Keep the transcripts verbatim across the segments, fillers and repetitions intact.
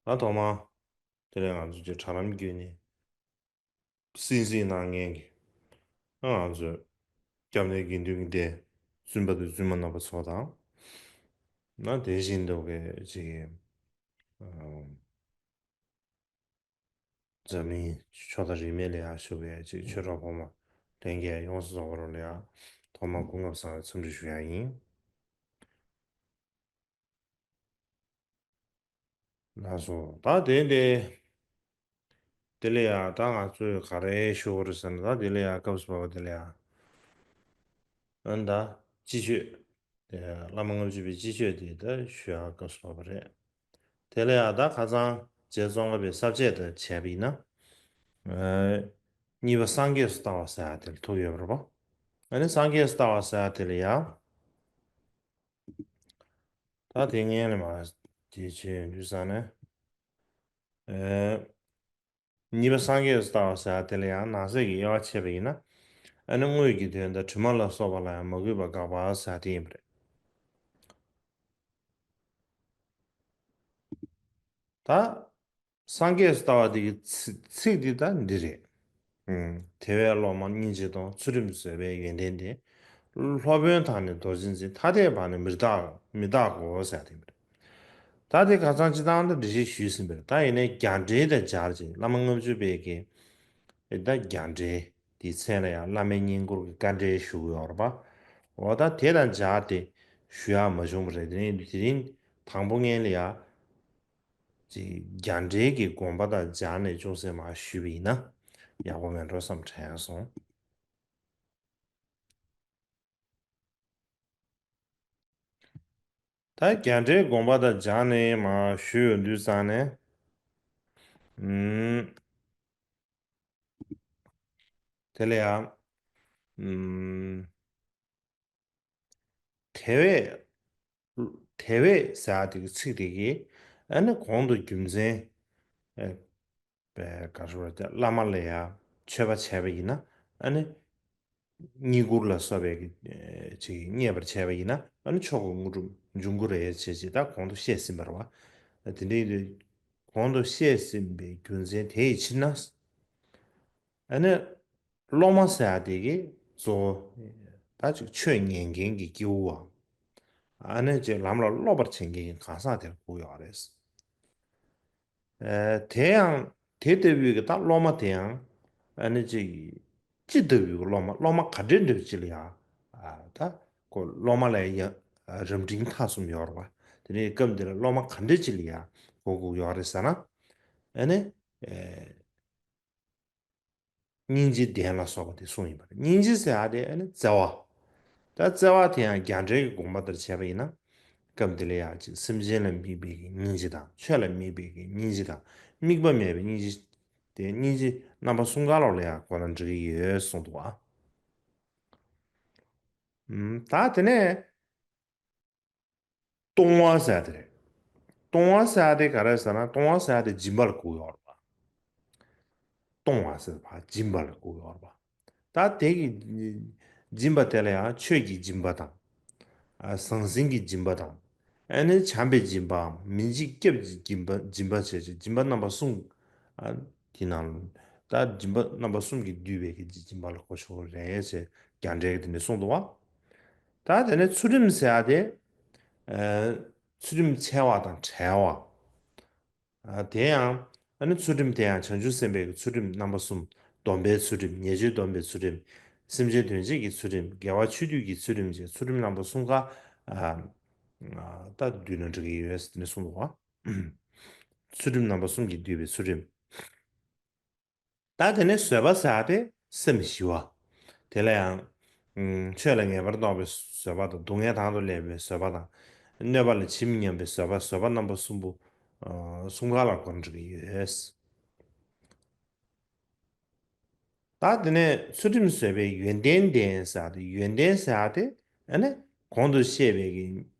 ད་ཐོག་མར་དེ་ལས་ང་ཚོ་ཀྱི་གྲྭ་རམ་བརྒྱུད་ནས་སྲིད་འཛིན་གནང་མཁན་གྱི་ང་ཚོའི་སྐྱབས་གནས་དགེ་འདུན་གྱི་སྡེ་བཙུན་པ་དང་བཙུན་མ་རྣམ་པ་ཚོ་དང་། ན་དེ་བཞིན་དུ་གི་ཅིག་ཨ་འཛམ་གླིང་ཕྱོགས་མཐའ་རིས་མེད་ལ་ཡང་བཞུགས་པའི་ཅིག་ཆོས་གྲོགས་ཕོ་མོ་ལྷན་རྒྱས་ཡོངས་སུ་རྫོགས་པ་རོ་ལ་ཡང་ཐོག་མར་སྐུ་ཁམས་བཟང་བའི་འཚམས་འདྲི་ཞུ་ཡ་ཡིན། ལགས་སོ། ད་དེ་འདི་དེ་ལ་ཡང་ད་ང་ཚོས་ག་རེ་ཞུ་དགོས་རེད་ཟེར་ན། ད་དེ་ལ་ཡང་སྐབས་སུ་བབས་པ་དེ་ལ་ཡང་ཨ་ནི་ད་སྤྱི་ཆོས་དེ་བླ་མ་ལྔ་བཅུ་པའི་སྤྱི་ཆོས་དེ་ད་ཞུ་ཡག་སྐབས་སུ་བབས་པ་རེད། དེ་ལ་ཡང་ད་ཁ་སང་རྗེ་ཙོང་ཁ་པའི་ས་བཅད་དུ་བྱས་པ་ཡིན་ན། ཨ་གཉིས་པ་སངས་རྒྱས་སུ་ལྟ་བ་ཟེར་ཡག་དེ་ལ་ཐུག་ཡོད་པ་རེད་པ། ཨ་ནི་སངས་རྒྱས་སུ་ལྟ་བ་ཟེར་ཡག་དེ་ལ་ཡང་། ད་དེ་ངས་ལ་མ་དེ་བྱས་ཡོང་དུས་ཙང་ནས། ཨེ། གཉིས་པ་སངས་རྒྱས་སུ་ལྟ་བ་ཟེར་ཡག་དེ་ལ་ཡང་ནང་གསེས་ཀྱི་དབྱེ་བ་ཕྱེ་བ་ཡིན་ན། ཨ་ནི་དངོས་ཀྱི་དོན་དང་དྲི་མ་ལ་སོགས་པ་ལ་ཡང་མ་གུས་པ་དགག་པ་ཟེར་ཡག་དེ་ཡིན་པ་རེད། ད་སངས་རྒྱས་སུ་ལྟ་བ་དེ་གི་ཚིག་ཚིག་འདི་ད་འདི་རེད། ཨུམ། དེ་བས་སློབ་མ་སྙིང་རྗེ་དང་། ཚུལ་ཁྲིམས་བཟོད་པའི་ཡོན་ཏན་ལྡན། སློབ་དཔོན་དང་ནི་རྡོ་རྗེ་འཛིན། ཐ་དད་པ་ནི་མི་རྟག་མི་རྟག་གོ་ཟེར་དེ་མི་རེད། ད་དེ་ཁ་སང་སྤྱིར་བཏང་དུ་འགྲེལ་བཤད་ཞུས་ཟིན་པ་རེད། ད་ཡིན་ནའི་རྒྱ་འགྲེལ་དང་སྦྱར་ཅིག་བླ་མ་ལྔ་བཅུ་པའི་གི་ད་རྒྱ་འགྲེལ་དེའི་མཚན་ལ་ཡང་བླ་མའི་བསྙེན་བཀུར་གྱི་བཀའ་འགྲེལ་ཞུ་གི་ཡོད་རེད་པ། འོ་ད་དེ་དང་སྦྱར་ཏེ་ཞུ་ཡག་མ་བྱུང་བ་རེད། དེ་ནས་དེ་རིང་དང་པོ་ངས་ལ་ཡང་། ཅིག་རྒྱ་འགྲེལ་གྱི་དགོངས་པ་དང་སྦྱར་ནས་ཅུང་ཟད་མར་ཞུས་པ་ཡིན་ན་ཡག་པོ་མེད་འགྲོ་བསམ་དྲན་སོང་། ད་རྒྱ་འགྲེལ་དགོངས་པ་དང་སྦྱར་ནས་མར་ཞུས་ཡོང་དུས་ཙང་ནས། ཨུམ། དེ་ལ་ཡང་། ཨུམ། དེ་བས། དེ་བས་ཟེར་ཡག་དེ་གི་ཚིག་དེ་གིས་ཨ་ནི་གོང་དུ་རྒྱུ་མཚན། ཨ། པའི་ག་རེ་ཟེར་དགོས་རེད། བླ་མ་ལ་ཡང་མཆོད་པ་བྱས་པ་ཡིན་ན་ཨ་ནི་བསྙེན་བཀུར་ལ་སོགས་པའི་གི་ཅིག་བརྙས་པར་བྱས་པ་ཡིན་ན་ཨ་ནི་མཆོག་གི་དངོས་གྲུབ་འབྱུང་གི་རེད་ཅེས་ཅིག་ད་གོང་དུ་བཤད་ཟིན་པ་རེད་པ། དེ་འདྲའི་གོང་དུ་བཤད་ཟིན་པའི་རྒྱུ་མཚན་དེ་ཡི་ཕྱིར་ན། ཨ་ནི་སློབ་མ་ཟེར་ཡག་དེ་གི་གཙོ་བོ་ད་ཅིག་ཆོས་ཉན་མཁན་གྱི་སྐྱེ་བོའམ། ཨ་ནི་ཅིག་ལམ་ལ་སློབ་པར་བྱེད་མཁན་གྱི་གང་ཟག་དེར་གོ་ཡོད་རེད། ཨ། དེ་ཡང་དེ་ལྟ་བུའི་གི་ད་སློབ་མ་དེ་ཡང་ཨ་ནི་ཅིག་ཅི་ལྟ་བུའི་གི་སློབ་མ་སློབ་མ་ག་འདྲའི་འདྲ་བ་ཅིག་ལ་ཡང་ཨ་ད་ཁོ་སློབ་མ་ལ་ཡང་རབ་འབྲིང་ཐ་གསུམ་ཡོད་རེད་པ། དེ་ནས་སྐབས་འདི་ལ་སློབ་མ་ག་འདྲ་ཅིག་ལ་ཡང་གོ་དགོས་ཡོད་རེད་ཟེར་ན། ཨ་ནི་ཨེ། སྙིང་རྗེ་ལྡན་ལ་སོགས་པ་དེ་གསུངས་ཡིན་པ་རེད། སྙིང་རྗེ་ཟེར་ཡག་དེ་ཨ་ནི་བརྩེ་བ། ད་བརྩེ་བ་དེ་ཡང་རྒྱ་འགྲེལ་གྱི་དགོངས་པ་ལྟར་བྱས་པ་ཡིན་ན། སྐབས་འདི་ལ་ཡང་ཅིག་སེམས་ཅན་ལ་དམིགས་པའི་གི་སྙིང་རྗེ་དང་། ཆོས་ལ་དམིགས་པའི་གི་སྙིང་རྗེ་དང་། དམིགས་པ་མེད་པའི་སྙིང་རྗེ། དེ་སྙིང་རྗེ་རྣམ་པ་གསུམ་ཀ་ལོག་ལ་ཡང་གོ་ན་འགྲིག་གི་ཡོད་གསུངས་འདུག་ཨ། ཨུམ། ད་དེ་ནས། ལྟུང་བ་ཟེར་ཡག་དེ་རེད། ལྟུང་བ་ཟེར་ཡག་དེ་ག་རེ་ཟེར་ན། ལྟུང་བ་ཟེར་ཡག་དེ་སྦྱིན་པ་ལ་གོ་ཡོད་རེད་པ། ལྟུང་བ་ཟེར་བ་སྦྱིན་པ་ལ་གོ་ཡོད་རེད་པ། ད་དེ་གི་སྦྱིན་པ་དེ་ལ་ཡང་ཆོས་ཀྱི་སྦྱིན་པ་དང་། ཨ། ཟང་ཟིང་གི་སྦྱིན་པ་དང་། ཨ་ནི་བྱམས་པའི་སྦྱིན་པའམ་མི་འཇིགས་སྐྱབས་ཀྱི་སྦྱིན་པ། སྦྱིན་པ་བྱས་ཏེ་སྦྱིན་པ་རྣམ་པ་གསུམ། ཨ། དེ་ནང་ད་སྦྱིན་པ་རྣམ་པ་གསུམ་གྱིས་བསྡུས་པའི་གི་སྦྱིན་པ་ལ་གོ་ཆོག་རེད་ཅེས་རྒྱ་འགྲེལ་གྱི་དེ་ནས་གསུངས་འདུག་བ། ད་དེ་ནས་ཚུལ་ཁྲིམས་ཟེར་ཡག་དེ། ཨ། ཚུལ་ཁྲིམས་འཆལ་བ་དང་བྲལ་བ། ཨ། དེ་ཡང་ཨ་ནི་ཚུལ་ཁྲིམས་དེ་ཡང་བྱང་ཆུབ་སེམས་དཔའི་གི་ཚུལ་ཁྲིམས་རྣམ་པ་གསུམ། སྡོམ་པའི་ཚུལ་ཁྲིམས། ཉེས་སྤྱོད་སྡོམ་པའི་ཚུལ་ཁྲིམས། སེམས་ཅན་དོན་བྱེད་ཀྱི་ཚུལ་ཁྲིམས། དགེ་བ་ཆོས་སྡུད་ཀྱི་ཚུལ་ཁྲིམས་བཅས་ཚུལ་ཁྲིམས་རྣམ་པ་གསུམ་ཀ། ཨ། ད་བསྡུས་ན་འགྲིག་གི་ཡོད་ཟེར་ནས་གསུངས་འདུག་བ། ཚུལ་ཁྲིམས་རྣམ་པ་གསུམ་གྱིས་བསྡུས་པའི་ཚུལ་ཁྲིམས། ད་དེ་ནས་བཟོད་པ་ཟེར་ཡག་དེ་སེམས་ཞི་བ། དེ་ལ་ཡང་། ཨུམ། ཆོས་ལ་ངེས་པར་རྟོགས་པའི་བཟོད་པ་དང་། སྡུག་བསྔལ་དང་དུ་བསླད་པའི་བཟོད་པ་དང་། གནོད་པ་ལ་ཇི་སྙམ་པའི་བཟོད་པ། བཟོད་པ་རྣམ་པ་གསུམ་པོ། ཨ། གསུམ་ཀ་ལ་གོ་ན་འགྲིག་གི་ཡོད། ད་དེ་ནས་ཚུལ་ཁྲིམས་བཟོད་པའི་ཡོན་ཏན་ལྡན་ཟེར་ཡག་དེ། ཡོན་ཏན་ཟེར་ཡག་དེ་ཨ་ནི་གོང་དུ་བཤད་པའི་གི་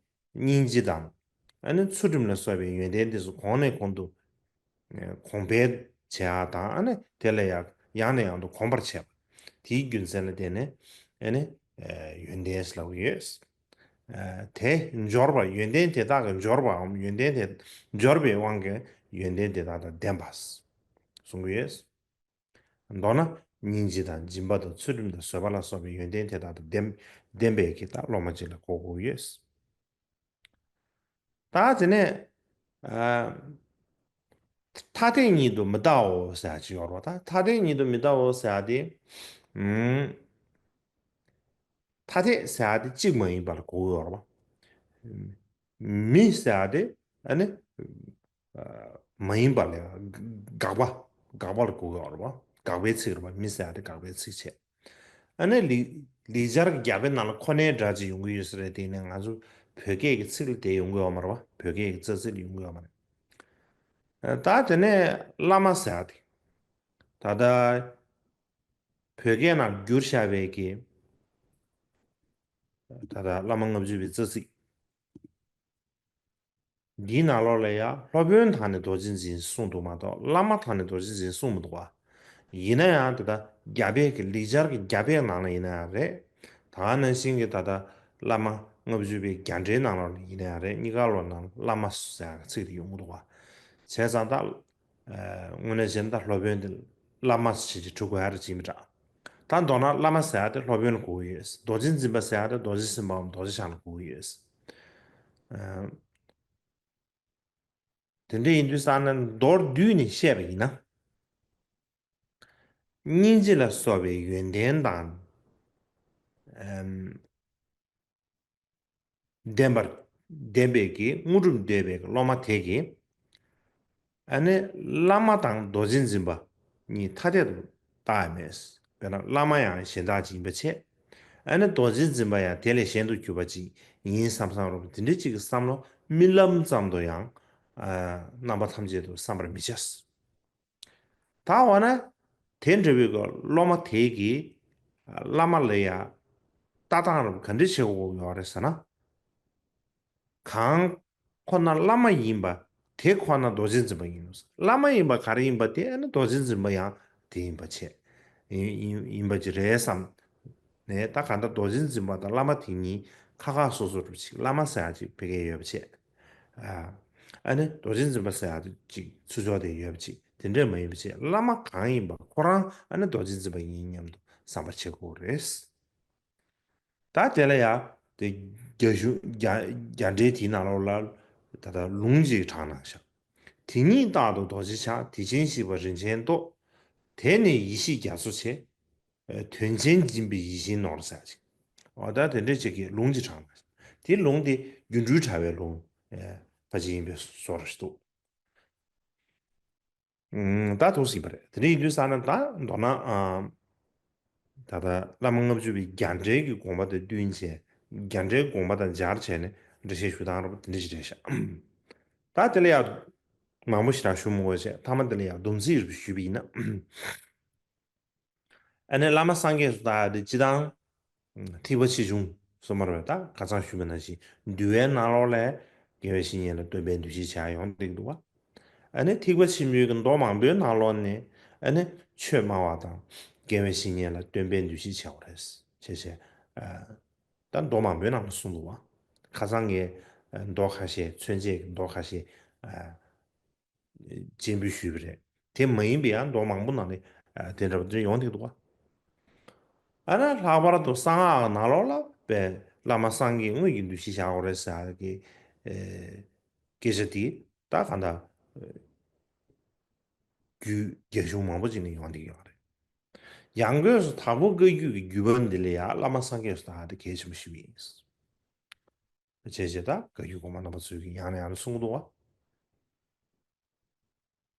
སྙིང་རྗེ་དང་། ཨ་ནི་ཚུལ་ཁྲིམས་ལ་སོགས་པའི་ཡོན་ཏན་དེ་ཚོ་གོང་ནས་གོང་དུ་གོང་འཕེལ་བྱེད་ཡག་དང་། ཨ་ནི་དེ་ལས་ཡང་ཡང་ནས་ཡང་དུ་གོམས་པར་བྱེད་པ། དེའི་རྒྱུ་མཚན་ལ་བརྟེན་ནས་ཨ་ནི་ཡོན་ཏན་ཟེར་ལབ་ཀྱི་ཡོད། དེ་འབྱོར་པ། ཡོན་ཏན་དེ་དག་གི་འབྱོར་པའམ་ཡོན་ཏན་དེ་འབྱོར་པའི་དབང་གིས་ ཡོན་ཏན་དེ་དག་དང་ལྡན་པ་གསུང་གི་ཡོད། མདོར་ན་སྙིང་རྗེ་དང་སྦྱིན་པ་དང་ཚུལ་ཁྲིམས་དང་བཟོད་པ་ལ་སོགས་པའི་ཡོན་ཏན་དེ་དག་དང་ལྡན་ལྡན་པའི་གི་ད་སློབ་མ་ཅིག་ལ་གོ་དགོས་ཡོད། ད་དེ་ནས་ཨ། ཐ་དད་ཉིད་དུ་མི་ལྟའོ་ཟེར་ཡ་ཅིག་ཡོད་རེད་པ། ད་ཐ་དད་ཉིད་དུ་མི་ལྟའོ་ཟེར་ཡ་དེ། ཨུམ། ཐ་དད་ཟེར་ཡ་དེ་གཅིག་མ་ཡིན་པ་ལ་གོ་གི་ཡོད་རེད་པ། མི་ཟེར་ཡ་དེ་ཨ་ནི་མ་ཡིན་པ་ལ་དགག་པ་དགག་པ་ལ་གོ་གི་ཡོད་རེད་པ། དགག་པའི་ཚིག་རེད་པ། མི་ཟེར་ཡ་དེ་དགག་པའི་ཚིག་བྱས། ཨ་ནི་ལེགས་ལེགས་སྦྱར་གྱི་རྒྱ་དཔེ་ནང་ལ་ཁོ་ནའི་སྒྲ་ཅིག་ཡོང་གི་ཡོད་ས་རེད། དེ་ནས་ང་ཚོ་བོད་སྐད་ཀྱི་ཚིག་ལ་དེ་ཡོང་གི་ཡོད་མ་རེད་པ། བོད་སྐད་ཀྱི་རྩ་ཚིག་ལ་ཡོང་གི་ཡོད་མ་རེད། ད་དེ་ནས་བླ་མ་ཟེར་ཡ་དེ། ད་ལྟ་བོད་སྐད་ནང་བསྒྱུར་བཞག་པའི་གི་ད་ལྟ་བླ་མ་ལྔ་བཅུ་པའི་རྩ་ཚིག་འདིའི་ནང་ལོགས་ལ་ཡང་སློབ་དཔོན་དང་ནི་རྡོ་རྗེ་འཛིན་གསུངས་འདུག་མ་གཏོགས་བླ་མ་དང་ནི་རྡོ་རྗེ་འཛིན་གསུངས་མི་འདུག་པ། ཡིན་ན་ཡང་ད་ལྟ་རྒྱ་དཔེ་གི་ལེགས་སྦྱར་གྱི་རྒྱ་དཔེ་ནང་ལ་ཡིན་ན་ཡང་རེད། ད་ག་ནང་བཞིན་གྱི་ད་ལྟ་བླ་མ་ལྔ་བཅུ་པའི་རྒྱ་འགྲེལ་ནང་ལོགས་ལ་ཡིན་ན་ཡང་རེད། གཉིས་ཀ་ལོགས་ནང་བླ་མ་ཟེར་ཡག་ཚིག་དེ་ཡོང་གི་འདུག་པ། བྱས་ཙང་ད་དངོས་གནས་བྱས་ན་ད་སློབ་དཔོན་དེ་བླ་མ་ཞེས་ཀྱི་གྲུབ་དགོས་ཡ་རེད་ཅིག་མི་འདྲ། ད་མདོར་ན་བླ་མ་ཟེར་ཡ་དེ་སློབ་དཔོན་ལ་གོ་གི་ཡོད། རྡོ་རྗེ་འཛིན་པ་ཟེར་ཡ་དེ་རྡོ་རྗེ་སེམས་དཔའམ་རྡོ་རྗེ་འཆང་ལ་གོ་གི་ཡོད། ཨ། དེ་འདྲ་ཡིན་དུས་ཙང་ནས་མདོར་བསྡུས་ནས་བཤད་པ་ཡིན་ན། སྙིང་རྗེ་ལ་སོགས་པའི་ཡོན་ཏན་དང་། ཨམ། ལྡན་པར་ལྡན་པའི་གི་དངོས་གྲུབ་འདོད་པའི་གི་སློབ་མ་དེ་གིས། ཨ་ནི་བླ་མ་དང་རྡོ་རྗེ་འཛིན་པ་གཉིས་ཐ་དད་དུ་བཏགས་ཡ་མེད། དཔེར་ན་བླ་མ་ཡང་གཞན་དག་ཅིག་ཡིན་པ་བྱས། ཨ་ནི་རྡོ་རྗེ་འཛིན་པ་ཡང་དེ་ལས་གཞན་དུ་གྱུར་པ་ཅིག་ཡིན་བསམ་བསམ་རུང་དེ་འདྲ་ཅིག་གི་བསམ་བློ་རྨི་ལམ་ཙམ་དུ་ཡང་། ཨ། རྣམ་པ་ཐམས་ཅད་དུ་བསམ་པར་མི་བྱ། ད་འོ་ན་དེ་འདྲ་བའི་གི་སློབ་མ་དེ་གིས་བླ་མ་ལ་ཡ་ལྟ་སྟངས་རབ་ག་འདྲ་བྱེད་དགོས་ཡོད་རེད་ཟེར་ན། གང་ཁོ་ན་བླ་མ་ཡིན་པ་དེ་ཁོ་ན་རྡོ་རྗེ་འཛིན་པ་ཡིན་ནོ། བླ་མ་ཡིན་པ་ག་རེ་ཡིན་པ་དེ་ཨ་ནི་རྡོ་རྗེ་འཛིན་པ་ཡང་དེ་ཡིན་པ་བྱས། ཡིན་ཡིན་ཡིན་པ་ཅིག་རེད་བསམ་ནས། ད་གང་ལྟར་རྡོ་རྗེ་འཛིན་པ་དང་བླ་མ་དེ་གཉིས་ཁ་ཁ་སོ་སོ་རུ་ཅིག་བླ་མ་ཟེར་ཡ་ཅིག་ཕ་གིར་ཡོད་པ་བྱས། ཨ། ཨ་ནི་རྡོ་རྗེ་འཛིན་པ་ཟེར་ཡ་ཅིག་ཚུར་ཕྱོགས་དེ་ཡོད་པ་ཅིག་དེ་འདྲས་མ་ཡིན་པ་བྱས། བླ་མ་གང་ཡིན་པ་ཁོ་རང་ཨ་ནི་རྡོ་རྗེ་འཛིན་པ་ཡིན་སྙམ་དུ་བསམ་པ་བྱེད་དགོས་རེད། ད་དེ་ལ་ཡ་དེ་རྒྱ་གཞུང་རྒྱ་རྒྱ་འགྲེལ་དེའི་ནང་ལོགས་ལ་ད་ལྟ་ལུང་ཅིག་དྲངས་གནང་ཤག་དེ་ཉིད་རྟག་ཏུ་རྡོ་རྗེ་འཆང་། དེ་ཕྱིར་གཤེགས་པ་རིན་ཆེན་ཏོག་དེ་ནི་ཡེ་ཤེས་རྒྱ་མཚོ་ཆེ། དོན་ཆེན་འབྱིན་པའི་ཡིད་བཞིན་ནོར་ཟེར་ཅིག་འོ་ད་དེ་འདྲས་ཅིག་གི་ལུང་ཅིག་དྲངས་གནང་ཤག་དེ་ལུང་དེ་སྒྱུ་འཕྲུལ་དྲ་བའི་ལུང་ཕལ་ཆེར་ཡིན་པའི་བཟོ་འདྲ་ཞིག་འདུག་ཨུམ། ད་ཐུགས་སྲིད་པ་རེད། དེ་འདྲ་ཡིན་དུས་ཙང་ན་ད་མདོར་ན། ཨ། ད་ལྟ་བླ་མ་ལྔ་བཅུ་པའི་རྒྱ་འགྲེལ་གྱི་དགོངས་པ་དང་བསྟུན་བྱས། རྒྱ་འགྲེལ་དགོངས་པ་དང་སྦྱར་བྱས་ནས་འགྲེལ་བཤད་ཞུ་སྟངས་རེད་པ། དེ་འདྲ་ཞིག་རེད་ཤག་ད་དེ་ལ་ཡང་མང་པོ་ཞིག་རང་ཞུ་མི་དགོས་བྱས། མཐའ་མ་དེ་ལ་ཡང་སྡོམ་ཚིག་རེ་ཞུས་པ་ཡིན་ན། ཨ་ནི་བླ་མ་སངས་རྒྱས་སུ་བཏགས་ཏེ་སྤྱི་དང་། ཐེག་པ་ཆེ་ཆུང་གསུམ་པ་རེད་པ། ད་ཁ་སང་ཞུས་པ་ནང་བཞིན་འདུལ་བའི་ནང་ལོགས་ལ་དགེ་བའི་བཤེས་གཉེན་ལ་སྟོན་པའི་འདུ་ཤེས་བྱ་ཡོང་བསྡད་འདུག་པ། ཨ་ནི་ཐེག་པ་ཆེན་པོའི་གི་མདོ་མང་པོའི་ནང་ལོགས་ནས་ཨ་ནི་ཆོས་སྨྲ་བ་དང་དགེ་བའི་བཤེས་གཉེན་ལ་སྟོན་པའི་འདུ་ཤེས་བྱ་དགོས་རེད་ཅེས་བྱས། ཨ། ད་མདོ་མང་པོའི་ནང་ལ་གསུངས་འདུག་པ། ཁ་སང་ངས་མདོ་ཁ་ཤས། མཚོན་བྱེད་ཀྱི་མདོ་ཁ་ཤས། ཨ། སྤྱན་འབུལ་ཞུས་པ་རེད། དེ་མ་ཡིན་པའི་ཡང་མདོ་མང་པོ་ནང་ནས་ཨ་དེ་འདྲ་བ་དེ་ཡོང་བསྡད་འདུག་ག་ཨ་ན་ལྷག་པར་དུ་གསང་སྔགས་ནང་ལོགས་ལ་པའི་བླ་མ་སངས་རྒྱས་དངོས་ཀྱི་འདུ་ཤེས་བྱ་དགོས་རེད་ཟེར་གི་ཨེ་སྐད་ཆ་དེ་ད་གང་ལྟར་རྒྱུད་རྒྱ་གཞུང་མང་པོ་ཅིག་ནས་ཡོང་བསྡད་ཀྱི་ཡོད་རེད། ཡང་སྒོས་སུ་དྭགས་པོ་བཀའ་བརྒྱུད་ཀྱི་བརྒྱུད་པ་འདི་ལ་ཡང་བླ་མ་སངས་རྒྱས་སུ་བཏགས་དེ་གལ་ཆེན་པོ་ཞིག་ཡིན། བྱས་བྱས་ད་བཀའ་བརྒྱུད་གོང་མ་རྣམ་པ་ཚོས་ཀྱི་ཡང་ནས་ཡང་དུ་གསུང་གི་འདུག་བ།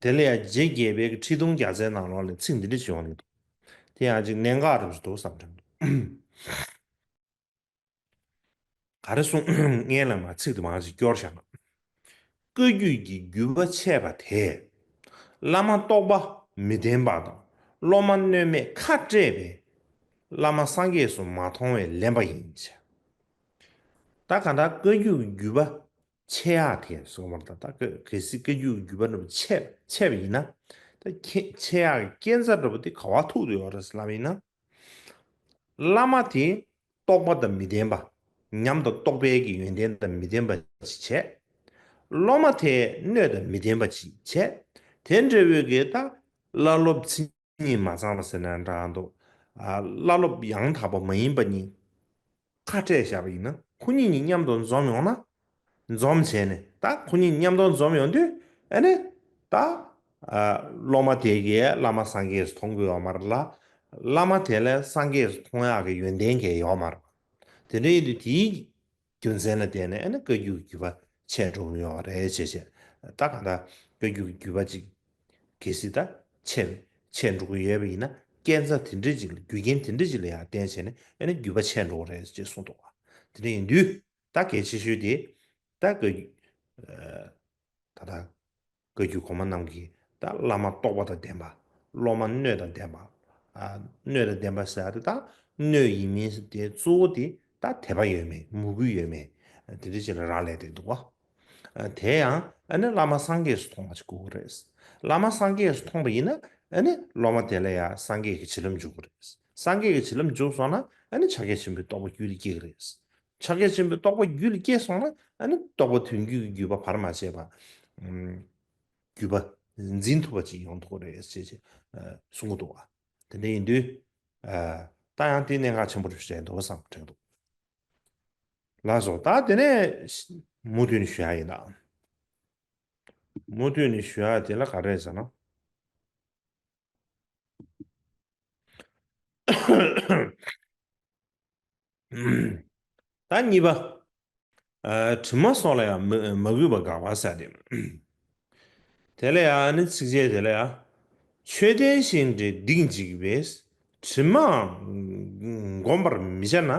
དེ་ལ་ཡང་རྗེ་བརྒྱད་པའི་ཁྲི་གདུང་རྒྱ་མཚོའི་ནང་ལོགས་ལ་ཚིག་འདི་འདྲ་ཞིག་ཡོང་གི་འདུག་དེ་ཡང་ཅིག་གནད་འགག་རབ་ཏུ་འདུག་བསམ་དྲན་འདུག་ག་རེ་གསུང་ངས་ལ་མ་ཚིག་དེ་མང་ཞིག་སྐྱོར་བཞག་ན། བཀའ་བརྒྱུད་ཀྱི་བརྒྱུད་པ་ཆད་པ་དེས་བླ་མ་རྟོགས་པ་མི་ལྡན་པ་དང་སློབ་མ་གནོད་མེད་ཁ་བྲལ་བས་བླ་མ་སངས་རྒྱས་སུ་མ་མཐོང་བས་ལན་པ་ཡིན་ཟེར། ད་གང་ལྟར་བཀའ་བརྒྱུད་ཀྱི་བརྒྱུད་པ་ཆད་ཡག་དེ་སོང་བར་ད་ལྟ་གལ་སྲིད་བཀའ་བརྒྱུད་ཀྱི་བརྒྱུད་པ་རྣམས་ཆད་ཆད་པ་ཡིན་ན། ད་ཁྱེད་ཆད་ཡག་གི་རྐྱེན་རྩ་འདྲ་པོ་དེ་ག་བ་ཐུག་ཏུ་ཡོད་རེད་ཟེར་ལབ་ཡིན་ན། བླ་མ་དེ་རྟོགས་པ་དང་མི་ལྡན་པ། ཉམས་དང་རྟོགས་པའི་གི་ཡོན་ཏན་དང་མི་ལྡན་པ་ཞིག་བྱས། སློབ་མ་དེས་སྣོད་དང་མི་ལྡན་པ་ཅིག་བྱས། དེ་འདྲ་བོའི་གི་ད་བླ་སློབ་མཚན་ཉིད་མ་ཚང་བ་ཟེར་ན་འདྲ་འདུག་ཨ། བླ་སློབ་ཡང་དག་པ་མ་ཡིན་པ་གཉིས་ཁ་བྲལ་བཞག་པ་ཡིན་ན། ཁོ་གཉིས་གཉིས་མཉམ་དུ་འཛོམས་ཡོང་ན། འཛོམས་བྱས་ནས་ད་ཁོ་གཉིས་མཉམ་དུ་འཛོམས་ཡོང་དུས། ཨ་ནི་ད་ཨ། སློབ་མ་དེ་གིས་བླ་མ་སངས་རྒྱས་སུ་མཐོང་གི་ཡོད་མ་རེད་ལ། བླ་མ་དེ་ལ་སངས་རྒྱས་སུ་མཐོང་ཡག་གི་ཡོན་ཏན་གང་ཡང་ཡོད་མ་རེད། དེ་འདྲ་ཡིན་དུས་དེའི་རྒྱུ་མཚན་ལ་བརྟེན་ནས། ཨ་ནི་བཀའ་བརྒྱུད་ཀྱི་བརྒྱུད་པ་ཆད་འགྲོ་གི་ཡོད་རེད་ཅེས་བྱས། ད་གང་ལྟར་བཀའ་བརྒྱུད་ཀྱི་བརྒྱུད་པ་ཅིག་གལ་སྲིད་ད་ཆད་ཆད་འགྲོ་གི་ཡོད་པ་ཡིན་ན། སྐས་འཛེག་དེ་འདྲ་ཅིག་ལ། རྒྱུ་རྐྱེན་དེ་འདྲ་ཅིག་ལ་ཡང་བརྟེན་བྱས་ནས། ཨ་ནི་བརྒྱུད་པ་ཆད་འགྲོ་གི་རེད་ཅེས་གསུངས་འདུག་བ། དེ་འདྲ་ཡིན་དུས་ད་གལ་ཆེ་ཤོས་དེ། ད་བཀའ་བརྒྱུད་ཨ། ད་ལྟ་བཀའ་བརྒྱུད་གོང་མ་རྣམས་ཀྱིས་ད་བླ་མ་རྟོགས་པ་དང་ལྡན་པ། སློབ་མ་སྣོད་དང་ལྡན་པ། ཨ། སྣོད་དང་ལྡན་པ་ཟེར་ཡ་དེ། ད་སྣོད་ཡིན་མིན་དེ་གཙོ་བོ་དེ་ད་དད་པ་ཡོད་མེད། མོས་གུས་ཡོད་མེད། དེ་འདྲ་ཅིག་ལ་རག་ལས་བསྡད་འདུག་བ། ཨ། དེ་ཡང་ཨ་ནི་བླ་མ་སངས་རྒྱས་སུ་མཐོང་བ་ཅིག་དགོས་ཀྱི་རེད། བླ་མ་སངས་རྒྱས་སུ་མཐོང་བ་ཡིན་ན། ཨ་ནི་སློབ་མ་དེ་ལ་ཡང་སངས་རྒྱས་ཀྱི་བྱིན་རླབས་འཇུག་གི་རེད། སངས་རྒྱས་ཀྱི་བྱིན་རླབས་འཇུག་སོང་ན། ཨ་ནི་ཕྱག་རྒྱ་ཆེན་པོའི་རྟོགས་པ་རྒྱུད་ལ་སྐྱེ་གི་རེད། ཕྱག་རྒྱ་ཆེན་པོའི་རྟོགས་པ་རྒྱུད་ལ་སྐྱེས་སོང་ན། ཨ་ནི་རྟོགས་པ་དོན་བརྒྱུད་ཀྱི་བརྒྱུད་པ་བར་མ་ཆད་པ། ཨམ། བརྒྱུད་པ་འཛིན་ཐུབ་པ་ཅིག་ཡོང་ཐུབ་ཀྱི་རེད་ཅེས་ཅེས་གསུང་གི་འདུག་བ། དེ་འདྲ་ཡིན་དུས། ཨ། ད་ཡང་དེ་གནད་འགག་ཆེན་པོ་རེད་འདུག་བསམ་དྲན་འདུག་ལགས་སོ། ད་དེ་ནས་མུ་མཐུད་ནས་ཞུ་ཡ་ཡིན་ད། མུ་མཐུད་ནས་ཞུ་ཡ་དེ་ལ་ག་རེ་ཟེར་ན། ད་གཉིས་པ། ཨ། དྲི་མ་སོགས་ལ་ཡང་མ་མ་གུས་པ་དགག་པ་ཟེར་ཏེ། དེ་ལ་ཡང་ནི་ཚིགས་བཅད་དེ་ལ་ཡང་། མཆོད་རྟེན་བཞེངས་ཏེ་སྡིག་འཇིགས་པས། དྲི་མའང་བསྒོམ་པར་མི་བྱ་ན།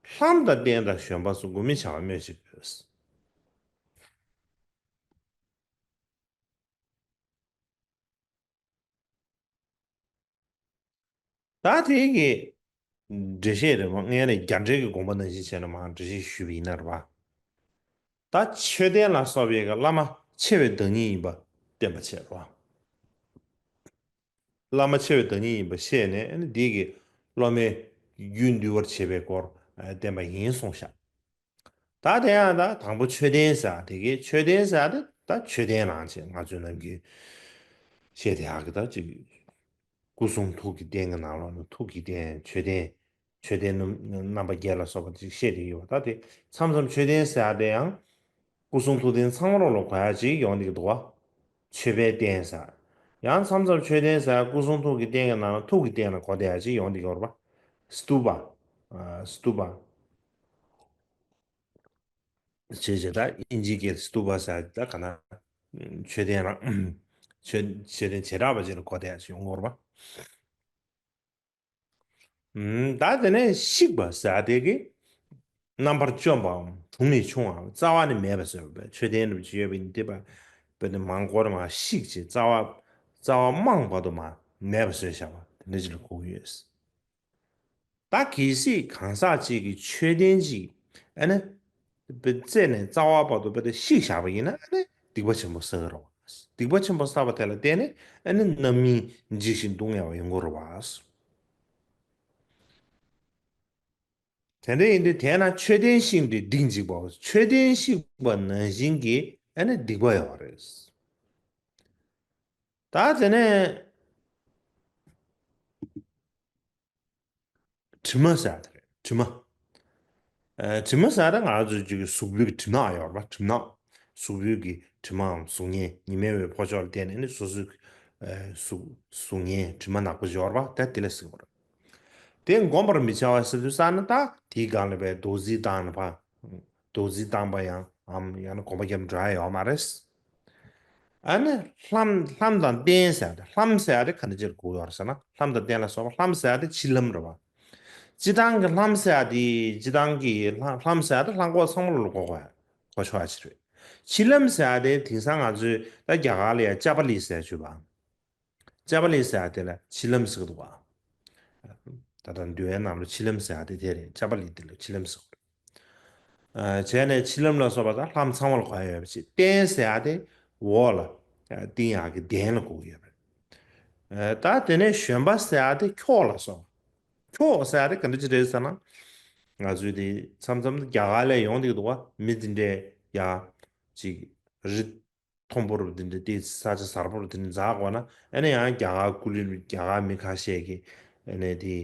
ལྷམ་དང་རྟེན་དང་བཞོན་པ་སོགས། དགོས་མི་བྱ་བ་སྨོས་ཅི་དགོས། ད་དེ་གི་འགྲེལ་བཤད་རེད་བ། ངས་ནི་རྒྱ་འགྲེལ་གྱི་དགོངས་པ་ནང་བཞིན་བྱས་ནས་མར་འགྲེལ་བཤད་ཞུས་པ་ཡིན་ན་རེད་བ། ད་མཆོད་རྟེན་ལ་སོགས་པའི་གི་བླ་མ་ཆེ་བའི་བདག་ཉིད་ཡིན་པ་བསྟན་པ་བྱས་རེད་བ། བླ་མ་ཆེ་བའི་བདག་ཉིད་ཡིན་པ་ཤེས་ནས། ཨ་ནི་འདི་གི་སློབ་མའི་རྒྱུད་འདུལ་བར་བྱེད་པའི་སྐོར་བསྟན་པ་ཡིན་གསུངས་ཤག་ད་དེ་ཡང་ད་དང་པོ་མཆོད་རྟེན་ཟེར་དེ་གི། མཆོད་རྟེན་ཟེར་དེ་ད་མཆོད་རྟེན་ནང་བཞིན། ང་ཚོའི་ནམ་རྒྱུན་བཤད་བསྡད་ཡག་གི་ད་ཅིག་སྐུ་གསུང་ཐུགས་ཀྱི་རྟེན་གྱི་ནང་ལོགས་ནས། ཐུགས་ཀྱི་རྟེན། མཆོད་རྟེན། མཆོད་རྟེན་རྣམ་རྣམ་པ་བརྒྱད་ལ་སོགས་པ་ཅིག་བཤད་བསྡད་ཡོད་པ། ད་དེ་མཚམས་མཚམས་མཆོད་རྟེན་ཟེར་དེ་ཡང་སྐུ་གསུང་ཐུགས་རྟེན་ཚང་མ་ལོགས་ལ་གོ་ཡག་ཅིག་ཡོང་བསྡད་ཀྱི་འདུག་བ། མཆོད་པའི་རྟེན་ཟེར། ཡང་མཚམས་མཚམས་མཆོད་རྟེན་ཟེར་སྐུ་གསུང་ཐུགས་ཀྱི་རྟེན་གྱི་ནང་ལ་ཐུགས་ཀྱི་རྟེན་ལ་གོ་བསྡད་ཡག་ཅིག་ཡོང་བསྡད་ཀྱི་ཡོད་རེད་པ། སྟུ་པ། ཨ། སྟུ་པ། བྱས་བྱས། ད་དབྱིན་ཇིའི་སྐད་སི་ཏུ་པ་ཟེར་ད་ག་ན་མཆོད་རྟེན་རང་། མཆོད་མཆོད་རྟེན་བྱེ་བྲག་པ་ཅིག་ལ་གོ་བསྡད་ཡག་ཅིག་ཡོང་གི་ཡོད་རེད་པ། ཨུམ། ད་དེ་ནས་བཤིག་པ་ཟེར་དེ་གི་རྣམ་པར་བཅོམ་པའམ་དྲུངས་ནས་ཕྱུང་བའམ་རྩ་བ་ནས་མེད་པ་བཟོས་པའི་མཆོད་རྟེན་རུ་ཅིག་ཡོད་པ་ཡིན་ཏེ། པ་དཔེར་ན་མར་མགོ་ནས་མར་བཤིག་བྱས། རྩ་བ་རྩ་བ་རྨང་བར་དུ་མར་མེད་པ་བཟོས་བཞག་པ་དེ་འདྲ་ཅིག་ལ་གོ་གི་ཡོད། ད་གལ་སྲིད་གང་ཟག་ཅིག་གིས་མཆོད་རྟེན་ཅིག་ཨ་ནི་རྩ་ནས་རྩ་བ་བར་དུ་དཔེར་ན་བཤིག་བཞག་པ་ཡིན་ན། ཨ་ནི་སྡིག་པ་ཆེན་པོ་བསགས་ཀྱི་རེད་བ། སྡིག་པ་ཆེན་པོ་བསགས་པ་དེ་ལ་བརྟེན་ནས། ཨ་ནི་རྣམ་སྨིན་འཇིགས་ཤིང་སྡུག་བསྔལ་བ་ཡོང་གི་རེད་བ། དེ་འདྲ་ཡིན་དུས་དེས་ན་མཆོད་རྟེན་བཤིག་སྟེ་སྡིག་འཇིགས་པའོ། མཆོད་རྟེན་བཤིག་པ་ནང་བཞིན་གྱི་ཨ་ནི་སྡིག་པ་ཡོད་རེད། ད་དེ་ནས་དྲི་མ་ཟེར་དེ་རེད། དྲི་མ། ཨ། དྲི་མ་ཟེར་དེ་ང་ཚོ་ཅིག་གཟུགས་པོའི་གི་དྲི་མ་ཡོད་རེད་པ། དྲི་མ། གཟུགས་པོའི་གི་དྲི་མའམ་གཟུགས་བརྙན། ཉི་མའི་འོད་ཕོ་ཕྱོགས་ལ་བལྟས་ནས་ནི་སོ་སོའི་ཨ་གཟུགས་གཟུགས་བརྙན་དྲི་མ་ནག་པོ་ཡོད་རེད་པ། ད་དེ་ལ་ཟེར་གྱི་རེད། དེ་བསྒོམ་པར་མི་བྱ་བ་ཟེར་དུས་ཙ་ན། ད་དེའི་སྒང་ལ་བའི་རྡོག་རྫིས་བཏང་ནས་ཕར། རྡོག་རྫིས་བཏང་པ་ཡང་ཨམ་ཡང་ན་གོམ་པ་རྒྱབ་འགྲོ་ཡ་ཡོད་མ་རེད། ཨ་ནི་ལྷམ་ལྷམ་དང་རྟེན་ཟེར་ཡ་དེ། ལྷམ་ཟེར་ཡ་དེ་ག་འདྲ་ཅིག་ལ་གོ་གི་ཡོད་རེད་ཟེར་ན། ལྷམ་དང་རྟེན་ལ་སོགས་པ། ལྷམ་ཟེར་ཡ་དེ་ཕྱི་ལྷམ་རེད་བ། སྤྱིར་བཏང་གི་ལྷམ་ཟེར་ཡ་དེ། སྤྱིར་བཏང་གི་ལྷ་ལྷམ་ཟེར་ཡ་དེ་ལྷམ་གོག་ཚང་མ་ལོགས་ལ་གོ་གོ་ཡ། གོ་ཆོག་ཡ་ཅིག་རེད། ཕྱི་ལྷམ་ཟེར་ཡ་དེ་དེང་སང་ང་ཚོས་ད་རྒྱ་གར་ལ་ཡ་ཅ་པ་ལི་ཟེར་ཡ་ཅིག་ཡོད་པ། ཅ་པ་ལི་ཟེར་ཡ་དེ་ལ་ཕྱི་ལྷམ་ཟེར་གི་འདུག་བ། ད་ལྟ་འདུལ་བའི་ནང་ལ་ཕྱི་ལྷམ་ཟེར་ཡ་དེ་དེ་རེད། ཅ་པ་ལི་དེ་ལ་ཕྱི་ལྷམ་ཟེར་གི་རེད། ཨ། བྱས་ནས་ཕྱི་ལྷམ་ལ་སོགས་པ་དང་ལྷམ་ཚང་མ་ལ་གོ་ཡ་ཡོད་པ་ཅིག་རྟེན་ཟེར་ཡ་དེ་འོག་ལ་བཏིང་ཡག་གི་གདན་ལ་གོ་གི་ཡོད་པ་རེད། ཨ། ད་དེ་ནས་བཞོན་པ་ཟེར་ཡ་དེ་ཁྱོག་ལ་སོགས། ཁྱོག་ཟེར་ཡ་དེ་ག་འདྲ་ཅིག་རེད་ཟེར་ན། ང་ཚོའི་དེ་མཚམས་མཚམས་རྒྱ་གར་ལ་ཡོང་བསྡད་ཀྱི་འདུག་བ། མི་དེ་འདྲས་ཡ་ཅིག་རི་མཐོན་པོ་རུ་དེ་འདྲ་དེ་ས་ཆ་གཟར་པོ་རུ་དེ་འདྲ་འཛེགས་དགོས་ན། ཨ་ནི་ཡང་རྒྱ་གར་ཀུ་ལི་རྒྱ་གར་མི་ཁ་ཤས་ཀྱིས་ཨ་ནི་དེ་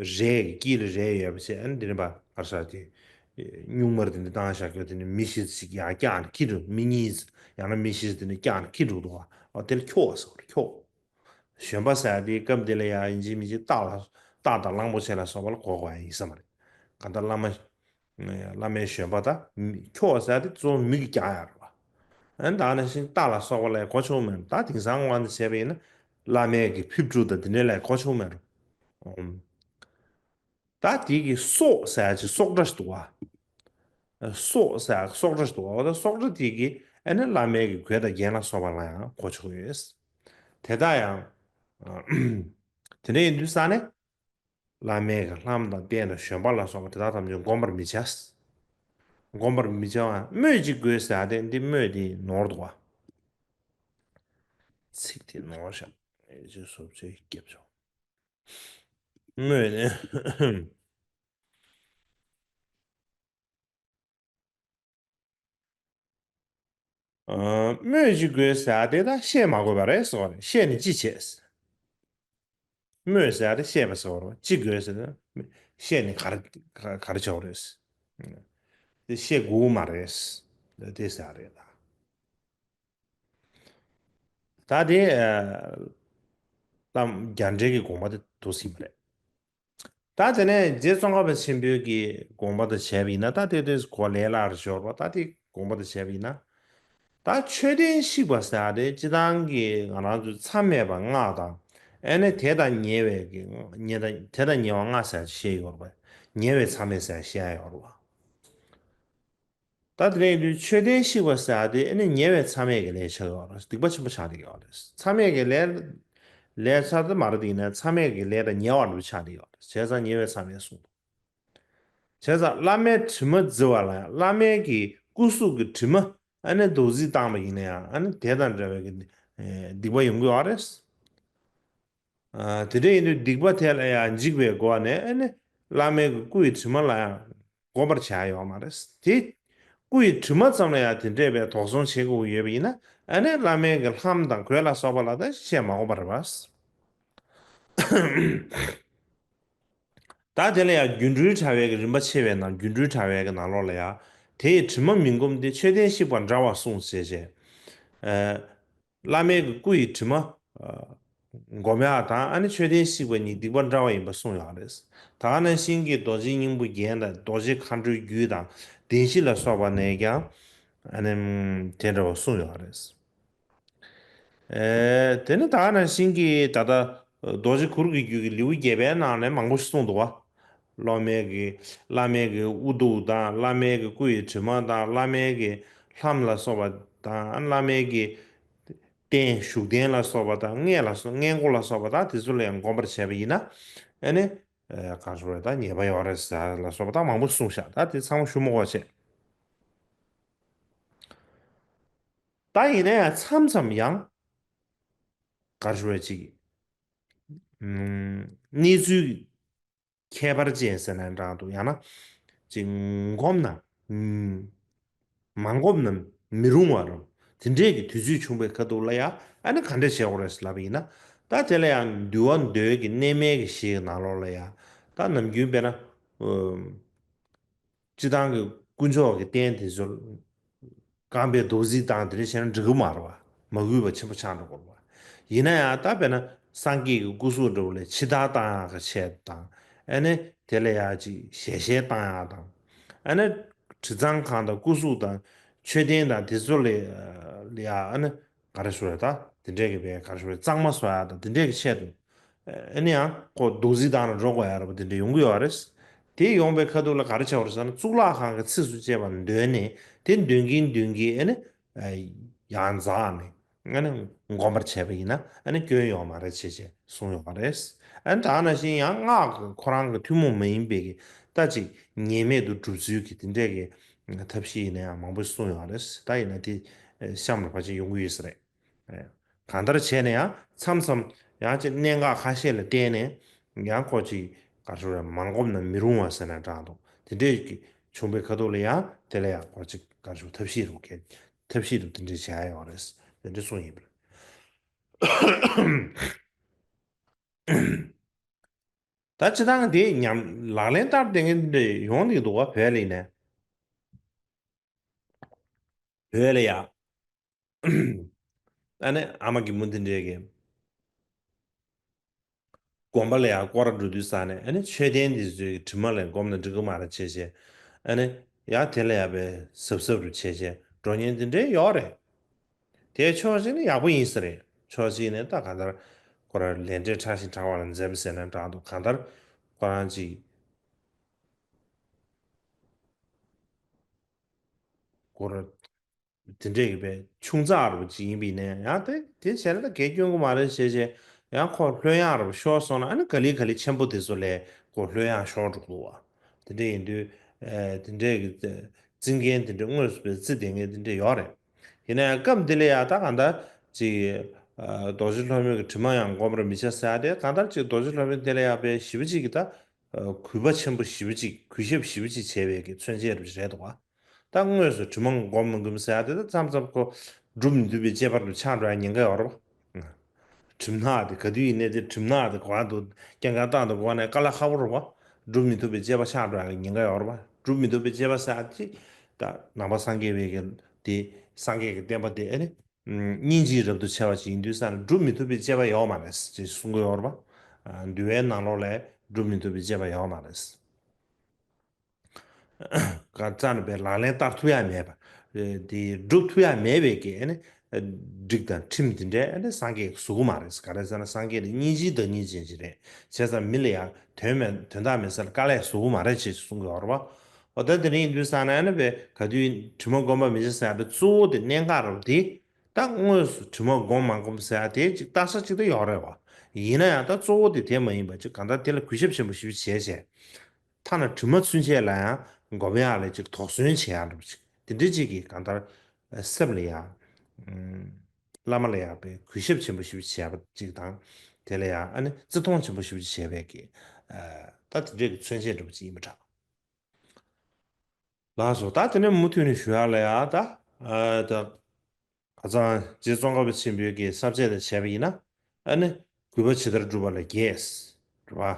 རས་ཀྱི་དཀྱིལ་ལ་རས་ཡོད་པ་བྱས། ཨ་ནི་དེ་ནི་བ་གར་ས་དེ་སྨྱུག་མར་དེ་འདྲ་བཏང་བཞག་རྒྱུ་དེ་ནི་མི་བཞི་ཞིག་ཡར་བཀྱགས་ནས་འཁྱེར་འགྲོ། མི་གཉིས་ཡང་ན་མི་བཞི་དེ་འདྲ་བཀྱགས་ནས་འཁྱེར་འགྲོ་འདུག་བ། ཨ་དེ་ལ་འཁྱོག་ཟེར་བ་རེད། འཁྱོག་ཞོན་པ་ཟེར་ཡ་དེ་སྐབས་འདི་ལ་ཡང་ཡིན་གཅིག་མིན་གཅིག་སྟག་ལ་སྟག་དང་གླང་པོ་ཆེ་ལ་སོགས་པ་ལ་གོ་དགོས་ཡ་ཡིན་ས་མ་རེད། གང་ལྟར་བླ་མ་བླ་མའི་ཞོན་པ་དང་འཁྱོག་ཟེར་ཡ་དེ་གཙོ་བོ་མི་གིས་བཀྱག་ཡ་རེད་བ། ཨ་ནི་ད་ནང་བཞིན་སྟག་ལ་སོགས་པ་ལ་གོ་ཆོག་མེད་རུང་། ད་དེང་སང་དབང་དུ་བྱས་པ་ཡིན་ན་བླ་མའི་གི་ཕེབས་འབྲུ་དང་དེ་འདྲ་ལ་གོ་ཆོག་མེད་རུང་། ད་དེ་གི་སོག་ཟེར་ཡ་ཅིག་སོག་སྒྲ་ཞིག་འདུག་བ། སོག་ཟེར་ཡ་སོག་སྒྲ་ཞིག་འདུག་བ། འོ་ད་སོག་སྒྲ་དེ་གི་ཨ་ནི་བླ་མའི་གི་གོས་དང་རྒྱན་ལ་སོགས་པ་ལ་ཡང་གོ་ཆོག་ཡོད། དེ་དག་ཡང་དེ་འདྲ་ཡིན་དུས་ས་ནས་བླ་མའི་གི་ལྷམ་དང་རྟེན་དང་ཞོན་པ་ལ་སོགས་པ་དེ་དག་ཐམས་ཅད་བསྒོམ་པར་མི་བྱ། བསྒོམ་པར་མི་བྱ་བ། སྨོས་ཅི་དགོས་ཟེར་ཡ་དེ་འདི་སྨོས་དེ་ནོར་འདུག་བ། ཚིག་དེ་ནོར་ཤག་ཨེ་ཅོ་སོབ་ཅོ་སྐྱབས་བྱུང་། སྨོས་ནི། ཨ། སྨོས་ཅི་དགོས་ཟེར་ཡ་དེ་ད་བཤད་མ་དགོས་པ་རེད་ཟེར་བ་རེད། བཤད་ནས་ཅི་བྱེད། སྨོས་ཟེར་ཡ་དེ་བཤད་པ་ཟེར་བ་རེད། ཅི་དགོས་ཟེར་ན་བཤད་ནས་ག་རེ་ག་རེ་བྱ་བ་རེད། དེ་བཤད་དགོས་མ་རེད། དེ་ཟེར་ཡ་རེད་ད། ད་དེ་ཨ། ད་རྒྱ་འགྲེལ་གྱི་དགོངས་པ་དེ་འདུག་ཟིན་པ་རེད། ད་དེ་ནས་རྗེ་ཙོང་ཁ་པ་ཆེན་པོའི་གི་དགོངས་པ་དང་བྱས་པ་ཡིན་ན། ད་དེ་དེ་གོ་ལས་སླ་རུ་ཤོར་བ། ད་དེ་དགོངས་པ་དང་བྱས་པ་ཡིན་ན། ད་མཆོད་རྟེན་བཤིག་པ་ཟེར་ཡ་དེ་སྤྱིར་བཏང་གི་ང་རང་ཚོའི་མཚམས་མེད་པ་ལྔ་དང་། ཨ་ནི་དེ་དང་ཉེ་བའི་གི་ཉེ་དང་དེ་དང་ཉེ་བ་ལྔ་ཟེར་ཡ་བཤད་ཡོད་རེད་པ། ཉེ་བའི་མཚམས་མེད་ཟེར་ཡ་བཤད་ཡ་ཡོད་རེད་པ། ད་དེ་རེད་དུས་མཆོད་རྟེན་བཤིག་པ་ཟེར་ཡ་དེ་ཨ་ནི་ཉེ་བའི་མཚམས་མེད་ཀྱི་ལས་ཆགས་ཡོད་རེད། སྡིག་པ་ཆེན་པོ་ཆགས་བསྡད་ཡོད་རེད། མཚམས་མེད་ཀྱི་ལས་ལས་ཚར་དུ་མ་རེད། དེ་ཡིན་ན་མཚམས་མེད་ཀྱི་ལས་དང་ཉེ་བ་འདྲ་བོ་ཆགས་བསྡད་ཡོད་རེད། བྱས་ཙང་ཉེ་བའི་མཚམས་མེད་གསུངས་འདུག་བྱས་ཙང་བླ་མའི་དྲི་མ་བརྫི་བ་ལ་ཡང་། བླ་མའི་གི་སྐུ་གཟུགས་ཀྱི་དྲི་མ་ཨ་ནི་རྡོག་རྫིས་བཏང་པ་ཡིན་ན་ཡང་། ཨ་ནི་དེ་དང་འདྲ་བའི་གི་སྡིག་པ་ཡོང་གི་ཡོད་རེད། ཨ། དེ་འདྲ་ཡིན་དུས་སྡིག་པ་དེ་ལ་ཡང་འཇིགས་པའི་སྒོ་ནས་ཨ་ནི་བླ་མའི་གི་སྐུ་ཡི་དྲི་མ་ལ་ཡང་བསྒོམ་པར་བྱ་ཡོད་མ་རེད། དེ་སྐུ་ཡི་དྲི་མ་ཙམ་ལ་ཡང་དེ་འདྲས་པའི་དོགས་ཟོན་བྱེད་དགོས་ཀྱི་ཡོད་པ་ཡིན་ན། ཨ་ནི་བླ་མའི་གི་ལྷམ་དང་གོས་ལ་སོགས་པ་ལ་ད་བཤད་མ་དགོས་པ་རེད་པ། ད་དེ་ལ་ཡང་སྒྱུ་འཕྲུལ་དྲ་བའི་གི་རིམ་པ་ཆེ་བའི་ནང་། སྒྱུ་འཕྲུལ་དྲ་བའི་གི་ནང་ལོགས་ལ་ཡང་དེ་ཡི་དྲི་མ་མི་བསྒོམ་དེ་མཆོད་རྟེན་བཤིག་པ་འདྲ་བར་གསུངས་ཞེས་བྱས། ཨ། བླ་མའི་གི་སྐུ་ཡི་དྲི་མ་ཨ་བསྒོམ་ཡག་དང་ཨ་ནི་མཆོད་རྟེན་བཤིག་པ་གཉིས་སྡིག་པ་འདྲ་བ་ཡིན་པ་གསུངས་ཡོད་རེད། ད་ག་ནང་བཞིན་གྱི་རྡོ་རྗེ་སྙིང་པོ་རྒྱན་དང་རྡོ་རྗེ་མཁའ་འགྲོའི་རྒྱུད་དང་བདེན་བཞི་ལ་སོགས་པ་ནས་ཀྱང་ཨ་ནི་དེ་འདྲ་བ་གསུངས་ཡོད་རེད། ཨེ། དེ་ནི་ད་ག་ནང་བཞིན་གྱི་ད་ལྟ་རྡོ་རྗེ་གུར་གྱི་རྒྱུད་ཀྱི་ལེའུ་བརྒྱད་པའི་ནང་ནས་མང་པོ་ཞིག་གསུངས་འདུག་བ། སློབ་མའི་གི་བླ་མའི་གི་དབུ་གདུགས་དང་། བླ་མའི་གི་སྐུ་ཡི་དྲི་མ་དང་། བླ་མའི་གི་ལྷམ་ལ་སོགས་པ་དང་། བླ་མའི་གི་རྟེན་བཞུགས་རྟེན་ལ་སོགས་པ་དང་། སྔས་ལ་སོགས་སྔས་མགོ་ལ་སོགས་པ་དང་དེ་ཚོ་ལ་ཡང་བསྒོམ་པར་བྱས་པ་ཡིན་ན། ཨ་ནི་ཨ་ག་རེ་ཟེར་དགོས་རེད། ད་ཉེས་པ་ཡོད་རེད་ཟེར་ལ་སོགས་པ་དང་མང་པོ་གསུངས་ཤག་ད་དེ་ཚང་མ་ཞུ་མི་དགོས་བྱས། ད་ཡིན་ན་ཡང་མཚམས་མཚམས་ཡང་ག་རེ་ཟེར་དགོས་རེད། ཅིག་ཨུམ། གནས་ཚུལ་ཁྱད་པར་ཅན་ཟེར་ན་འདྲ་འདུག་ཡང་ན་ཅིག་བསྒོམ་ན། ཨུམ། མ་བསྒོམ་ན་མི་རུང་བ་རུང་། དེ་འདྲའི་གི་དུས་ཚོད་བྱུང་བའི་ཁ་ཐུག་ལ་ཡང་ཨ་ནི་ག་འདྲ་བྱེད་དགོས་རེད་ལབ་པ་ཡིན་ན། ད་དེ་ལ་ཡང་འདུལ་བ་མདོའི་གི་གནས་མལ་གྱི་གཞིའི་ནང་ལོགས་ལ་ཡང་། ད་ནམ་རྒྱུན་དཔེར་ན་ཨུམ། སྤྱིར་བཏང་གི་དཀོན་མཆོག་གི་རྟེན་དེ་ཚོ་རྐང་པའི་རྡོག་རྫིས་བཏང་དེ་འདྲ་བྱས་ན་འགྲིག་གི་མ་རེད་བ། མ་གུས་པ་ཆེན་པོ་ཆགས་འགྲོ་གི་རེད་བ། ཡིན་ན་ཡང་ད་དཔེར་ན་སངས་རྒྱས་ཀྱི་སྐུ་གཟུགས་འདྲ་བོ་ལ་ཕྱི་བདར་བཏང་ཡག་གི་ཆེད་དུ་དང་། ཨ་ནི་དེ་ལ་ཡང་ཅིག་ཞལ་ཞལ་བཏང་ཡག་དང་། ཨ་ནི་དྲི་གཙང་ཁང་དང་སྐུ་གཟུགས་དང་མཆོད་རྟེན་དང་དེ་ཚོ་ལ་ཡང་ཨ་ནི་ག་རེ་ཟེར་དགོས་རེད། ད་དེ་འདྲས་ཀྱི་བའི་ག་རེ་ཟེར་དགོས་རེད། གཙང་མ་བཟོ་ཡག་དང་དེ་འདྲས་ཀྱི་ཆེད་དུ། ཨ་ནི་ཡང་ཁོ་རྡོག་རྫིས་བཏང་ན་འགྲོ་དགོས་ཡག་རེད་པ། དེ་འདྲ་ཡོང་གི་ཡོད་རེད། དེ་ཡོང་པའི་ཁ་ཐུག་ལ་ག་རེ་བྱ་བ་རེད་ཟེར་ན། གཙུག་ལག་ཁང་གི་ཚིགས་སུ་བཅད་པ་འདོན་ནས། དེ་འདོན་གྱིན་འདོན་གྱིན་ཨ་ནི་ཡར་འཛེགས་ནས་ཨ་ནི་བསྒོམ་པར་བྱས་པ་ཡིན་ན་ཨ་ནི་སྐྱོན་ཡོད་མ་རེད་ཅེས་བྱས་གསུངས་ཡོད་པ་རེད། ཨ་ནི་ད་ག་ནང་བཞིན་ཡང་སྔགས་ཀྱི་ཁོ་རང་གི་ཐུན་མོང་མ་ཡིན་པའི་གི་ད་ཅིག་ཉེས་མེད་དུ་སྒྲུབ་ཚུལ་གྱི་དེ་འདྲས་ཀྱི་ཐབས་ཤེས་ཡིན་ན་ཡང་མང་པོ་གསུངས་ཡོད་པ་རེད། ད་ཡིན་ན་དེ་གཤམ་ལ་ཕལ་ཆེར་ཡོང་གི་ཡོད་ས་རེད། གང་ལྟར་བྱས་ནས་ཡང་མཚམས་མཚམས་ཡང་ཅིག་གནད་འགག་ཁ་ཤས་ལ་བརྟེན་ནས་ཡང་ཁོ་ཅིག་ག་རེ་ཟེར་དགོས་རེད། མ་བསྒོམས་ན་མི་རུང་བ་ཟེར་ན་འདྲ་འདུག་དེ་འདྲས་ཀྱི་བྱུང་བའི་ཁ་ཐུག་ལ་ཡང་དེ་ལ་ཡང་ཁོ་ཅིག་ག་རེ་ཟེར་དགོས་རེད། ཐབས་ཤེས་རུ་ཁྱེར། ཐབས་ཤེས་དུ་དེ་འདྲས་བྱ་ཡ་ཡོད་རེད། དེ་འདྲས་གསུངས་ཡིན་པ་རེད། ད་སྤྱིར་བཏང་དེ་ཉམས་ལག་ལེན་བསྟར་བསྡད་མཁན་དེ་འདྲས་ཡོང་གི་འདུག་བ། བོད་ལ་ཡིན་ནའི། བོད་ལ་ཡ། ཨ་ནི་ཨ་མ་གི་མུ་འདི་འདྲས་ཀྱི། དགོན་པ་ལ་ཡང་སྐོར་ར་འགྲོ་དུས་ས་ནས་ཨ་ནི་མཆོད་རྟེན་འདི་ཚོའི་དྲི་མ་ལ་འགོམ་ན་འགྲིག་གི་མ་རེད་བྱས་བྱས། ཨ་ནི་ཡང་དེ་ལ་ཡང་པའི་གཟབ་གཟབ་རུ་བྱས་བྱས་འགྲོ་མཁན་འདི་འདྲས་ཡོད་རེད། དེ་ཕྱོགས་གཅིག་ནས་ཡག་པོ་ཡིན་ས་རེད། ཕྱོགས་གཅིག་ནས་ད་གང་ལྟར་ཁོ་རང་ལས་འབྲས་ཕྲ་ཞིང་ཕྲ་བ་ལ་འཛེམ་ཟེར་ན་འདྲ་འདུག་གང་ལྟར་ཁོ་རང་ཅིག་སྐོར་དེ་འདྲས་ཀྱི་པའི་ཆུང་ཙག་རུ་ཅིག་ཡིན་པའི་ནས་ཡང་དེ་དེ་བྱས་ན་ད་གལ་སྐྱོན་གི་མ་རེད་བྱས་བྱས་ཡང་ཁོ་ལྷོད་ཡངས་རུ་ཤོར་སོང་ན་ཨ་ནི་ག་ལེ་ག་ལེ་ཆེན་པོ་དེ་ཚོ་ལས་ཁོ་ལྷོད་ཡངས་ཤོར་འགྲོ་གི་འདུག་བ། དེ་འདྲས་ཡིན་དུས་དེ་འདྲས་ཀྱི་རྩི་མཁན་དེ་འདྲས་དངོས་སུ་པའི་རྩི་དེ་ངས་དེ་འདྲས་ཡོད་རེད། ཡིན་ན་ཡང་སྐབས་འདི་ལ་ཡང་ད་གང་ལྟར་ཅིག་རྡོ་རྗེ་སློབ་དཔོན་གྱི་དྲི་མ་ཡང་སྒོམ་རུ་མི་བྱ་ཟེར་ཡ་དེ་གང་ལྟར་ཅིག་རྡོ་རྗེ་སློབ་དཔོན་དེ་ལ་ཡང་པའི་ཞི་བ་ཅིག་གི་ད། གུས་པ་ཆེན་པོ་ཞེ་པོ་ཅིག་གུས་ཞབས་ཞེ་པོ་ཅིག་བྱས་པའི་གི་མཚོན་བྱེད་རུ་རེད་འདུག་བ། ད་དངོས་སུ་དྲི་མ་སྒོམ་མི་སྒོམ་ཟེར་ཡ་དེ་ད་མཚམས་མཚམས་ཁོ་སྒྲུབ་མི་ཐུབ་པའི་དཔྱད་པ་རུ་ཆགས་འགྲོ་ཡ་ཉེན་ཁ་ཡོད་རེད་བ། གྲིབ་ནག་དེ་ག་དུས་ཡིན་ནའི་དེ་གྲིབ་ནག་དེ་གོ་བ་འདུག་སྐྱེ་འགག་བཏང་དུ་གོ་བ་ནས་དཀའ་ལས་ཁག་པོ་རེད་བ། སྒྲུབ་མི་ཐུབ་པའི་དཔྱད་པ་ཆགས་འགྲོ་ཡ་གི་ཉེན་ཁ་ཡོད་རེད་བ། སྒྲུབ་མི་ཐུབ་པའི་དཔྱད་པ་ཟེར་ཡ་དེ་ད་ནང་པ་སངས་རྒྱས་པའི་གི་དེ་སངས་རྒྱས་ཀྱི་བསྟན་པ་དེ་ཨེ་ནི། སྙིང་རྗེ་རབ་ཏུ་ཆེ་བ་ཞིག་ཡིན་དུས་ཙང་ནས་སྒྲུབ་མི་ཐུབ་པའི་དཔྱད་པ་ཡོད་མ་རེད་ཅེས་གསུང་གི་ཡོད་རེད་པ། འདུལ་བའི་ནང་ལོགས་ལ་སྒྲུབ་མི་ཐུབ་པའི་དཔྱད་པ་ཡོད་མ་རེད། ག་རྩ་ནས་པའི་ལག་ལེན་བསྟར་ཐུབ་ཡ་མེད་པ། དེ་སྒྲུབ་ཐུབ་ཡ་མེད་པའི་གི་ཨ་ནི། སྒྲིག་དང་ཁྲིམས་དེ་འདྲས་ཨ་ནི་སངས་རྒྱས་བཟོ་གི་མ་རེད། ག་རེ་ཟེར་ན་སངས་རྒྱས་དེ་སྙིང་རྗེའི་བདག་ཉིད་ཅན་ཞིག་རེད། བྱས་ཙང་མི་ལ་ཡང་དོན་མེད་དོན་དག་མེད་སར་དཀའ་ལས་བཟོ་གི་མ་རེད་ཅེས་གསུང་གི་ཡོད་རེད་པ། འོ་ད་དེ་རིང་ཡིན་དུས་ཙང་ནས་ཨ་ནི་པའི་ག་དུས་དྲི་མ་སྒོམ་པ་མི་བྱེད་ཟེར་ཡ་དེ་གཙོ་བོ་དེ་གནད་འགག་རེད་པ་དེ། ད་དངོས་སུ་དྲི་མ་སྒོམ་མ་སྒོམ་ཟེར་ཡ་དེ་ཅིག་བརྟག་བྱ་ཅིག་ཏུ་ཡོད་རེད་བ། ཡིན་ན་ཡང་ད་གཙོ་བོ་དེ་དེ་མ་ཡིན་པ་ཅིག་གང་ལྟར་དེ་ལ་གུས་ཞབས་ཆེན་པོ་ཞིག་བྱས་བྱས། ཐ་ན་དྲི་མ་ཚུན་ཆད་ལ་ཡང་སྒོམ་ཡག་ལ་ཅིག་དོགས་ཟོན་བྱེད་ཡག་འདྲ་པོ་ཅིག་དེ་འདྲའི་ཅིག་གིས་གང་ལྟར་སེམས་ལ་ཡང་བླ་མ་ལ་ཡང་པའི་གུས་ཞབས་ཆེན་པོ་ཞིག་བྱས་པ་ཅིག་དང་། དེ་ལ་ཡང་ཨ་ནི་བརྩི་མཐོང་ཆེན་པོ་ཞིག་བྱས་པའི་གི་ད་དེ་འདྲའི་གི་མཚོན་བྱེད་འདྲ་པོ་ཅིག་ཡིན་པ་འདྲ། ལགས་སོ། ད་དེ་ནས་མུ་མཐུད་ནས་ཞུ་ཡག་ལ་ཡ་ད། ཨ་ད། ཁ་སང་རྗེ་ཙོང་ཁ་པ་ཆེན་པོའི་གི་ས་བཅད་དེ་བྱས་པ་ཡིན་ན། ཨ་ནི་གུས་པ་ཇི་ལྟར་བསྒྲུབ་པ་ལ་རྒྱས། རེད་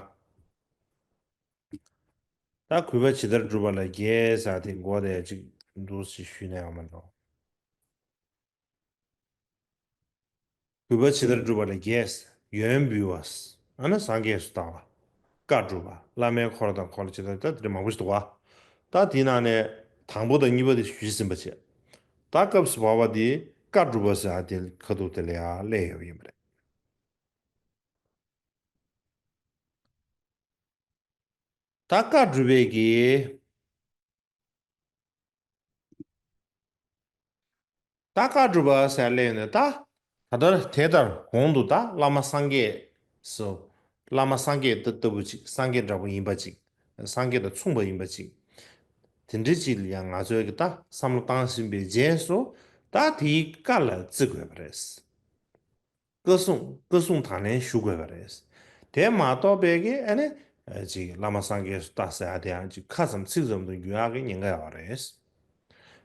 པ། ད་གུས་པ་ཇི་ལྟར་བསྒྲུབ་པ་ལ་རྒྱས་ཟེར་དེ་འགོ་དེ་ཅིག་འདུག་ཅིག་ཞུས་ན་ཡང་མ་འགྲོ། གུས་པ་ཇི་ལྟར་བསྒྲུབ་པ་ལ་རྒྱས། ཡོན་འབུལ་བ། ཨ་ནི་སངས་རྒྱས་སུ་བཏང་བ། བཀའ་སྒྲུབ་པ། བླ་མའི་འཁོར་དང་འཁོར་ལོ་ཇི་ལྟར་ད་དེ་འདྲ་མང་པོ་ཞིག་འདུག་བ། ད་དེའི་ནང་ནས་དང་པོ་དང་གཉིས་པ་དེ་ཞུས་ཟིན་པ་བྱས། ད་སྐབས་སུ་བབ་པ་དེ་བཀའ་སྒྲུབ་པ་ཟེར་ཡ་དེ་ཁ་ཐུག་དེ་ལ་ཡང་སླེབས་ཡོད་པ་ཡིན་པ་རེད། ད་བཀའ་སྒྲུབ་པའི་གི། ད་བཀའ་སྒྲུབ་པ་ཟེར་ལས་ནས་ད། ད་ལྟར་དེ་ལྟར་གོང་དུ་ད་བླ་མ་སངས་རྒྱས་སུ། བླ་མ་སངས་རྒྱས་ལྟ་བུ་ཅིག་སངས་རྒྱས་འདྲ་པོ་ཡིན་པ་ཅིག་སངས་རྒྱས་དང་མཚུངས་པ་ཡིན་པ་ཅིག་དེ་འདྲ་ཅིག་ལ་ཡང་ང་ཚོས་ཀྱི་ད་བསམ་བློ་བཏང་ཟིན་པའི་རྗེས་སུ་ད་དེའི་བཀའ་ལ་བརྩི་དགོས་པ་རེད། བཀའ་གསུང་བཀའ་གསུང་དང་ལེན་ཞུ་དགོས་པ་རེད། དེ་མ་གཏོགས་པའི་གི་ཨ་ནི། ཅིག་བླ་མ་སངས་རྒྱས་སུ་ལྟ་ཟེར་ཡ་དེ་ཡང་ཅིག་ཁ་ཙམ་ཚིག་ཙམ་དུ་འགྱུར་ཡག་གི་ཉེན་ཁ་ཡོད་རེད།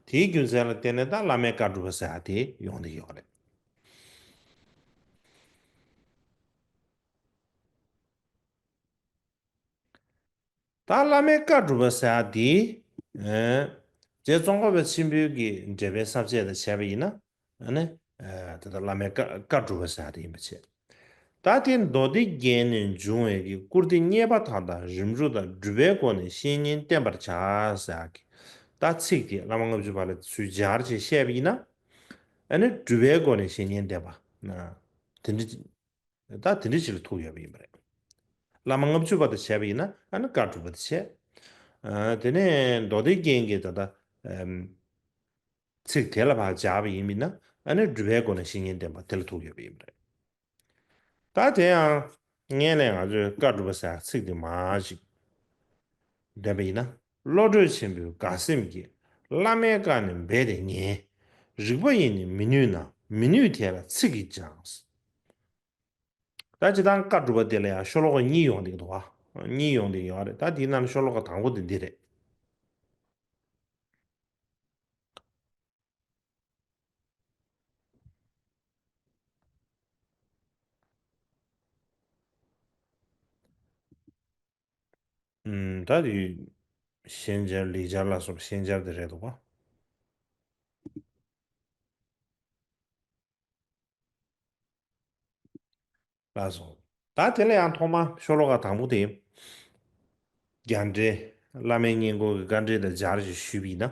དེའི་རྒྱུ་མཚན་ལ་བརྟེན་ནས་ད་བླ་མའི་བཀའ་སྒྲུབ་པ་ཟེར་ཡ་དེ་ཡོང་བསྡད་ཡོད་རེད། ད་བླ་མའི་བཀའ་སྒྲུབ་པ་ཟེར་ཡ་དེ། རྗེ་ཙོང་ཁ་པ་ཆེན་པོའི་གི་འགྲེལ་པའི་ས་བཅད་དང་བྱས་པ་ཡིན་ན། ཨ་ནི། ད་ལྟ་བླ་མའི་བཀའ་བཀའ་སྒྲུབ་པ་ཟེར་ཡ་དེ་ཡིན་པ་བྱས། ད་དེ་མདོ་སྡེ་རྒྱན་ནས་འབྱུང་བའི་གི་བཀུར་སྟི་རྙེད་པ་དག་དང་རིམ་གྲོ་དང་སྒྲུབ་པའི་སྒོ་ནས་བཤེས་གཉེན་བསྟེན་པར་བྱ་ཟེར་ཡ་གི། ད་ཚིག་དེ་བླ་མ་ལྔ་བཅུ་པ་ལ་ཚུར་སྦྱར་ཅིག་བཤད་པ་ཡིན་ན། ཨ་ནི་སྒྲུབ་པའི་སྒོ་ནས་བཤེས་གཉེན་བསྟེན་པ། དེ་འདྲ། ད་དེ་འདྲ་ཞིག་ལ་ཐུག་ཡོད་པ་ཡིན་པ་རེད། བླ་མ་ལྔ་བཅུ་པ་དང་བྱས་པ་ཡིན་ན་ཨ་ནི་བཀའ་སྒྲུབ་པ་དེ་བྱས། དེ་ནས་མདོ་སྡེ་རྒྱན་གྱི་ད་ལྟ་ཚིག་དེ་ལ་ཕར་སྦྱར་བ་ཡིན་པ་ཡིན་ན་ཨ་ནི་སྒྲུབ་པའི་སྒོ་ནས་བཤེས་གཉེན་བསྟེན་པ་དེ་ལ་ཐུག་ཡོད་པ་ཡིན་པ་རེད། ད་དེ་ཡང་སྔན་ལས་ང་ཚོས་བཀའ་སྒྲུབ་པ་ཟེར་ཚིག་དེ་མར་ཞིག་འདོན་པ་ཡིན་ན། བློ་གྲོས་ཆེན་པོས་དགའ་སེམས་ཀྱིས། བླ་མའི་བཀའ་ནི་རྦད་དེ་ཉན། རིགས་པ་ཡིས་ནི་མི་ནུས་ན། མི་ནུས་དེ་ལ་ཚིག་གིས་ཀྱང་། ད་སྤྱིར་བཏང་བཀའ་སྒྲུབ་པ་དེ་ལ་ཡང་ཤོ་ལོ་ཀ་གཉིས་ཡོང་བསྡད་ཀྱི་འདུག་བ། གཉིས་ཡོང་བསྡད་ཀྱི་ཡོད་རེད། ད་དེའི་ནང་ནས་ཤོ་ལོ་ཀ་དང་པོ་དེ་འདི་རེད། ཨུམ། ད་དེ་ཤན་སྦྱར་ལེགས་སྦྱར་ལ་སོགས་པ་ཤན་སྦྱར་དེ་རེད་འདུག་པ། ལགས་སོ། ད་དེ་ལ་ཡང་ཐོག་མ་ཤོ་ལོ་ཀ་དང་པོ་དེ། རྒྱ་འགྲེལ། བླ་མའི་སྙན་སྐོར་གྱི་དཀའ་འགྲེལ་དང་སྦྱར་ཞིག་ཞུས་པ་ཡིན་ན།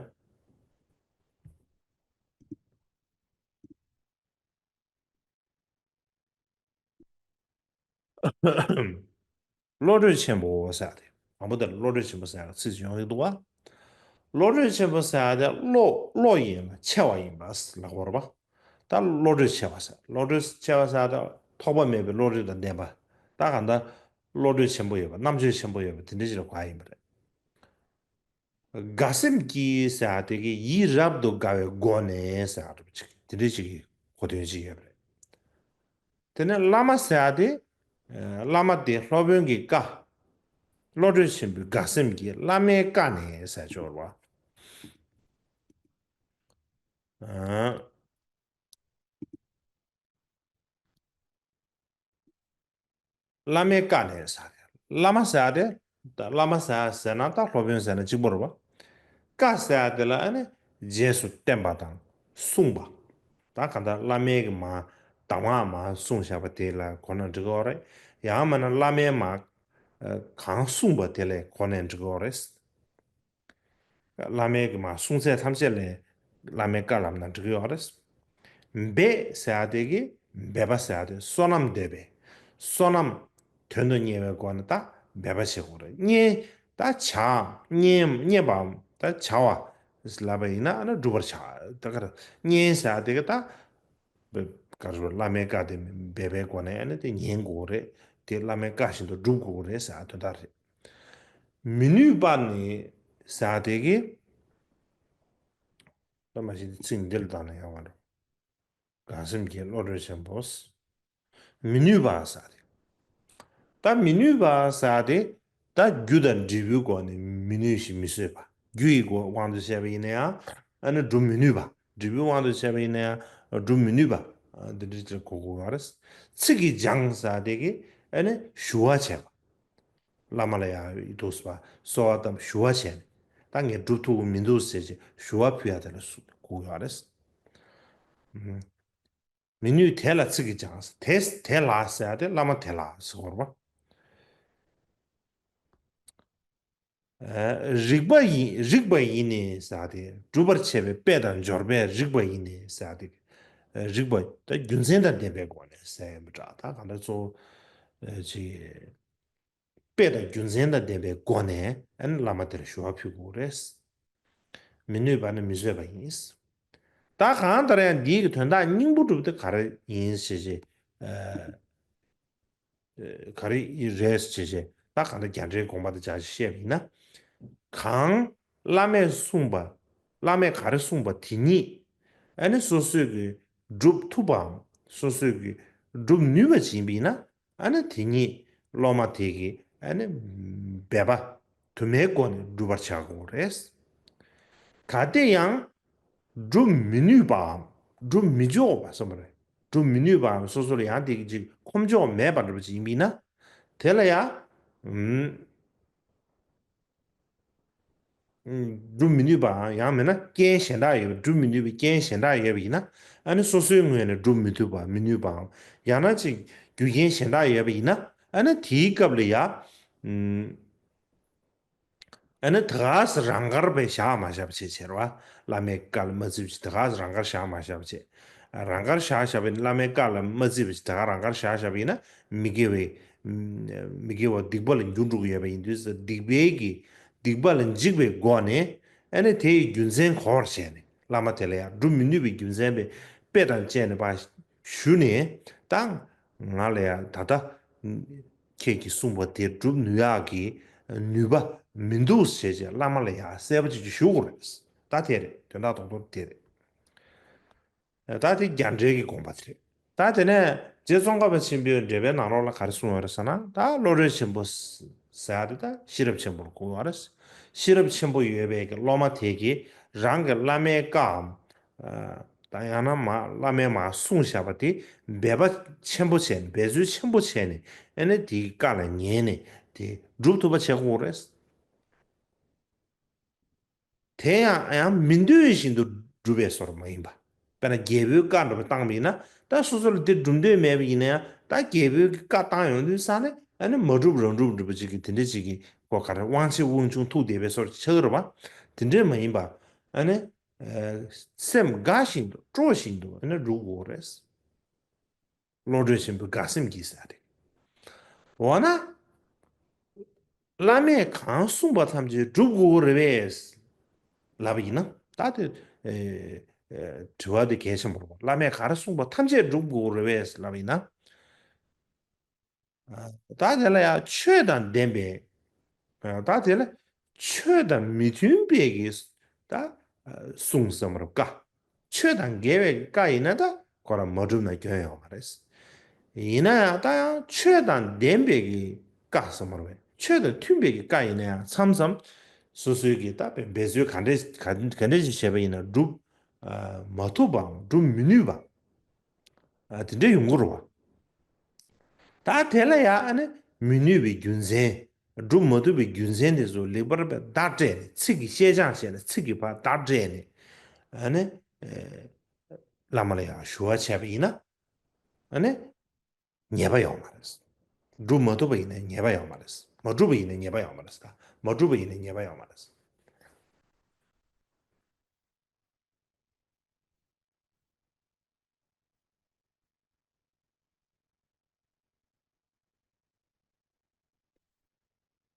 བློ་གྲོས་ཆེན་པོ་ཟེར་ཏེ། དང་པོ་དེར་བློ་གྲོས་ཆེན་པོ་ཟེར་ཡག་ཚིག་ཅིག་ཡོང་གི་འདུག་བ། བློ་གྲོས་ཆེན་པོ་ཟེར་ཡག་དེ་བློ་བློ་ཡིན་ལ་ཆེ་བ་ཡིན་པ་ལབ་དགོས་རེད་པ། ད་བློ་གྲོས་ཆེ་བ་ཟེར། བློ་གྲོས་ཆེ་བ་ཟེར་ཡག་དེ་ཐོགས་པ་མེད་པའི་བློ་གྲོས་དང་ལྡན་པ། ད་གང་ལྟར་བློ་གྲོས་ཆེན་པོ་ཡོད་པ། རྣམ་དཔྱོད་ཆེན་པོ་ཡོད་པ་དེ་འདྲ་ཞིག་ལ་གོ་ཡ་ཡིན་པ་རེད། དགའ་སེམས་ཀྱིས་ཟེར་ཡག་དེ་གི་ཡིད་རབ་ཏུ་དགའ་བའི་སྒོ་ནས་ཟེར་ཡག་དེ་འདྲ་ཞིག་གི་གོ་དོན་ཅིག་ཡོད་པ་རེད། དེ་ནས་བླ་མ་ཟེར་ཡག་དེ། ཨ། བླ་མ་དེ་སློབ་དཔོན་གྱི་བཀའ། བློ་གྲོས་ཆེན་པོའི་དགའ་སེམས་ཀྱིས་བླ་མའི་བཀའ་ནས་ཟེར་ཆོག་རེད་པ། ཨ། བླ་མའི་བཀའ་ནས་ཟེར་ཡག་དེ། བླ་མ་ཟེར་ཡག་དེ། ད་བླ་མ་ཟེར་ཡག་ཟེར་ན་ད་སློབ་དཔོན་ཟེར་ན་གཅིག་པ་རེད་པ། བཀའ་ཟེར་ཡག་དེ་ལ་ཨ་ནི་རྗེས་སུ་བསྟན་པ་དང་གསུངས་པ། ད་གང་ལྟར་བླ་མའི་གི་མར་གདམས་ངག་མར་གསུངས་བཞག་པ་དེ་ལ་གོ་ན་འགྲིག་གི་ཡོད་རེད། ཡང་མིན་ན་བླ་མའི་མར། ཨ། གང་གསུངས་པ་དེ་ལ་གོ་ནས་འགྲིག་གི་ཡོད་རེད། བླ་མའི་གི་མར་གསུང་ཚད་ཐམས་ཅད་ལ་བླ་མའི་བཀའ་ལབ་ན་འགྲིག་གི་ཡོད་རེད། འབད་ཟེར་ཡག་དེ་གི་འབད་པ་ཟེར་ཡག་དེ་བསོད་ནམས་འདོད་པས། བསོད་ནམས་དོན་དུ་གཉེར་བའི་སྒོ་ནས་ད་འབད་པ་བྱེད་དགོས་རེད། གཉེར་ད་བྱ། གཉེར་གཉེར་བའམ་ད་བྱ་བ་ལབ་པ་ཡིན་ན་ཨ་ནི་སྒྲུབ་པར་བྱ། ད་ག་རེ་གཉེར་ཟེར་ཡག་དེ་གི་ད། བཀའ་སྒྲུབ་བླ་མའི་བཀའ་དེ་འབད་པའི་སྒོ་ནས་ཨ་ནི་དེ་ཉན་དགོས་རེད། དེ་བླ་མའི་བཀའ་བཞིན་དུ་སྒྲུབ་དགོས་རེད་ཟེར་དོན་དག་རེད། མི་ནུས་པ་ནི་ཟེར་དེ་གི། ད་མ་གཞི་དེ་ཚིག་འདི་ལ་བཏང་ན་ཡག་པ་འགྲོ། གང་སེམས་ཀྱི་བློ་གྲོས་ཆེན་པོ། མི་ནུས་པ་ཟེར་དེ། ད་མི་ནུས་པ་ཟེར་དེ། ད་རྒྱུ་དང་འབྲས་བུའི་སྒོ་ནས་མི་ནུས་ཤིང་མི་བཟོད་པ། རྒྱུ་ཡི་སྒོ་དབང་དུ་བྱས་པ་ཡིན་ན་ཡང་ཨ་ནི་སྒྲུབ་མི་ནུས་པ། འབྲས་བུའི་དབང་དུ་བྱས་པ་ཡིན་ན་ཡང་སྒྲུབ་མི་ནུས་པ། ཨ། འདི་འདྲ་ཅིག་གོ་དགོས་པ་རེད། ཚིག་གིས་སྦྱང་ཟེར་དེ་གིས་ཨ་ནི་ཞུ་བ་བྱས་པ། བླ་མ་ལ་ཡང་འདུག་སེ་གསོལ་བ་བཏབ་ཞུ་བ་བྱས་ནས་ད་ངས་སྒྲུབ་ཐུབ་ཀྱི་མི་འདུག་ཟེར་བྱས་ཞུ་བ་ཕུལ་ཡ་དེ་ལ་གོ་དགོས་པ་རེད། ཨུམ། མི་ནུས་དེ་ལ་ཚིག་གིས་སྦྱང་། དེ་དེ་ལ་ཟེར་ཡ་དེ་བླ་མ་དེ་ལ་ཟེར་དགོས་རེད་པ། ཨ། རིག་པ་ཡིན། རིག་པ་ཡིས་ནི་ཟེར་ཏེ་སྒྲུབ་པར་བྱེད་པའི་དཔེ་དང་འབྱོར་པས་རིག་པ་ཡིས་ནི་ཟེར་ཏེ། རིག་པ་ད་རྒྱུ་མཚན་དང་ལྡན་པའི་སྒོ་ནས་ཟེར་ཡོད་པ་འདྲ། ད་གང་ལྟར་གཙོ་བོ་ཅིག་དཔེ་དང་རྒྱུ་མཚན་དང་ལྡན་པའི་སྒོ་ནས་ཨ་ནི་བླ་མ་དེར་ཞུ་བ་ཕུལ་དགོས་རེད། མི་ནུས་པ་ནི་མི་བཟོད་པ་ཡིན། ད་གང་ལྟར་ཡང་འདིའི་གི་དོན་དག་སྙིང་པོ་སྒྲུབ་དེ་ག་རེ་ཡིན་ཞེས་ཞེས། ཨ། ག་རེ་རེད་ཅེས་བྱས་ད་གང་ལྟར་རྒྱ་འགྲེལ་དགོངས་པ་དང་སྦྱར་ཞིག་བཤད་པ་ཡིན་ན། གང་བླ་མས་གསུངས་པ། བླ་མས་ག་རེ་གསུངས་པ་དེ་ཉིད་ཨ་ནི་སོ་སོས་ཀྱིས་སྒྲུབ་ཐུབ་པའམ་སོ་སོས་ཀྱིས་སྒྲུབ་ནུས་པ་ཅིག་ཡིན་པ་ཡིན་ན་ཨ་ནི་དེ་ཉིད་སློབ་མ་དེ་གིས་ཨ་ནི་འབད་པ་དུ་མའི་སྒོ་ནས་སྒྲུབ་པར་བྱ་དགོས་རེད། གལ་ཏེ་ཡང་སྒྲུབ་མི་ནུས་པའམ་སྒྲུབ་མི་ཆོག་པ་གསུངས་པ་རེད། སྒྲུབ་མི་ནུས་པའམ་སོ་སོ་ལ་ཡང་དེ་གི་ཅིག་ཁོམ་ཆོག་མེད་པ་འདྲ་པོ་ཅིག་ཡིན་པ་ཡིན་ན། དེ་ལ་ཡང་། ཨུམ། སྒྲུབ་མི་ནུས་པའམ་ཡང་མིན་ན་རྐྱེན་གཞན་དག་ཡོད་པ། སྒྲུབ་མི་ནུས་པའི་རྐྱེན་གཞན་དག་ཡོད་པ་ཡིན་ན། ཨ་ནི་སོ་སོའི་ངོས་ནས་སྒྲུབ་མི་ཐུབ་པ་མི་ནུས་པའམ་ཡང་ན་ཅིག་རྒྱུ་རྐྱེན་གཞན་དག་ཡོད་པ་ཡིན་ན། ཨ་ནི་དེའི་སྐབས་ལ་ཡང་། ཨུམ། ཨ་ནི་དེ་ག་སེ་རང་དགར་བའི་བཞག་མ་བཞག་པ་བྱས་བྱས་རེད་པ། བླ་མའི་བཀའ་ལ་མ་བརྩི་བ་ཅིག་དེ་ག་སེ་རང་དགར་བཞག་མ་བཞག་པ་བྱས། རང་དགར་བཞག་བཞག་པ་ཡིན་ན་བླ་མའི་བཀའ་ལ་མ་བརྩི་བ་ཅིག་དེ་ག་རང་དགར་བཞག་བཞག་པ་ཡིན་ན་མི་དགེ་བའི། མི་དགེ་བ་སྡིག་པ་ལ་འགྱུར་འགྲོ་གི་ཡོད་པ་ཡིན་དུས་སྡིག་པའི་གི། སྡིག་པ་ལ་འཇིགས་པའི་སྒོ་ནས་ཨ་ནི་དེ་ཡི་རྒྱུ་མཚན་གོ་བར་བྱས་ནས་བླ་མ་དེ་ལ་ཡང་སྒྲུབ་མི་ནུས་པའི་རྒྱུ་མཚན་པའི་དཔེ་དང་བཅས་ནས་ཕར་ཞུས་ནས་ད་ང་ལ་ཡང་ད་ལྟ། ཁྱེད་ཀྱིས་གསུངས་པ་དེ་སྒྲུབ་ནུས་ཡག་གི་ནུས་པ་མི་འདུག་ཟེར་བྱས་བླ་མ་ལ་ཡང་གསལ་པོ་ཅིག་ཅིག་ཞུ་དགོས་རེད། ད་དེ་རེད། དོན་དག་རྡོག་རྡོག་དེ་རེད། ད་དེ་རྒྱ་འགྲེལ་གྱི་དགོངས་པ་དེ་རེད། ད་དེ་ནས་རྗེ་ཙོང་ཁ་པ་ཆེན་པོས་འགྲེལ་པའི་ནང་ལོགས་ལ་ག་རེ་གསུངས་ཡོད་རེད་ཟེར་ན། ད་བློ་གྲོས་ཆེན་པོ་ཟེར་ཡ་དེ་ད་ཤེས་རབ་ཆེན་པོར་གོ་དགོས་རེད། ཤེས་རབ་ཆེན་པོ་ཡོད་པའི་གི་སློབ་མ་དེ་གིས་རང་གི་བླ་མའི་བཀའམ། ད་ཡང་ན་མ་བླ་མས་མར་གསུངས་བཞག་པ་དེ་འབད་པ་ཆེན་པོ་བྱས་ནས། འབད་རྩོལ་ཆེན་པོ་བྱས་ནས་ཨ་ནི་དེའི་བཀའ་ལ་ཉན་ནས་དེ་སྒྲུབ་ཐུབ་པ་བྱེད་དགོས་རེད། དེ་ཡང་ཡང་མི་འདོད་བཞིན་དུ་སྒྲུབ་པའི་བཟོ་འདྲ་མ་ཡིན་པ། དཔེར་ན་རྒྱལ་པོའི་བཀའ་འདྲ་པོ་བཏང་པ་ཡིན་ན། ད་སོ་སོ་ལ་དེ་སྒྲུབ་འདོད་མེད་པ་ཡིན་ན་ཡང་། ད་རྒྱལ་པོའི་བཀའ་བཏང་ཡོང་དུས་ས་ནས་ཨ་ནི་མ་སྒྲུབ་རང་སྒྲུབ་འདྲ་པོ་ཅིག་གི་དེ་འདྲ་ཅིག་གི་གོ་ག་རེ། དབང་ཆེ་དབང་ཆུང་ཐུག་བསྡད་པའི་བཟོ་འདྲ་ཆགས་ཀྱི་རེད་པ། དེ་འདྲ་མ་ཡིན་པ། ཨ་ནི་སེམས་དགའ་བཞིན་དུ་སྤྲོ་བཞིན་དུ་ཨ་ནི་སྒྲུབ་དགོས་རེད། བློ་གྲོས་ཆེན་པོའི་དགའ་སེམས་ཀྱིས་ཟེར་ཏེ། འོ་ན། བླ་མས་གང་གསུངས་པ་ཐམས་ཅད་སྒྲུབ་དགོས་རེད་པས་ལབ་པ་ཡིན་ན། ད་དེ་ཨེ་ཨེ་དྲི་བ་དེ་གལ་ཆེན་པོ་རེད་པ། བླ་མས་ག་རེ་གསུངས་པ་ཐམས་ཅད་སྒྲུབ་དགོས་རེད་པས་ལབ་པ་ཡིན་ན། ད་དེ་ལ་ཡང་ཆོས་དང་ལྡན་པའི། ད་དེ་ལ་ཆོས་དང་མི་མཐུན་པའི་གི་ད་གསུངས་ཟེར་བ་རེད་བཀའ། ཆོས་དང་འགལ་བའི་བཀའ་ཡིན་ན་ད་ཁོ་རང་མ་སྒྲུབ་ན་སྐྱོན་ཡོད་མ་རེད། ཡིན་ན་ཡང་ད་ཡང་ཆོས་དང་ལྡན་པའི་གི་བཀའ་ཟེར་བ་རེད། ཆོས་དང་མཐུན་པའི་གི་བཀའ་ཡིན་ན་ཡང་མཚམས་མཚམས་སོ་སོའི་གི་ད་འབད་འབད་རྩོལ་ག་འདྲས་ག་ག་འདྲས་ཞིག་བྱས་པ་ཡིན་ན་སྒྲུབ་མ་ཐུབ་པའམ་སྒྲུབ་མི་ནུས་པ། ཨ་དེ་འདྲ་ཡོང་གི་རེད་བ། ད་དེ་ལ་ཡང་ཨ་ནི་མི་ནུས་པའི་རྒྱུ་མཚན། སྒྲུབ་མ་ཐུབ་པའི་རྒྱུ་མཚན་དེ་ཚོ་ལེགས་པར་བརྡ་སྤྲད་ནས། ཚིག་གིས་བཤད་སྦྱང་བྱས་ནས། ཚིག་གིས་ཕར་བརྡ་སྤྲད་ནས། ཨ་ནི་ཨེ་བླ་མ་ལ་ཡང་ཞུ་བ་བྱས་པ་ཡིན་ན། ཨ་ནི་ཉེས་པ་ཡོང་མ་རེད། སྒྲུབ་མ་ཐུབ་པ་ཡིན་ན་ཉེས་པ་ཡོང་མ་རེད། མ་སྒྲུབ་པ་ཡིན་ན་ཉེས་པ་ཡོང་མ་རེད། ད་མ་སྒྲུབ་པ་ཡིན་ན་ཉེས་པ་ཡོང་མ་རེད།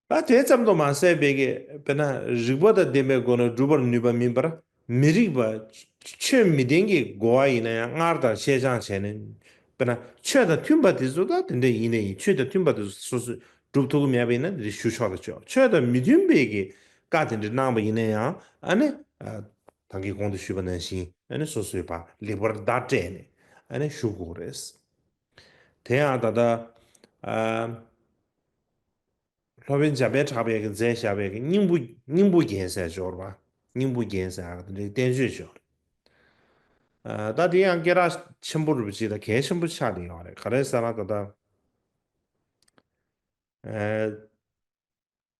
ད་དེ་ཙམ་དུ་མ་ཟད་པའི་གི། དཔེར་ན་རིགས་པ་དང་ལྡན་པའི་སྒོ་ནས་སྒྲུབ་པར་ནུས་པ་མིན་པར། མི་རིགས་པ། ཆོས་མི་ལྡན་གྱི་རྒོལ་བ་ཡིན་ན་ཡང་སྔར་ལྟར་བཤད་སྦྱང་བྱས་ནས། དཔེར་ན་ཆོས་དང་མཐུན་པ་དེ་ཚོ་ད་དེ་འདྲ་ཡིན་ནའི་ཡིན། ཆོས་དང་མཐུན་པ་དེ་ཚོ་སོ་སོས་སྒྲུབ་ཐུབ་ཀྱི་མེད་པ་ཡིན་ན་དེ་འདྲ་ཞུ་ཆོག་ད་ཆོག་ཆོས་དང་མི་མཐུན་པའི་གི་བཀའ་དེ་འདྲ་གནང་བ་ཡིན་ན་ཡང་། ཨ་ནི་ཨ་ད་གིན་གོང་དུ་ཞུས་པ་ནང་བཞིན། ཨ་ནི་སོ་སོས་ཕར་ལེགས་པར་བརྡ་སྤྲད་ནས་ཨ་ནི་ཞུ་དགོས་རེད། དེ་ཡང་ད་ལྟ་ཨ། སློབ་དཔོན་འཇམ་དཔལ་གྲགས་པས་ཀྱིས་མཛད་བཞག་པའི་སྙིང་པོ། སྙིང་པོ་རྒྱན་ཟེར་ཡག་ཅིག་ཡོད་རེད་པ། སྙིང་པོ་རྒྱན་ཟེར་ཡག་དེ་འདྲའི་བསྟན་བཅོས་ཅིག་ཡོད་རེད། ཨ་ད་དེ་ཡང་སྐད་གྲགས་ཆེན་པོ་རེད་པ། ཅིག་དང་གལ་ཆེན་པོ་ཆགས་བསྡད་ཡོད་རེད། ག་རེ་ཟེར་ན་ད་ལྟ་ཨ་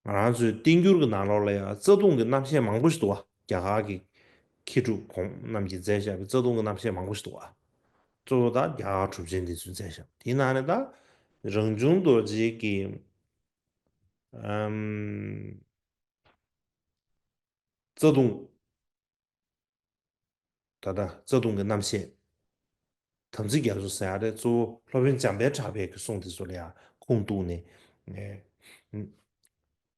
ང་རང་ཚོའི་བསྟན་འགྱུར་གྱི་ནང་ལོགས་ལ་ཡང་རྩ་ལྟུང་གི་རྣམ་བཤད་མང་པོ་ཞིག་འདུག་པ། རྒྱ་གར་གྱི་མཁས་གྲུབ་གོང་རྣམས་ཀྱིས་མཛད་བཞག་པའི་རྩ་ལྟུང་གི་རྣམ་བཤད་མང་པོ་ཞིག་འདུག་པ། གཙོ་བོ་ད་རྒྱ་གར་གྲུབ་ཆེན་འདི་ཚོས་མཛད་བཞག་དེའི་ནང་ནས་ད་རང་བྱུང་རྡོ་རྗེ་གི་ཨམ། རྩ་ལྟུང་། ད་ལྟ་རྩ་ལྟུང་གི་རྣམ་བཤད། དམ་ཚིག་རྒྱ་མཚོ་ཟེར་ཡག་དེ་གཙོ་བོ་སློབ་དཔོན་འཇམ་དཔལ་གྲགས་པའི་གི་གསུང་དེ་ཚོ་ལ་ཡང་ཁུངས་གཏུགས་ནས་ཨེ་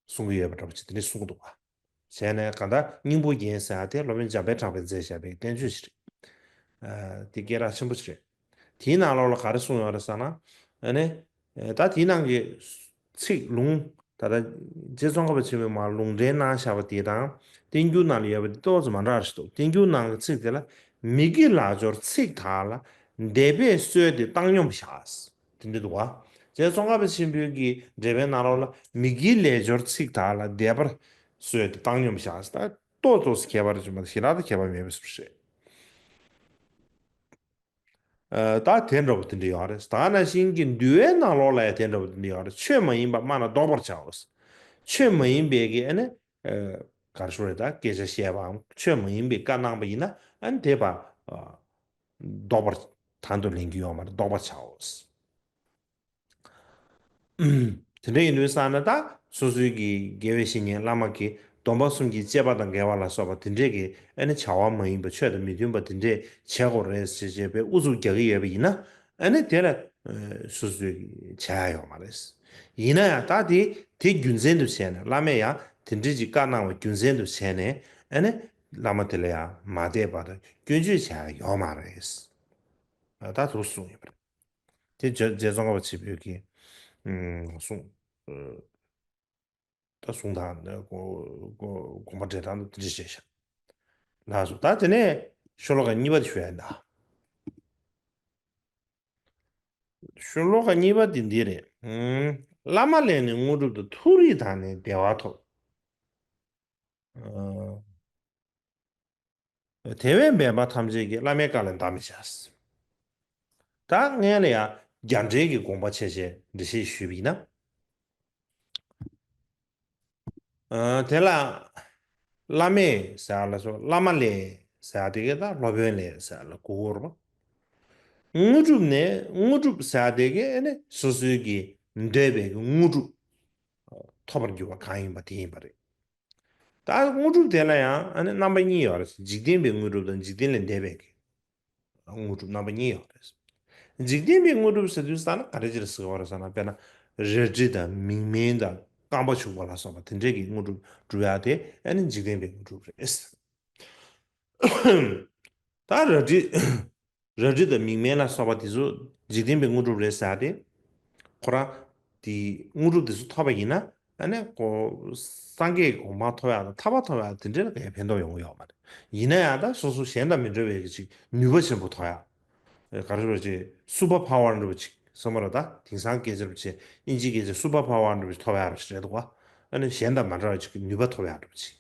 གསུང་གི་ཡོད་པ་འདྲ་པོ་ཅིག་དེ་འདྲ་གསུང་གི་འདུག་པ། བྱས་ནས་གང་ལྟར་སྙིང་པོ་རྒྱན་ཟེར་ཡག་དེ་སློབ་དཔོན་འཇམ་དཔལ་གྲགས་པས་མཛད་བཞག་པའི་བསྟན་བཅོས་ཤིག་རེད། ཨ་དེ་སྐད་གྲགས་ཆེན་པོ་ཞིག་རེད། དེའི་ནང་ལོགས་ལ་ག་རེ་གསུངས་ཡོད་རེད་ཟེར་ན། ཨ་ནི་ཨེ་ད་དེའི་ནང་གི་ཚིག་ལུང་། ད་ལྟ་རྗེ་ཙོང་ཁ་པ་ཆེན་པོས་མར་ལུང་འདྲེན་གནང་བཞག་པ་དེ་དང་བསྟན་འགྱུར་ནང་ལ་ཡོད་པ་དེ་ཏོག་ཙམ་མ་འདྲ་བ་ཞིག་འདུག་བསྟན་འགྱུར་ནང་གི་ཚིག་དེ་ལ། མི་དགེ་ལག་སྦྱོར་ཚིག་དག་ལ། འདས་པས་གསོལ་ཏེ་བཏང་སྙོམས་བཞག་དེ་འདྲ་འདུག་པ། རྗེ་ཙོང་ཁ་པ་ཆེན་པོའི་གི་འགྲེལ་པའི་ནང་ལོགས་ལ། མི་དགེ་ལས་སྦྱོར་ཚིག་དག་ལ། འདས་པར་གསོལ་ཏེ་བཏང་སྙོམས་བཞག་ད་ཏོག་ཙམ་ཁྱད་པར་བྱུང་བ་ཞེ་དྲག་ཏུ་ཁྱད་པར་མེད་པ་ཞིག་རེད། ཨ་ད་དེ་འདྲ་པོ་དེ་འདྲ་ཡོད་རེད། ད་ནང་བཞིན་གྱི་འདུལ་བའི་ནང་ལོགས་ལ་ཡང་དེ་འདྲ་པོ་དེ་འདྲ་ཡོད་རེད། ཆོས་མ་ཡིན་པ་སྨྲ་ན་བཟློག་པར་བྱའོ། ཆོས་མ་ཡིན་པའི་གི་ཨ་ནི་ཨ་ག་རེ་ཞུ་དགོས་རེད། ད་སྐད་ཆ་བཤད་པའམ་ཆོས་མ་ཡིན་པའི་བཀའ་གནང་པ་ཡིན་ན། ཨ་ནི་དེ་ཕར་ཨ་བཟློག་པར། དང་དུ་ལེན་རྒྱུ་ཡོད་མ་རེད། བཟློག་པར་བྱའོ། དེ་འདྲ་ཡིན་དུས་ཙ་ན་ད་སོ་སོའི་གི་དགེ་བའི་བཤེས་གཉེན་བླ་མ་གི་སྡོམ་པ་གསུམ་གྱི་བཅས་པ་དང་འགལ་བ་ལ་སོགས་པ་དེ་འདྲས་ཀྱི་ཨ་ནི་བྱ་བ་མ་ཡིན་པ། ཆོས་དང་མི་མཐུན་པ་དེ་འདྲས་བྱེད་དགོས་རེད་ཟེར་བྱས་པའི་ཨུ་ཚུགས་རྒྱག་གི་ཡོད་པ་ཡིན་ན། ཨ་ནི་དེ་ལ་ཨ་སོ་སོས་བྱ་ཡ་ཡོད་མ་རེད། ཡིན་ན་ཡང་ད་དེ་དེ་རྒྱུ་མཚན་དུ་བྱས་ནས། བླ་མས་ཡང་དེ་འདྲས་ཀྱི་བཀའ་གནང་བ་རྒྱུ་མཚན་དུ་བྱས་ནས། ཨ་ནི་བླ་མ་དེ་ལ་ཡང་མ་དད་པ་དང་སྐྱོན་བརྗོད་བྱ་ཡ་ཡོད་མ་རེད། ད་དུ་གསུངས་ཡོད་པ་རེད། དེ་རྗེ་རྗེ་ཙོང་ཁ་པ་ཆེན་པོའི་གི་ཨ་གསུང་། ཨ་ད་གསུང་དང་དགོངས་པ་འགྲེལ་སྟངས་དེ་འདྲ་བྱས་ཤག་ལགས་སོ། ད་དེ་ནས་ཤོ་ལོ་ཀ་གཉིས་པ་དེ་ཞུ་ཡ་ཡིན་ད། ཤོ་ལོ་ཀ་གཉིས་པ་དེ་འདི་རེད། ཨ་བླ་མ་ལས་ནི་དངོས་གྲུབ་ཏུ། ཐུགས་རིག་དང་ནི་བདེ་བ་ཐོབ། ཨ། དེ་བས་འབད་པ་ཐམས་ཅད་ཀྱིས། བླ་མའི་བཀའ་ལས་འདའ་མི་བྱ། ད་སྔོན་ལ་ཡང་རྒྱ་འགྲེལ་གྱི་དགོངས་པ་ཆེ་ཆེ་འགྲེལ་བཤད་ཞུས་པ་ཡིན་ན། ཨ་དེ་ལ་ བླ་མས་ཟེར་ཡ་ལ་སོགས་བླ་མ་ལས་ཟེར་ཡ་དེ་གས་ད་སློབ་དཔོན་ལས་ཟེར་ཡ་ལ་གོ་གི་ཡོད་རེད་པ། དངོས་གྲུབ་ནས་དངོས་གྲུབ་ཟེར་ཡ་དེ་གས་ཨ་ནི་སོ་སོའི་གི་འདོད་པའི་གི་དངོས་གྲུབ་ཐོབ་པར་འགྱུར་བ་གང་ཡིན་པ་དེ་ཡིན་པ་རེད། ད་དངོས་གྲུབ་དེ་ལ་ཡང་ཨ་ནི་རྣམ་པ་གཉིས་ཡོད་རེད། འཇིག་རྟེན་པའི་དངོས་གྲུབ་དང་འཇིག་རྟེན་ལས་འདས་པའི་གི་དངོས་གྲུབ་རྣམ་པ་གཉིས་ཡོད་རེད། འཇིག་རྟེན་པའི་དངོས་གྲུབ་ཟེར་དུས་ཙ་ན་ག་རེ་ཅིག་ལ་ཟེར་བ་རེད་ཟེར་ན། དཔེར་ན་རལ་གྲི་དང་མིག་སྨན་དང་རྐང་པ་འཕྱུགས་པ་ལ་སོགས་པ་དེ་འདྲའི་གི་དངོས་གྲུབ་སྒྲུབ་ཡ་དེ་ཨ་ནི་འཇིག་རྟེན་པའི་དངོས་གྲུབ་རེད། ད་རལ་གྲི་རལ་གྲི་དང་མིག་སྨན་ལ་སོགས་པ་དེ་ཚོ་འཇིག་རྟེན་པའི་དངོས་གྲུབ་རེད་ཟེར་ཏེ། ཁོ་རང་དེ་དངོས་གྲུབ་དེ་ཚོ་ཐོབ་པ་ཡིན་ན་ཨ་ནི་ཁོ་སངས་རྒྱས་གོ་འཕང་ཐོབ་ཡག་དང་ཐར་པ་ཐོབ་ཡག་དེ་འདྲ་ལ་གའི་ཕན་ཐོགས་ཡོང་གི་ཡོད་མ་རེད། ཡིན་ན་ཡང་ད་སོ་སོ་གཞན་དང་མི་འདྲ་བའི་གི་ཅིག་ནུས་པ་ཆེན་པོ་ཐོབ་ཡག་ག་རེ་ཟེར་བ་ཅིག་སུ་པར་པ་ཝར་འདྲ་བ་ཅིག་བསམ་པ་རེད། ད་དེང་སང་སྐད་ཆ་རེད་བ་ཅིག་ཨིན་ཇིའི་སྐད་ཆ་སུ་པར་པ་ཝར་འདྲ་བ་ཅིག་ཐོབ་ཡག་རེད་འདུག་ག་ཨ་ནི་གཞན་དང་མ་འདྲ་བ་ཅིག་གི་ནུས་པ་ཐོབ་ཡག་འདྲ་བ་ཅིག་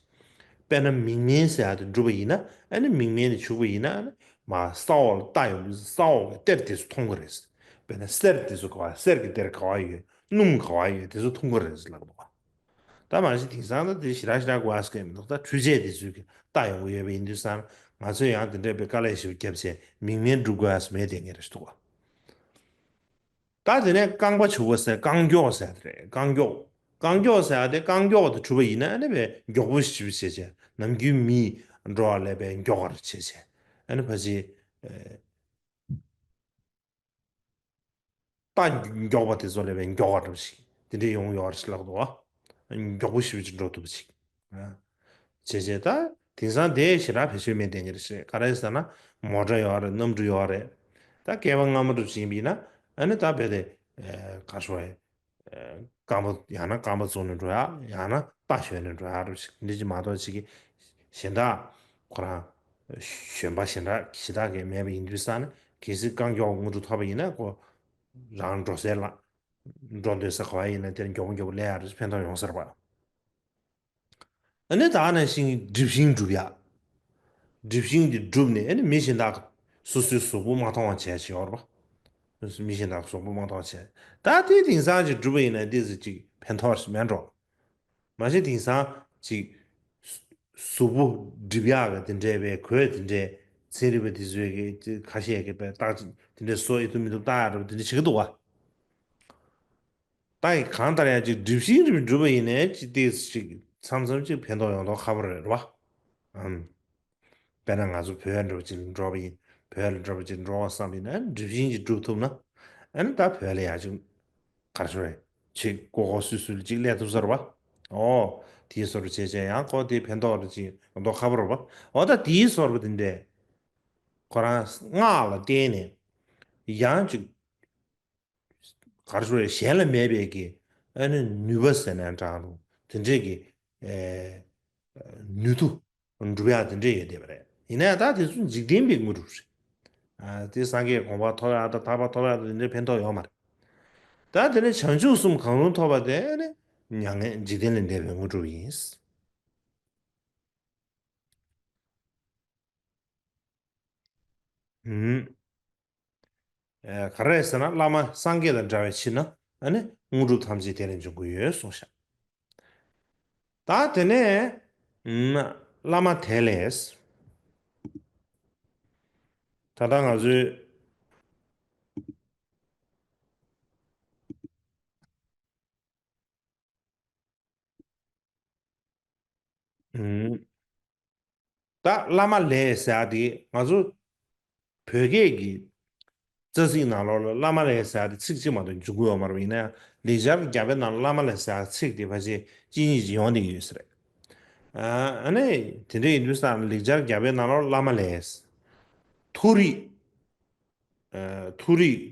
དཔེར་ན་མིག་སྨན་ཟེར་ཡག་དེ་འགྲུབ་པ་ཡིན་ན་ཨ་ནི་མིག་སྨན་དེ་བྱུག་པ་ཡིན་ན་ཨ་ནི་མ་ས་འོག་ལ་ལྟ་ཡོང་དུས་ས་འོག་གི་གཏེར་དེ་ཚོ་མཐོང་གི་རེད། དཔེར་ན་གསེར་དེ་ཚོ་ག་བ་གསེར་གྱི་གཏེར་ག་བ་ཡོད། སྣུམ་ག་བ་ཡོད། དེ་ཚོ་མཐོང་གི་རེད་ལབ་འདུག་ག་ད་མ་གཞི་དེང་སང་ད་དེ་ཞེ་དྲག་ཞེ་དྲག་གོ་ཨ་སྐད་མི་འདུག་ད་འཕྲུལ་ཆས་དེ་ཚོས་ཀྱི་ལྟ་ཡོང་གི་ཡོད་པ་ཡིན་དུས་ཙང་ང་ཚོས་ཡང་དེ་འདྲའི་པའི་དཀའ་ལས་ཞིག་བརྒྱབ་བྱས་མིག་སྨན་སྒྲུབ་དགོས་ཨ་སི་མེད་དེ་ངེས་རེད་འདུག་ག་ད་དེ་ནས་རྐང་པ་འཕྱུག་པ་ཟེར་རྐང་མགྱོགས་ཟེར་དེ་རེད། རྐང་མགྱོགས། རྐང་མགྱོགས་ཟེར་ཡག་དེ་རྐང་མགྱོགས་དེ་གྲུབ་པ་ཡིན་ན་ཨ་ནི་པའི་མགྱོགས་པོ་ཞིག་བྱས་བྱས་ནམ་རྒྱུན་མི་འགྲོ་བ་ལས་པའི་མགྱོགས་པར་བྱས་བྱས་ཨ་ནི་ཕ་ཆེ། རྟ་མགྱོགས་པ་དེ་ཚོ་ལས་པའི་མགྱོགས་པ་འདྲ་པོ་ཞིག་དེ་འདྲས་ཡོང་ཡོད་རེད་ལབ་འདུག་ག་མགྱོགས་པོ་ཞེ་པོ་ཅིག་འགྲོ་ཐུབ་པ་ཞིག་བྱས་བྱས་ད་དེང་སང་དེ་ཞེ་དྲག་བེད་སྤྱོད་མེད་བསྡད་ཀྱི་རེད། ག་རེ་ཟེར་ན་མོ་ཊ་ཡོད་རེད། གནམ་གྲུ་ཡོད་རེད། ད་སྐྱེ་བ་སྔ་མ་འདྲ་པོ་ཞིག་ཡིན་པ་ཡིན་ན་ཨ་ནི་ད་རྦད་དེ་ག་རེ་ཟེར་རེད། རྐང་པ་ཡང་ན་རྐང་པ་བཙུགས་ནས་འགྲོ་ཡག་ཡང་ན་རྟ་ཞོན་ནས་འགྲོ་ཡག་འདྲ་པོ་ཞིག་འདི་ཅིག་མ་གཏོགས་ཅིག་གི་གཞན་དག་ཁོ་རང་ཞོན་པ་གཞན་དག་གཞན་དག་གི་མེད་པ་ཡིན་དུས་ཙང་ནས་གལ་སྲིད་རྐང་མགྱོགས་དངོས་གྲུབ་ཐོབ་པ་ཡིན་ན་ཁོ་རང་འགྲོ་སའི་ལ་འགྲོ་འདོད་ས་ག་བ་ཡིན་ན་དེར་མགྱོགས་པོ་མགྱོགས་པོ་སླེབས་ཡག་འདྲ་པོ་ཕན་ཐོགས་ཡོང་ས་རེད་པ། ཨ་ནི་ད་ནང་བཞིན་སྒྲིབ་ཤིང་སྒྲུབ་ཡག་སྒྲིབ་ཤིང་དེ་བསྒྲུབས་ནས་ཨ་ནི་མི་གཞན་དག་སོ་སོའི་གཟུགས་པོ་མ་མཐོང་བ་བྱས་བྱས་ཡོད་རེད་པ། མི་གཞན་དག་གཟུགས་པོ་མ་མཐོང་བ་བྱས། ད་དེ་དེང་སང་ཅིག་བསྒྲུབས་པ་ཡིན་ན་ཏོག་ཙམ་ཅིག་ཕན་ཐོགས་ཤིག་མེད་འགྲོ། མ་གཞི་དེང་སང་ཅིག་གཟུགས་པོ་སྒྲིབ་ཡག་གི་དེ་འདྲའི་པའི་གོས་དེ་འདྲའི་ཚན་རིག་པ་དེ་ཚོའི་གི་ཁ་ཤས་ཀྱི་པའི་རྟགས་ཅིག་དེ་འདྲའི་བཟོ་ཡི་ཐུབ་མི་ཐུབ་ལྟ་ཡག་འདྲ་པོ་དེ་འདྲ་བྱེད་ཀྱི་འདུག་ག་ད་ཡི་གང་ལྟར་ཡང་ཅིག་སྒྲིབ་ཤིང་རིམ་བསྒྲུབས་པ་ཡིན་ནའི་ཅིག་ཏོག་ཙམ་ཅིག་མཚམས་མཚམས་ཅིག་ཕན་ཐོགས་ཡོང་མདོག་ཁ་པོ་རེད་པ། ཨམ། དཔེར་ན་ང་ཚོ་བོད་འགྲོ་ཅིག་འགྲོ་བ་ཡིན། བོད་ལ་འགྲོ་བ་ཅིག་འགྲོ་བ་བསམ་པ་ཡིན་ན་སྒྲིབ་ཤིང་ཅིག་བསྒྲུབ་ཐུབ་ན་ཨ་ནི་ད་བོད་ལ་ཡང་ཅིག་ག་རེ་ཟེར་རེད། ཅིག་ཀོ་ཀོ་སུད་སུད་ལ་ཅིག་སླེབས་ཐུབ་ས་རེད་པ། ཨོ། དེའི་བཟོ་འདྲ་བྱས་བྱས་ཡང་ཁོ་དེ་ཕན་ཐོགས་རེད་ཅིག་ཡོང་མདོག་ཁ་པོ་རེད་པ། འོ་ད་དེའི་བཟོ་འདྲ་དེ་འདྲས་ཁོ་རང་སྔགས་ལ་བརྟེན་ནས་ཡང་ཅིག་ག་རེ་ཟེར་རེད། གཞན་ལ་མེད་པའི་གི་ཨ་ནི་ནུས་པ་ཟེར་ན་འདྲ་རུང་དེ་འདྲས་ཀྱི་ཨེ་ནུས་མཐུ་འགྲུབ་ཡག་དེ་འདྲས་ཡོད་བསྡད་པ་རེད། ཡིན་ན་ཡང་ད་དེ་ཚོ་འཇིག་རྟེན་པའི་དངོས་གྲུབ་རེད། ཨ་དེ་སངས་རྒྱས་གོ་འཕང་ཐོབ་ཡག་དང་ཐར་པ་ཐོབ་ཡག་དང་དེ་འདྲས་ཕན་ཐོགས་ཡོད་མ་རེད། ད་དེ་ནས་བྱང་ཆུབ་གསུམ་གང་རུང་ཐོབ་པ་དེ་ནི་མྱ་ངན་འཇིག་རྟེན་ལས་འདས་པའི་དངོས་གྲུབ་ཡིན། ཨུམ། ཨེ་ག་རེ་ཟེར་ན་བླ་མ་སངས་རྒྱས་དང་འདྲ་བའི་ཕྱིར་ན་ཨ་ནི་དངོས་གྲུབ་ཐམས་ཅད་དེ་ལས་འབྱུང་གི་ཡོད་གསུངས་ཤག་ད་དེ་ནས་ཨུམ་བླ་མ་དེ་ལས་ད་ལྟ་ང་ཚོའི་ཨུམ། ད་བླ་མ་ལས་ཟེར་ཡག་དེ་ང་ཚོ་བོད་སྐད་ཀྱི་རྩ་ཚིག་ནང་ལོགས་ལ་བླ་མ་ལས་ཟེར་ཡག་དེ་ཚིག་གཅིག་མ་གཏོགས་འཇུག་གི་ཡོད་མ་རེད། ཡིན་ན་ཡང་ལེགས་སྦྱར་རྒྱ་བོད་ནང་ལ་བླ་མ་ལས་ཟེར་ཡག་ཚིག་དེ་ཕལ་ཆེར་གཅིག་གཉིས་ཅིག་ཡོང་བསྡད་ཀྱི་ཡོད་ས་རེད། ཨ་ནི་དེ་འདྲ་ཡིན་དུས་ཙང་ལེགས་སྦྱར་རྒྱ་བོད་ནང་ལོགས་བླ་མ་ལས། མཐོ་རིས། མཐོ་རིས།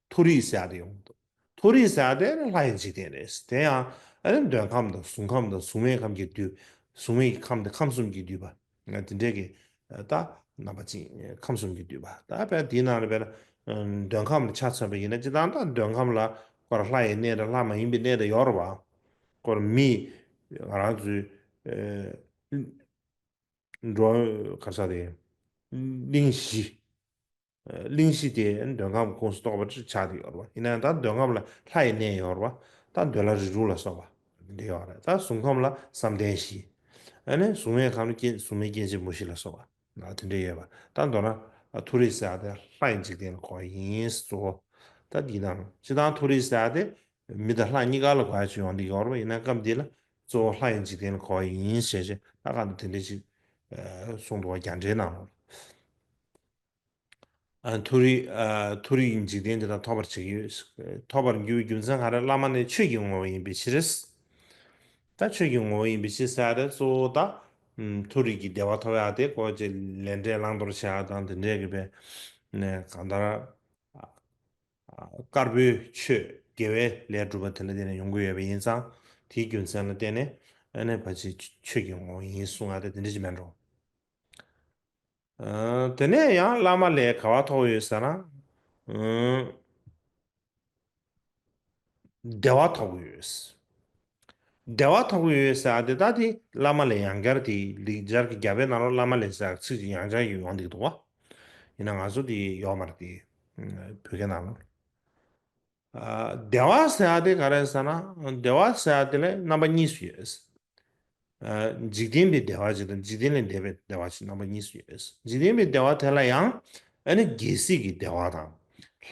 མཐོ་རིས་ཟེར་ཡག་དེ་ཡོང་གི་འདུག་མཐོ་རིས་ཟེར་ཡག་དེ་ནི་ལྷ་ཡི་འཇིག་རྟེན་རེད། དེ་ཡང་ཨ་ནི་འདོད་ཁམས་དང་གཟུགས་ཁམས་དང་གཟུགས་མེད་ཁམས་ཀྱི་བསྡུས། གཟུགས་མེད་ཀྱི་ཁམས་དེ་ཁམས་གསུམ་གྱིས་བསྡུས་པ། ང་དེ་འདྲས་ཀྱི་ད་རྣམ་པ་ཅིག་ཁམས་གསུམ་གྱིས་བསྡུས་པ། ད་དཔེ་དེའི་ནང་ལ་དཔེར་ན་འདོད་ཁམས་ལ་ཆ་མཚོན་པ་ཡིན་ན་སྤྱིར་བཏང་ད་འདོད་ཁམས་ལ་སྐོར་ལྷ་ཡི་གནས་དང་ལྷ་མ་ཡིན་པའི་གནས་དང་ཡོད་རེད་བ། སྐོར་མི་ང་རང་ཚོའི་འགྲོ་ག་རེ་ཟེར་དེ་གླིང་བཞི། གླིང་བཞི་དེ་འདོད་ཁམས་ཀུན་སུ་གཏོགས་པ་ཆགས་ཏེ་ཡོད་རེད་བ། ཡིན་ན་ཡང་ད་འདོད་ཁམས་ལ་ལྷ་ཡི་གནས་ཡོད་རེད་བ། ད་འདོད་ལྷ་རིགས་དྲུག་ལ་སོགས་པ་འདི་ཡོད་རེད། ད་གཟུགས་ཁམས་ལ་བསམ་གཏན་བཞི། ཨ་ནི་གཟུགས་མེད་ཁམས་ལ་སྐྱེ་གཟུགས་མེད་སྐྱེ་མཆེད་མུ་བཞི་ལ་སོགས་པ་ལ་དེ་འདྲ་ཡོད་པ། ད་མདོར་ན་མཐོ་རིས་ཟེར་ཡ་དེ་ལྷ་ཡི་འཇིག་རྟེན་ལ་གོ་བ་ཡིན། གཙོ་བོ་ད་འདི་དང་། སྤྱིར་བཏང་མཐོ་རིས་ཟེར་ཡ་དེ་མི་དང་ལྷ་གཉིས་ཀ་ལ་གོ་ཡ་ཅིག་ཡོང་འདི་ཡོད་རེད་པ། ཡིན་ན་སྐབས་འདི་ལ་གཙོ་བོ་ལྷ་ཡི་འཇིག་རྟེན་ལ་གོ་བ་ཡིན་ཞེས་བྱས་ད་ག་འདི་དེ་འདྲ་ཅིག་གསུངས་འདུག་པ། རྒྱ་འགྲེལ་ནང་ལོགས། ཨ། མཐོ་རིས། ཨ། མཐོ་རིས་ཀྱི་འཇིག་རྟེན་དེ་དག་ཐོབ་པར་བྱེད་ཀྱི་ཡོད། ཐོབ་པར་འགྱུར་བའི་རྒྱུ་མཚན་ག་རེ། བླ་མ་ནི་ཆོས་ཀྱི་ངོ་བོ་ཡིན་པའི་ཕྱིར། ད་ཆོས་ཀྱི་ངོ་བོ་ཡིན་པའི་ཕྱིར་ཟེར་ཏེ་གཙོ་བོ་ད་ཨམ། མཐོ་རིས་ཀྱི་བདེ་བ་ཐོབ་ཡག་དེ་ཀོ་ཅེ་ལས་འབྲས་བླང་དོར་བྱེད་ཡག་དང་དེ་འདྲས་ཀྱི་བས་ནས་གང་ལྟར། ཨ། དཀར་པོའི་ཆོས་དགེ་བའི་ལས་སྒྲུབ་པ་དེ་ལ་བརྟེན་ནས་ཡོང་གི་ཡོད་པ་ཡིན་ཙང་དེའི་རྒྱུ་མཚན་ལ་བརྟེན་ནས་ཨ་ནི་ཕལ་ཆེར་ཆོས་ཀྱི་ངོ་བོ་ཡིན་གསུང་ཡག་དེ་དེ་འདྲ་ཅིག་མེད་འགྲོ། ཨ། དེ་ནས་ཡང་བླ་མ་ལས་ག་བ་ཐོབ་ཡོད་ཟེར་ན། ཨ། བདེ་བ་ཐོབ་ཀྱི་ཡོད། བདེ་བ་ཐོབ་ཀྱི་ཡོད་ཟེར་ཡག་དེ་ད་དེ་བླ་མ་ལས་ཡང་བསྐྱར་དེ་ལེགས་སྦྱར་གྱི་རྒྱ་བོད་ནང་ལོགས་བླ་མ་ལས་ཟེར་ཡག་ཚིག་ཅིག་ཡང་བསྐྱར་ཡོང་འདུག་འདུག་པ། ཡིན་ན་ང་ཚོ་དེ་ཡོད་མ་རེད་དེ། བོད་སྐད་ནང་ལོགས། ཨ། བདེ་བ་ཟེར་ཡག་དེ་ག་རེ་ཟེར་ན། བདེ་བ་ཟེར་ཡག་དེ་ལ་རྣམ་པ་གཉིས་སུ་ཡོད། ཨ། འཇིག་རྟེན་པའི་བདེ་བ་ཅིག་དང་འཇིག་རྟེན་ལས་འདས་པའི་བདེ་བ་ཅིག་རྣམ་པ་གཉིས་སུ་ཡོད། འཇིག་རྟེན་པའི་བདེ་བ་དེ་ལ་ཡང་ཨ་ནི་རྒྱལ་སྲིད་ཀྱི་བདེ་བ་དང་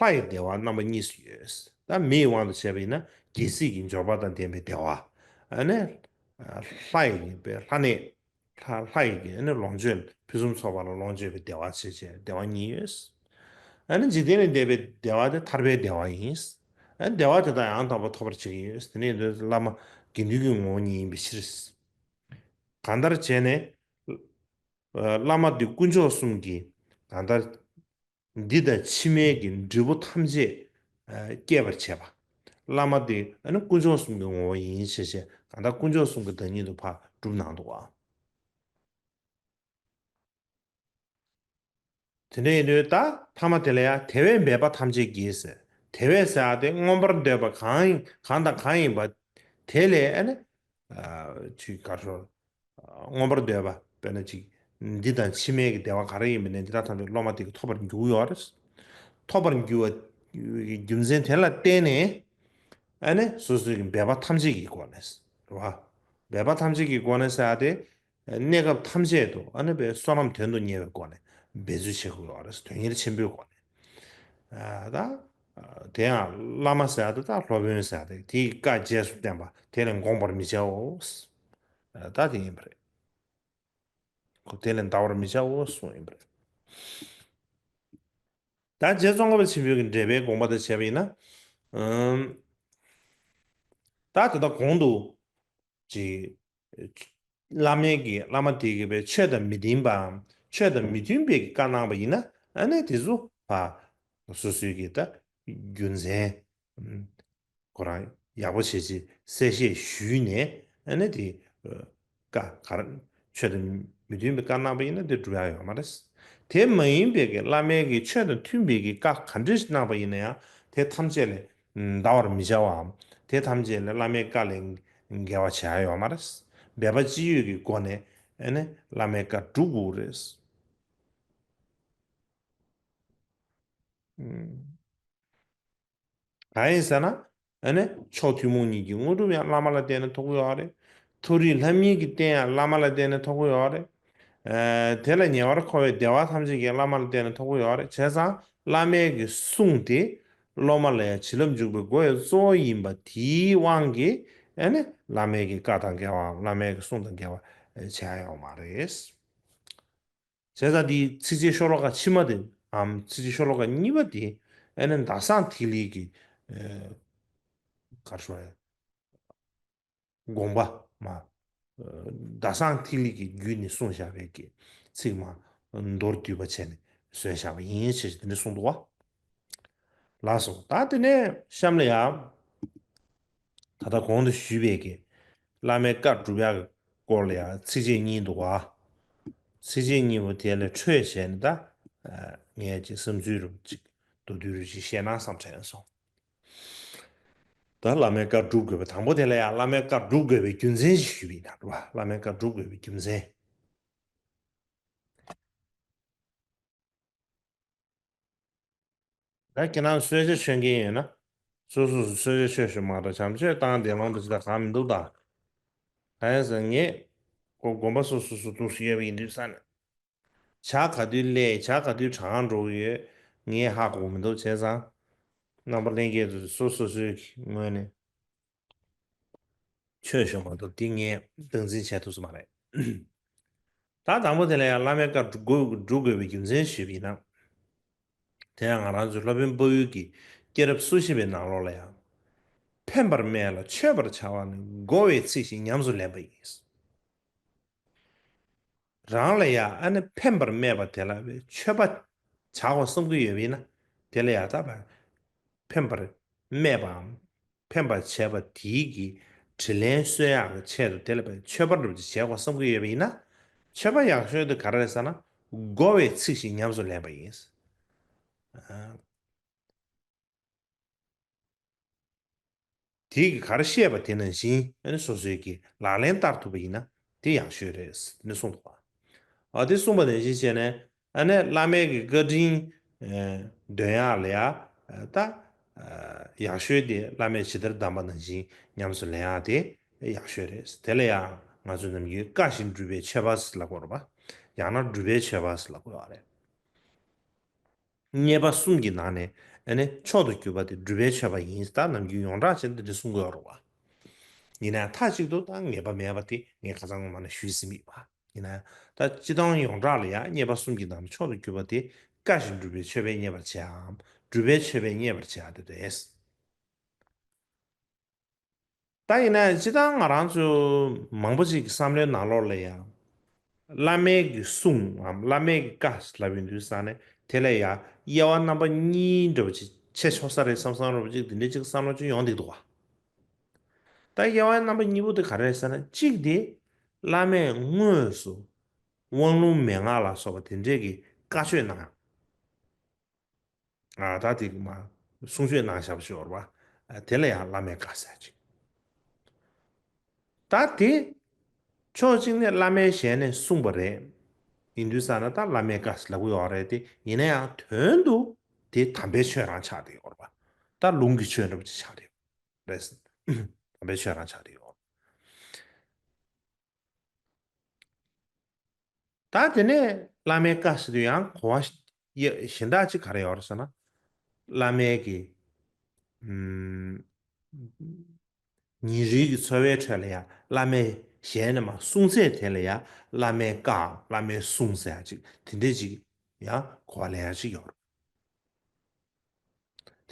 ལྷ་ཡི་བདེ་བ་རྣམ་པ་གཉིས་སུ་ཡོད། ད་མི་ཡི་དབང་དུ་བྱས་པ་ཡིན་ན་རྒྱལ་སྲིད་ཀྱི་འབྱོར་པ་དང་ལྡན་པའི་བདེ་བ། ཨ་ནི་ལྷ་ཡི་ཡིན་པའི་ལྷ་གནས། ལྷ་ལྷ་ཡི་གི་ཨ་ནི་ལོངས་སྤྱོད། ཕུན་སུམ་ཚོགས་པ་ལ་ལོངས་སྤྱོད་པའི་བདེ་བ་བྱས་བྱས་བདེ་བ་གཉིས་ཡོད། ཨ་ནི་འཇིག་རྟེན་ལས་འདས་པའི་བདེ་བ་དེ་ཐར་པའི་བདེ་བ་ཡིན། ཨ་ནི་བདེ་བ་དེ་དག་ཡང་དག་པར་ཐོབ་པར་བྱེད་ཀྱི་ཡོད། དེ་ནས་འདི་བླ་མ་དགེ་འདུན་གྱི་ངོ་བོ་ཉིད་ཡིན་པའི་ཕྱིར། གང་ལྟར་བྱས་ནས་བླ་མ་འདི་དཀོན་མཆོག་གསུམ་གྱི་གང་ལྟར་འདི་དང་ཕྱི་མའི་གི་འབྲས་བུ་ཐམས་ཅད་སྐྱེད་པར་བྱེད་པ། བླ་མ་འདི་ཨ་ནི་དཀོན་མཆོག་གསུམ་གྱི་ངོ་བོ་ཡིན་ཞེས་བྱས་གང་ལྟར་དཀོན་མཆོག་གསུམ་གྱི་བདག་ཉིད་དུ་ཕར་སྒྲུབ་གནང་འདུག་པ། དེ་འདྲ་ཡིན་དུས་ད་ཐ་མ་དེ་ལ་ཡང་དེ་བས་འབད་པ་ཐམས་ཅད་ཀྱིས་ཟེར། དེ་བས་ཟེར་ཡག་དེ་མངོན་པར་འདོད་པ་གང་ཡིན་གང་དང་གང་ཡིན་པ་དེ་ལས་ཨ་ནི་ཅིག་ག་རེ་ཟེར། མངོན་པར་འདོད་པ་དཔེར་ན་ཅིག་འདི་དང་ཕྱི་མའི་གི་བདེ་བ་ག་རེ་ཡིན་པ་ནས་འདི་དག་ཐམས་ཅད་སློབ་མ་དེ་གིས་ཐོབ་པར་འགྱུར་ཡོད་རེད། ཐོབ་པར་འགྱུར་བ་རྒྱུ་མཚན་དེ་ལ་བརྟེན་ནས་ཨ་ནི་སོ་སོའི་གི་འབད་པ་ཐམས་ཅད་ཀྱི་སྒོ་ནས་རེད་བ། འབད་པ་ཐམས་ཅད་ཀྱི་སྒོ་ནས་ཟེར་ཡག་དེ། གནས་སྐབས་ཐམས་ཅད་དུ་ཨ་ནི་བསོད་ནམས་དོན་དུ་གཉེར་བའི་སྒོ་ནས་འབད་རྩོལ་བྱེད་དགོས་པ་རེད། དོན་གཉེར་ཆེན་པོའི་སྒོ་ནས། ད་དེ་ཡང་བླ་མ་ཟེར་ཡག་དེ་ད་སློབ་དཔོན་ཟེར་ཡག་དེ་དེའི་བཀའ་རྗེས་སུ་བསྟན་པ་དེ་ལས་འགོངས་པར་མི་བྱའོ། ད་དེ་ཡིན་པ་རེད། ཁོ་དེ་ལས་འདའ་བར་མི་བྱའོ་གསུངས་ཡིན་པ་རེད། ད་རྗེ་ཙོང་ཁ་པ་ཆེན་པོའི་གི་འགྲེལ་པའི་དགོངས་པ་དང་བྱས་པ་ཡིན་ན། ཨམ། ད་དེ་ད་གོང་དུ་ཅིག་བླ་མའི་གི་བླ་མ་དེ་གི་བའི་ཆོས་དང་མི་མཐུན་པའམ་ཆོས་དང་མི་མཐུན་པའི་གི་བཀའ་གནང་བ་ཡིན་ན་ཨ་ནི་དེ་ཚོ་ཕ་སོ་སོའི་གི་ད་རྒྱུ་མཚན་ཁོ་རང་ཡག་པོ་བྱས་ཅིག་གསལ་བཤད་ཞུས་ནས་ཨ་ནི་དེ་བཀའ་ག་རེ་ཆོས་དང་མི་མཐུན་པའི་བཀའ་གནང་བ་ཡིན་ན་དེ་སྒྲུབ་ཡག་ཡོད་མ་རེད། དེ་མ་ཡིན་པའི་གི་བླ་མའི་གི་ཆོས་དང་མཐུན་པའི་གི་བཀའ་ག་འདྲ་ཞིག་གནང་བ་ཡིན་ན་ཡང་དེ་ཐམས་ཅད་ལས་འདའ་བར་མི་བྱ་བའམ་དེ་ཐམས་ཅད་ལས་བླ་མའི་བཀའ་ལས་འགལ་བ་བྱ་ཡག་ཡོད་མ་རེད། འབད་པ་ཅི་ཡོད་ཀྱི་སྒོ་ནས་ཨ་ནི་བླ་མའི་བཀའ་སྒྲུབ་དགོས་རེད། གང་ཡིན་ཟེར་ན། ཨ་ནི་མཆོག་ཐུན་མོང་གཉིས་ཀྱི་དངོས་གྲུབ་ཡང་བླ་མ་ལ་བརྟེན་ནས་ཐོབ་ཀྱི་ཡོད་རེད། མཐོ་རིས་ལྷ་མིན་གྱི་རྟེན་ཡང་བླ་མ་ལ་བརྟེན་ནས་ཐོབ་ཀྱི་ཡོད་རེད། ཨ། དེ་ལ་ཉེ་བར་མཁོ་བའི་བདེ་བ་ཐམས་ཅད་ཀྱང་བླ་མ་ལ་བརྟེན་ནས་ཐོབ་ཀྱི་ཡོད་རེད། བྱས་ཙང་བླ་མའི་གི་གསུང་དེ་སློབ་མ་ལ་ཡང་བྱིན་རླབས་འཇུག་པའི་སྒོ་ཡང་གཙོ་བོ་ཡིན་པ་དེའི་དབང་གིས་ཨ་ནི་བླ་མའི་གི་བཀའ་དང་འགལ་བའམ་བླ་མའི་གི་གསུང་དང་འགལ་བ་བྱ་ཡག་ཡོད་མ་རེད། བྱས་ཙང་འདིའི་ཚིགས་བཅད་ཤོ་ལོ་ཀ་ཕྱི་མ་དེ་འམ་ཚིགས་བཅད་ཤོ་ལོ་ཀ་གཉིས་པ་དེ་ཨ་ནི་ཟླ་བཟང་ཐིག་ལེ་གི་ཨ། ག་རེ་ཟེར། དགོངས་པ་མ། ཟླ་བཟང་ཐིག་ལེ་གི་བརྒྱུད་ནས་གསུངས་བཞག་པའི་གི་ཚིག་མ་མདོར་བསྡུས་པ་བྱས་ནས་བཟོས་བཞག་པ་ཡིན་ཞེས་དེ་འདྲ་གསུངས་འདུག་པ། ལགས་སོ། ད་དེ་ནས་གཤམ་ལ་ཡང་། ད་ལྟ་གོང་དུ་ཞུས་པའི་གི་བླ་མའི་བཀའ་སྒྲུབ་ཡག་གི་སྐོར་ལ་ཡང་ཚིགས་བཅད་གཉིས་འདུག་ག། ཚིགས་བཅད་གཉིས་པོ་དེ་ལས་འཕྲོས་བྱས་ནས་ད་ངས་ཅིག་བསམ་ཚུལ་རུ་ཅིག་མདོར་བསྡུས་རུ་ཅིག་བཤད་ན་བསམ་དྲན་སོང་། ད་བླ་མའི་བཀའ་སྒྲུབ་དགོས་པའི་དང་པོ་དེ་ལ་ཡང་བླ་མའི་བཀའ་སྒྲུབ་དགོས་པའི་རྒྱུ་མཚན་ཞིག་ཞུས་པ་ཡིན་ན་རེད་བ། བླ་མའི་བཀའ་སྒྲུབ་དགོས་པའི་རྒྱུ་མཚན། ད་ཁྱེད་རང་གསོལ་ཇ་མཆོད་མཁན་ཡོད་ན། སོ་སོ་སོ་གསོལ་ཇ་མཆོད་ཤོག་མ་གཏོགས་བྱམས་ཆོས་བཏང་བདེ་ལོང་དུ་ཅི་ལ་གང་མི་འདུག་ད། གང་ཡིན་ཟེར་ངས་ ཁོ་དགོན་པ་སོ་སོ་སོ་སོ་ཡོད་པ་ཡིན་དུས་ཙང་ནས། ཇ་ག་དུས་སླེབས། ཇ་ག་དུས་གྲང་འགྲོ་གི་ཡོད། ངས་ཧ་གོ་གི་མི་འདུག་བྱས་ཙང་། རྣམ་པ་ལྷན་རྒྱས་ཚོས་སོ་སོ་སོའི་ངོས་ནས་ཆོས་ཞུ་མ་གཏོགས་འདི་ངས་སྟངས་འཛིན་བྱས་ཐུབ་ས་མ་རེད། ད་དང་པོ་དེ་ལ་ཡང་བླ་མའི་བཀའ་སྒྲུབ་དགོས་སྒྲུབ་དགོས་པའི་རྒྱུ་མཚན་ཞུས་པ་ཡིན་ན། དེ་ཡང་ང་རང་ཚོའི་སློབ་དཔོན་དཔའ་བོའི་གི་སྐྱེས་རབས་སོ་བཞི་པའི་ནང་ལོགས་ལ་ཡང་། ཕན་པར་སྨྲས་ལ་མཆོད་པར་བྱ་བ་ནི། བསྒོ་བའི་ཚིག་བཞིན་ཉམས་སུ་ལེན་པ་ཡིན། རང་ལ་ཡང་ཨ་ནི་ཕན་པར་སྨྲས་པ་དེ་ལ་མཆོད་པ་བྱ་དགོས་བསམ་གྱི་ཡོད་པ་ཡིན་ན། དེ་ལ་ཡང་ད་བར་ཕན་པར་སྨྲས་པའམ། ཕན་པར་བྱས་པ་དེའི་གི་དྲིན་ལན་གསོ་ཡག་གི་ཆེད་དུ་དེ་ལ་བས་མཆོད་པ་འགྲུབ་ཅིག་བྱས་དགོས་བསམ་གྱི་ཡོད་པ་ཡིན་ན། མཆོད་པ་ཡག་ཤོས་དེ་ག་རེ་རེད་ཟེར་ན། བསྒོ་བའི་ཚིག་བཞིན་ཉམས་སུ་ལེན་པ་ཡིན། དེ་གི་ག་རེ་བཤད་པ་དེ་ནང་བཞིན་ཨ་ནི་སོ་སོའི་གི་ལག་ལེན་བསྟར་ཐུབ་པ་ཡིན་ན་དེ་ཡག་ཤོས་རེད་ཟེར་ནས་གསུངས་འདུག་པ། ཨ་དེ་གསུངས་པ་ནང་བཞིན་བྱས་ནས་ཨ་ནི་བླ་མའི་གི་བཀའ་དྲིན་འདོན་ཡག་ལ་ཡ་ད་ཡག་ཤོས་དེ་བླ་མས་ཇི་ལྟར་གདམས་པ་ནང་བཞིན་ཉམས་སུ་ལེན་ཡག་དེ་ཡག་ཤོས་རེད། དེ་ལ་ཡང་ང་ཚོ་ནམ་རྒྱུན་བཀའ་བཞིན་སྒྲུབ་པའི་མཆོད་པ་ཟེར་ལབ་དགོས་རེད་པ། ཡང་ན་སྒྲུབ་པའི་མཆོད་པ་ཟེར་ལབ་དགོས་ཡག་རེད། མཉེས་པ་གསུམ་གྱི་ནང་ནས་ཨ་ནི་མཆོག་ཏུ་གྱུར་པ་དེ་སྒྲུབ་པའི་མཆོད་པ་ཡིན། ད་ནམ་རྒྱུན་ཡོངས་གྲགས་བྱས་ནས་འདི་འདྲ་གསུང་གི་ཡོད་རེད་བ། ཡིན་ན་ཡང་མཐའ་གཅིག་ཏུ་ད་ངེས་པ་མེད་པ་དེ་ངས་ཁ་སང་མ་ནས་ཞུས་ཟིན་པ་ཡིན་ན། ད་སྤྱི་བཏང་ཡོངས་གྲགས་ལ་ཡང་མཉེས་པ་གསུམ་གྱི་ནང་ནས་མཆོག་ཏུ་གྱུར་པ་དེ་བཀའ་བཞིན་སྒྲུབ་པའི་མཆོད་པས་མཉེས་པར་བྱའམ། སྒྲུབ་པའི་མཆོད་པས་མཉེས་པར་བྱ་དེ་རེད། ད་ཡིན་ན་སྤྱིར་བཏང་ང་རང་ཚོ་མང་པོ་ཅིག་གི་བསམ་བློའི་ནང་ལོགས་ལ་ཡང་། བླ་མའི་གི་གསུང་ངམ་བླ་མའི་གི་བཀའ་ལབ་ཡོང་དུས་ཙང་ནས་དེ་ལ་ཡང་དབྱེ་བ་རྣམ་པ་གཉིས་འདྲ་བོ་ཅིག་ཕྱེ་ཆོག་ས་རེད་བསམ་བསམ་འདྲ་བོ་ཅིག་དེ་འདྲའི་ཅིག་བསམ་བློ་ཅིག་ཡོང་བསྡད་འདུག་བ། ད་དབྱེ་བ་རྣམ་པ་གཉིས་པོ་དེ་ག་རེ་རེད་ཟེར་ན། གཅིག་དེ་བླ་མས་དངོས་སུ་དབང་ལུང་མན་ངག་ལ་སོགས་པ་དེ་འདྲས་ཀྱི་བཀའ་ཆོས་གནང་། ཨ་ད་དེ་མ་གསུང་ཆོས་གནང་བཞག་པ་ཞིག་ཡོད་རེད་བ། ཨ་དེ་ལ་ཡང་བླ་མའི་བཀའ་ཟེར་ཅིག་ད་དེ་ཕྱོགས་གཅིག་ནས་བླ་མའི་ཞལ་ནས་གསུངས་པ་རེད། ཡིན་དུས་ཙང་ན་ད་བླ་མའི་བཀའ་ལབ་ཀྱི་ཡོད་རེད་དེ། ཡིན་ན་ཡང་དོན་དུ་དེ་དམ་པའི་ཆོས་རང་ཆགས་བསྡད་ཡོད་རེད་བ། ད་ལུང་གི་ཆོས་འདྲ་པོ་ཅིག་ཆགས་བསྡད་ཡོད་རེད། དམ་པའི་ཆོས་རང་ཆགས་བསྡད་ཡོད། ད་དེ་ནས་བླ་མའི་བཀའ་ཟེར་དུས་ཡང་གོ་བ་གཞན་དག་ཅིག་ག་རེ་ཡོད་རེད་ཟེར་ན། བླ་མའི་གི་ཨུམ། ཉིན་རེའི་གི་འཚོ་བའི་ཁྲོད་ལ་ཡང་བླ་མའི་ཞལ་ནས་མར་གསུང་ཚད་དེ་ལ་ཡང་བླ་མའི་བཀའ་བླ་མའི་གསུང་ཟེར་ཡག་ཅིག་དེ་འདྲས་ཅིག་ཡང་གོ་བ་ལེན་ཡག་ཅིག་ཡོད་རེད།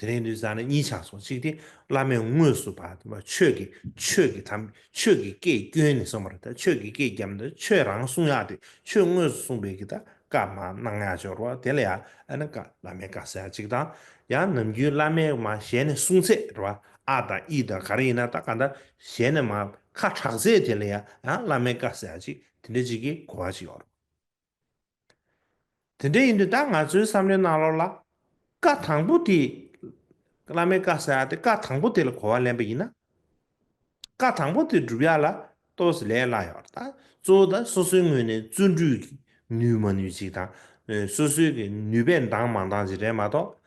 དེ་རིང་དུས་ཙང་ནས་གཉིས་ཆགས་སོང་། གཅིག་དེ་བླ་མས་དངོས་སུ་བ་ཆོས་ཀྱི་ཆོས་ཀྱི་དམ་ཆོས་ཀྱི་སྐད་བསྐྱོན་ནས་གསུངས་པ་རེད། ད་ཆོས་ཀྱི་སྐད་བརྒྱབ་ནས་ཆོས་རང་གསུང་ཡག་དེ་ཆོས་དངོས་སུ་གསུངས་པའི་གི་ད་བཀའ་མར་གནང་ཡག་ཅིག་ཡོད་རེད་བ། དེ་ལ་ཡང་ཨ་ནི་བཀའ་བླ་མའི་བཀའ་ཟེར་ཡག་ཅིག་དང་། ཡང་ནམ་རྒྱུན་བླ་མས་མར་ཞལ་ནས་གསུང་ཚད་རེད་བ། ཨ་དང་ཨི་དང་ག་རེ་ཡིན་ན་ད་ག་འདྲ་ཞལ་ནས་མར་ཁ་གྲགས་ཚད་དེ་ལ་ཡང་ཡང་བླ་མའི་བཀའ་ཟེར་ཡག་ཅིག་དེ་འདྲ་ཅིག་གི་གོ་བ་ཅིག་ཡོད་རེད། དེ་འདྲ་ཡིན་དུས་ད་ང་ཚོའི་བསམ་བློའི་ནང་ལོགས་ལ་བཀའ་དང་པོ་དེ། བླ་མའི་བཀའ་ཟེར་ཡག་དེ་བཀའ་དང་པོ་དེ་ལ་གོ་བ་ལེན་པ་ཡིན་ན། བཀའ་དང་པོ་དེ་སྒྲུབ་ཡག་ལ་ཏོག་ཙམ་ལས་སླ་ཡོད་རེད། ད་གཙོ་བོ་ད་སོ་སོའི་ངོས་ནས་བརྩོན་འགྲུས་ནུས་མ་ནུས་ཅིག་དང་། སོ་སོའི་གི་ནུས་པས་འདང་མ་འདང་ཅིག་རེད་མ་གཏོགས།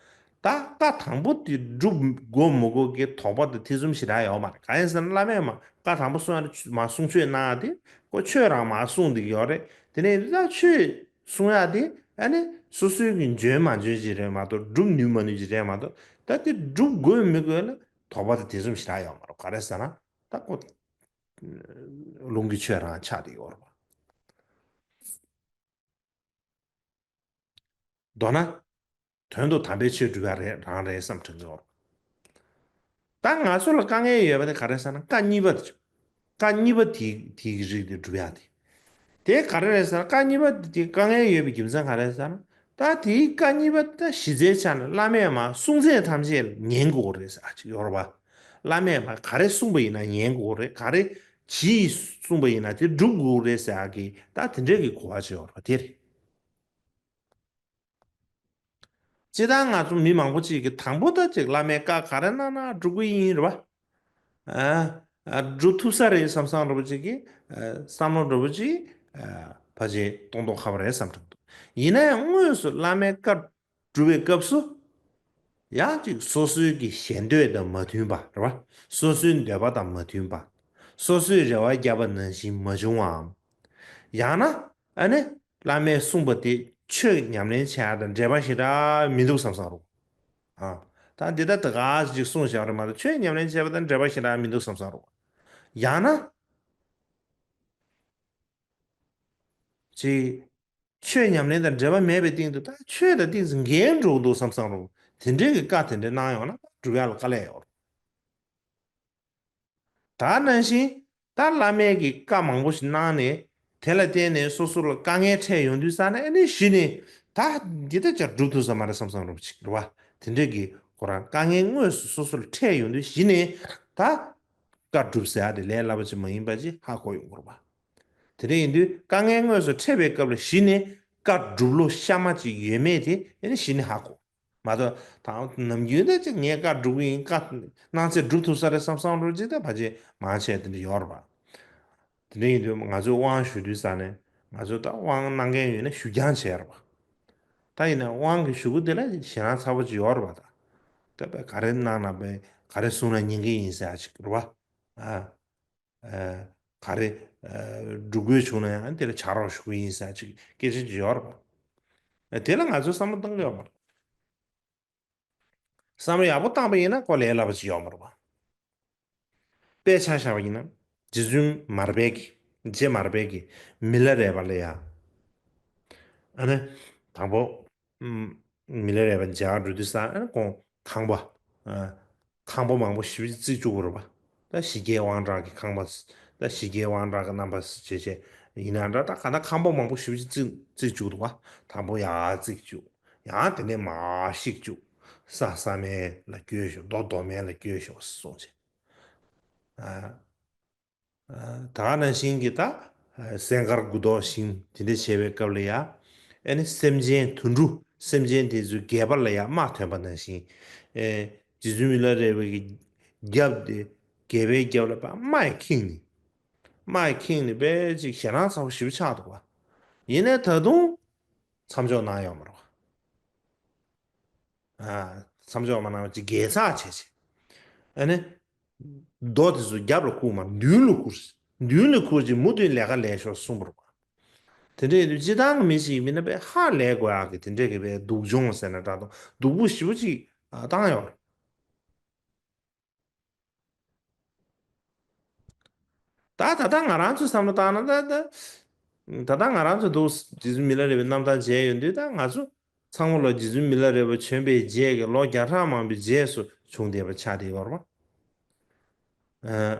ད་བཀའ་དང་པོ་དེ་སྒྲུབ་དགོས་མི་དགོས་ཀྱི་དོགས་པ་དང་ཐེ་ཚོམ་ཞེ་དྲག་ཡོད་མ་རེད། གང་ཡིན་ཟེར་ན་བླ་མས་མར་བཀའ་དང་པོ་གསུང་ཡག་དེ་མར་གསུང་ཆོས་གནང་ཡག་དེ་ཁོ་ཆོས་རང་མར་གསུངས་བསྡད་ཀྱི་ཡོད་རེད། དེ་ནས་ད་ཆོས་གསུང་ཡག་དེ་ཨ་ནི་སོ་སོའི་གི་འཇོན་མ་འཇོན་ཅིག་རེད་མ་གཏོགས། སྒྲུབ་ནུས་མ་ནུས་ཅིག་རེད་མ་གཏོགས། ད་དེ་སྒྲུབ་དགོས་མི་དགོས་ལ་དོགས་པ་དང་ཐེ་ཚོམ་ཞེ་དྲག་ཡོད་མ་རེད། ག་རེ་ཟེར་ན་ད་ཁོ་ལུང་གི་ཆོས་རང་ཆགས་བསྡད་ཡོད་རེད་བ། མདོར་ན། དོན་དུ་དམ་པའི་ཆོས་སྒྲུབ་ཡག་རེད་རང་རེད་བསམ་དྲན་གྱི་ཡོད་རེད། ད་ང་ཚོ་ལ་དཀའ་ངལ་ཡོད་པ་དེ་ག་རེ་ཟེར་ན་བཀའ་གཉིས་པ་དེ། བཀའ་གཉིས་པ་དེ་དེའི་རིགས་དེ་སྒྲུབ་ཡག་དེ། དེ་ག་རེ་རེད་ཟེར་ན་བཀའ་གཉིས་པ་དེ་དཀའ་ངལ་ཡོད་པའི་རྒྱུ་མཚན་ག་རེ་ཟེར་ན། ད་དེའི་བཀའ་གཉིས་པ་ད་གཞི་རྩའི་ཆ་ནས་བླ་མས་མར་གསུང་ཚད་ཐམས་ཅད་ཉན་དགོས་རེད་ཟེར་ཡག་ཅིག་ཡོད་རེད་བ། བླ་མས་མར་ག་རེ་གསུངས་པ་ཡིན་ན་ཉན་དགོས་རེད། ག་རེ་ཇི་ཡིས་གསུངས་པ་ཡིན་ན་དེ་སྒྲུབ་དགོས་རེད་ཟེར་ཡག་གི་ད་དེ་འདྲའི་གི་གོ་བ་ཅིག་ཡོད་རེད་བ། དེ་རེད། སྤྱིར་བཏང་ང་ཚོ་མི་མང་པོ་ཅིག་གིས་དང་པོ་ད་ཅིག་བླ་མས་བཀའ་ག་རེ་གནང་ན་སྒྲུབ་ཀྱི་ཡིན་རེད་བ། ཨ། ཨ། སྒྲུབ་ཐུབ་ས་རེད་བསམ་བསམ་འདྲ་པོ་ཅིག་གིས། ཨ། བསམ་བློ་འདྲ་པོ་ཅིག་ཨ། ཕལ་ཆེར་གཏོང་མདོག་ཁ་པོ་རེད་བསམ་དྲན་འདུག་ཡིན་ན་ཡང་དངོས་སུ་བླ་མའི་བཀའ་སྒྲུབ་པའི་སྐབས་སུ། ཡང་ཅིག་སོ་སོའི་གི་ཞེ་འདོད་དང་མ་མཐུན་པ་རེད་བ། སོ་སོའི་འདོད་པ་དང་མ་མཐུན་པ། སོ་སོས་རེ་བ་བརྒྱབ་པ་ནང་བཞིན་མ་བྱུང་བའམ། ཡང་ན་ཨ་ནི་བླ་མས་གསུངས་པ་དེ་ཆོས་ཉམས་ལེན་བྱས་ཡ་དང་འབྲེལ་བ་ཞེ་དྲག་མི་འདུག་བསམ་བསམ་རུང་། ཨ། ད་འདི་ལྟ་དེ་ག་ཅིག་གསུངས་བཞག་རེད་མ་གཏོགས་ཆོས་ཉམས་ལེན་བྱས་པ་དང་འབྲེལ་བ་ཞེ་དྲག་མི་འདུག་བསམ་བསམ་རུང་། ཡང་ན། ཅིག་ཆོས་ཉམས་ལེན་དང་འབྲེལ་བ་མེད་པའི་སྟེང་དུ་ད་ཆོས་དང་ཏོག་ཙམ་འགལ་འགྲོ་གི་འདུག་བསམ་བསམ་རུང་དེ་འདྲའི་གི་བཀའ་དེ་འདྲ་གནང་ཡོང་ན་སྒྲུབ་ཡ་ལ་དཀའ་ལས་ཡོད་རེད། ད་ནང་བཞིན་ད་བླ་མས་ཀྱི་བཀའ་མང་པོ་ཞིག་གནང་ནས་དེ་ལ་བརྟེན་ནས་སོ་སོ་ལ་དཀའ་ངལ་འཕྲད་ཡོང་དུས་ཙ་ན་ཨ་ནི་གཞི་ནས་ད་འདི་ལྟ་ཅག་སྒྲུབ་ཐུབ་ས་མ་རེད་བསམ་བསམ་རུང་ཅིག་རེད་བ། དེ་འདྲ་གི་ཁོ་རང་དཀའ་ངལ་དངོས་སུ་སོ་སོ་ལ་འཕྲད་ཡོང་དུས་གཞི་ནས་ད་བཀའ་སྒྲུབ་ཟེར་ཡ་དེ་ལས་སླ་པོ་ཅིག་མ་ཡིན་པ་ཅིག་ཧ་གོ་ཡོང་གི་རེད་བ། དེ་འདྲ་ཡིན་དུས་དཀའ་ངལ་དངོས་སུ་འཕྲད་པའི་སྐབས་ལ་གཞི་ནས་བཀའ་སྒྲུབ་བློ་གཤའ་མ་ཅིག་ཡོད་མེད་དེ་ཨ་ནི་གཞི་ནས་ཧ་གོ། མ་གཏོགས་ད་ནམ་རྒྱུན་ད་ཅིག་ངས་བཀའ་སྒྲུབ་ཀྱི་ཡིན། བཀའ་གནང་ཚེ་སྒྲུབ་ཐུབ་ས་རེད་བསམ་བསམ་རུང་ཅིག་ད་ཕལ་ཆེར་མང་ཆེ་དེ་འདྲ་ཡོད་རེད་པ། དེ་འདྲ་ཡིན་དུས་ང་ཚོས་དབང་ཞུ་དུས་ཙ་ནས་ང་ཚོས་ད་དབང་གནང་མཁན་ཡོད་ན་ཞུ་རྐྱང་བྱས་རེད་པ། ད་ཡིན་ན་དབང་གི་ཞུ་སྒོ་དེ་ལ་ཞེད་སྣང་ཚ་པོ་ཅིག་ཡོད་རེད་པ། ད་ད་པས་ག་རེ་གནང་ན་པས་ག་རེ་གསུང་ན་ཉན་གི་ཡིན་ཟེར་ཡ་ཅིག་རེད་པ། ཨ། ཨ། ག་རེ། ཨ། སྒྲུབ་དགོས་བྱུང་ན་ཡང་དེ་ལ་བྱ་རོགས་ཞུ་གི་ཡིན་ཟེར་ཅིག་སྐད་ཆ་ཅིག་ཡོད་རེད་པ། དེ་ལ་ང་ཚོས་བསམ་བློ་གཏོང་གི་ཡོད་མ་རེད། བསམ་བློ་ཡག་པོ་བཏང་པ་ཡིན་ན་ཁོ་ལས་སླ་པོ་ཅིག་ཡོད་མ་རེད་པ། དཔེ་ཆ་བཞག་པ་ཡིན་ན་རྗེ་བཙུན་མར་པའི་གི་རྗེ་མར་པའི་གི་མི་ལ་རས་པ་ལ་ཡ། ཨ་ནི་དང་པོ། ཨམ། མི་ལ་རས་པ་མཇལ་འགྲོ་དུས་ཙ་ཨ་ནི་ཁོང་ཁང་པ། ཨ། ཁང་པ་མང་པོ་ཞེ་པོ་ཅིག་བརྩིགས་བཅུག་པ་རེད་པ། ད་ཞི་རྒྱས་དབང་དྲག་གི་ཁང་པ། ད་ཞི་རྒྱས་དབང་དྲག་གི་རྣམ་པ་བྱས་བྱས་ཡིན་ན་འདྲ། ད་ག་ད་ཁང་པ་མང་པོ་ཞེ་པོ་ཅིག་བརྩིགས་བརྩིགས་བཅུག་འདུག་པ། དང་པོ་ཡར་བརྩིགས་བཅུག་ཡང་དེ་ནས་མར་བཤིག་བཅུག་ས་ས་མལ་ལ་སྐྱོལ་ཤོག་རྡོ་རྡོ་མལ་ལ་སྐྱོལ་ཤོག་གསུངས་བྱས། ཨ། ད་ག་ནང་བཞིན་གྱི་ད་སྲས་མཁར་དགུ་ཐོག་བཞེངས་དེ་འདྲ་བྱས་པའི་སྐབས་ལ་ཡ། ཨ་ནི་སེམས་ཅན་དུད་འགྲོ་སེམས་ཅན་དེ་ཚོའི་སྒལ་པ་ལ་ཡ་རྨ་ཐོན་པ་ནང་བཞིན། ཨེ། རྗེ་བཙུན་མི་ལ་རས་པའི་རྒྱབ་དེ་སྒལ་པའི་རྒྱབ་ལ་པ་རྨ་ཡི་ཁེངས་ནས། རྨ་ཡི་ཁེངས་ནས་དཔེ་ཅིག་ཞེད་སྣང་ཚ་པོ་ཞེ་པོ་ཆགས་འདུག་པ། ཡིན་ནའི་ད་དུང་མཚམས་འཇོག་གནང་ཡོད་མ་རེད་པ། ཨ། མཚམས་འཇོག་མ་གནང་བ་ཅིག་དགེ་ཚགས་བྱས་བྱས། ཨ་ནི། རྡོ་དེ་ཚོ་རྒྱབ་ལ་བཀུག་མ་མདུན་ལ་བཀུག་མདུན་ལ་བཀུག་ཅིག་མུ་མཐུད་ལས་ཀ་ལས་ཤོག་གསུངས་པ་རེད་པ། དེ་འདྲ་ཡིན་དུས་སྤྱི་བཏང་གི་མི་ཞིག་ཡིན་ན་པས་ཧ་ལས་དགོས་ཡག་གི་དེ་འདྲ་གི་པས་སྡུག་སྦྱོང་ཟེར་ན་འདྲ་དང་སྡུག་པོ་ཞེ་པོ་ཅིག་བཏང་ཡོད་རེད། ད་ད་ལྟ་ང་རང་ཚོའི་བསམ་བློ་བཏང་ན་ད་ད། ད་ལྟ་ང་རང་ཚོ་འདུག་རྗེ་བཙུན་མི་ལ་རས་པའི་རྣམ་ཐར་མཇལ་ཡོང་དུས་ད་ང་ཚོ་ཚང་མ་ལ་རྗེ་བཙུན་མི་ལ་རས་པ་བྱོན་པའི་རྗེས་ཀྱི་ལོ་བརྒྱ་ཕྲག་མང་པོའི་རྗེས་སུ་བྱུང་བསྡད་པ་ཆགས་བསྡད་ཡོད་རེད་པ། ཨ།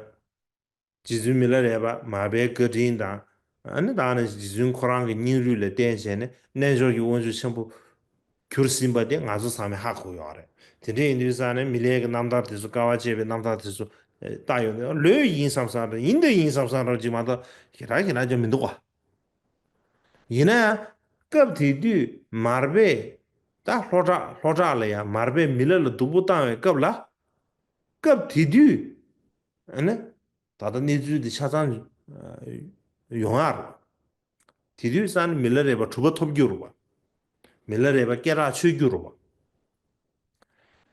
རྗེ་བཙུན་མི་ལ་རས་པ་མར་པའི་བཀའ་དྲིན་དང་། ཨ་ནི་ད་ནི་རྗེ་བཙུན་ཁོ་རང་གི་སྙིང་རུས་ལ་བརྟེན་བྱས་ནས་རྣལ་འབྱོར་གྱི་དབང་ཕྱུག་ཆེན་པོ་གྱུར་ཟིན་པ་དེ་ང་ཚོ་ཚང་མས་ཧ་གོ་ཡོད་རེད། དེ་འདྲ་ཡིན་དུས་ཙང་ནས་མི་ལའི་གི་རྣམ་ཐར་དེ་ཚོ་དཀའ་བ་སྤྱད་པའི་རྣམ་ཐར་དེ་ཚོ་ལྟ་ཡོང་དུས་ལོས་ཡིན་བསམ་བསམ་རེད། ཡིན་དང་ཡིན་བསམ་བསམ་རེད་ཅིག་མ་གཏོགས་ཞེ་དྲག་ཞེ་དྲག་ཀྱང་མི་འདུག་ག་ཡིན་ན་ཡང་སྐབས་དེ་དུས་མར་པས་ད་ལྷོ་བྲག་ལྷོ་བྲག་ལ་ཡང་མར་པས་མི་ལ་ལ་སྡུག་པོ་བཏང་བའི་སྐབས་ལ། སྐབས་དེ་དུས་ཨ་ནི་ད་ལྟ་གནས་ཚུལ་འདི་ཆ་ཚང་ཡོང་ཡག་རེད། དེ་དུས་ཙང་ནས་མི་ལ་རས་པ་གྲུབ་པ་ཐོབ་རྒྱུ་རེད་པ། མི་ལ་རས་པ་སྐད་གྲགས་ཆོད་རྒྱུ་རེད་པ།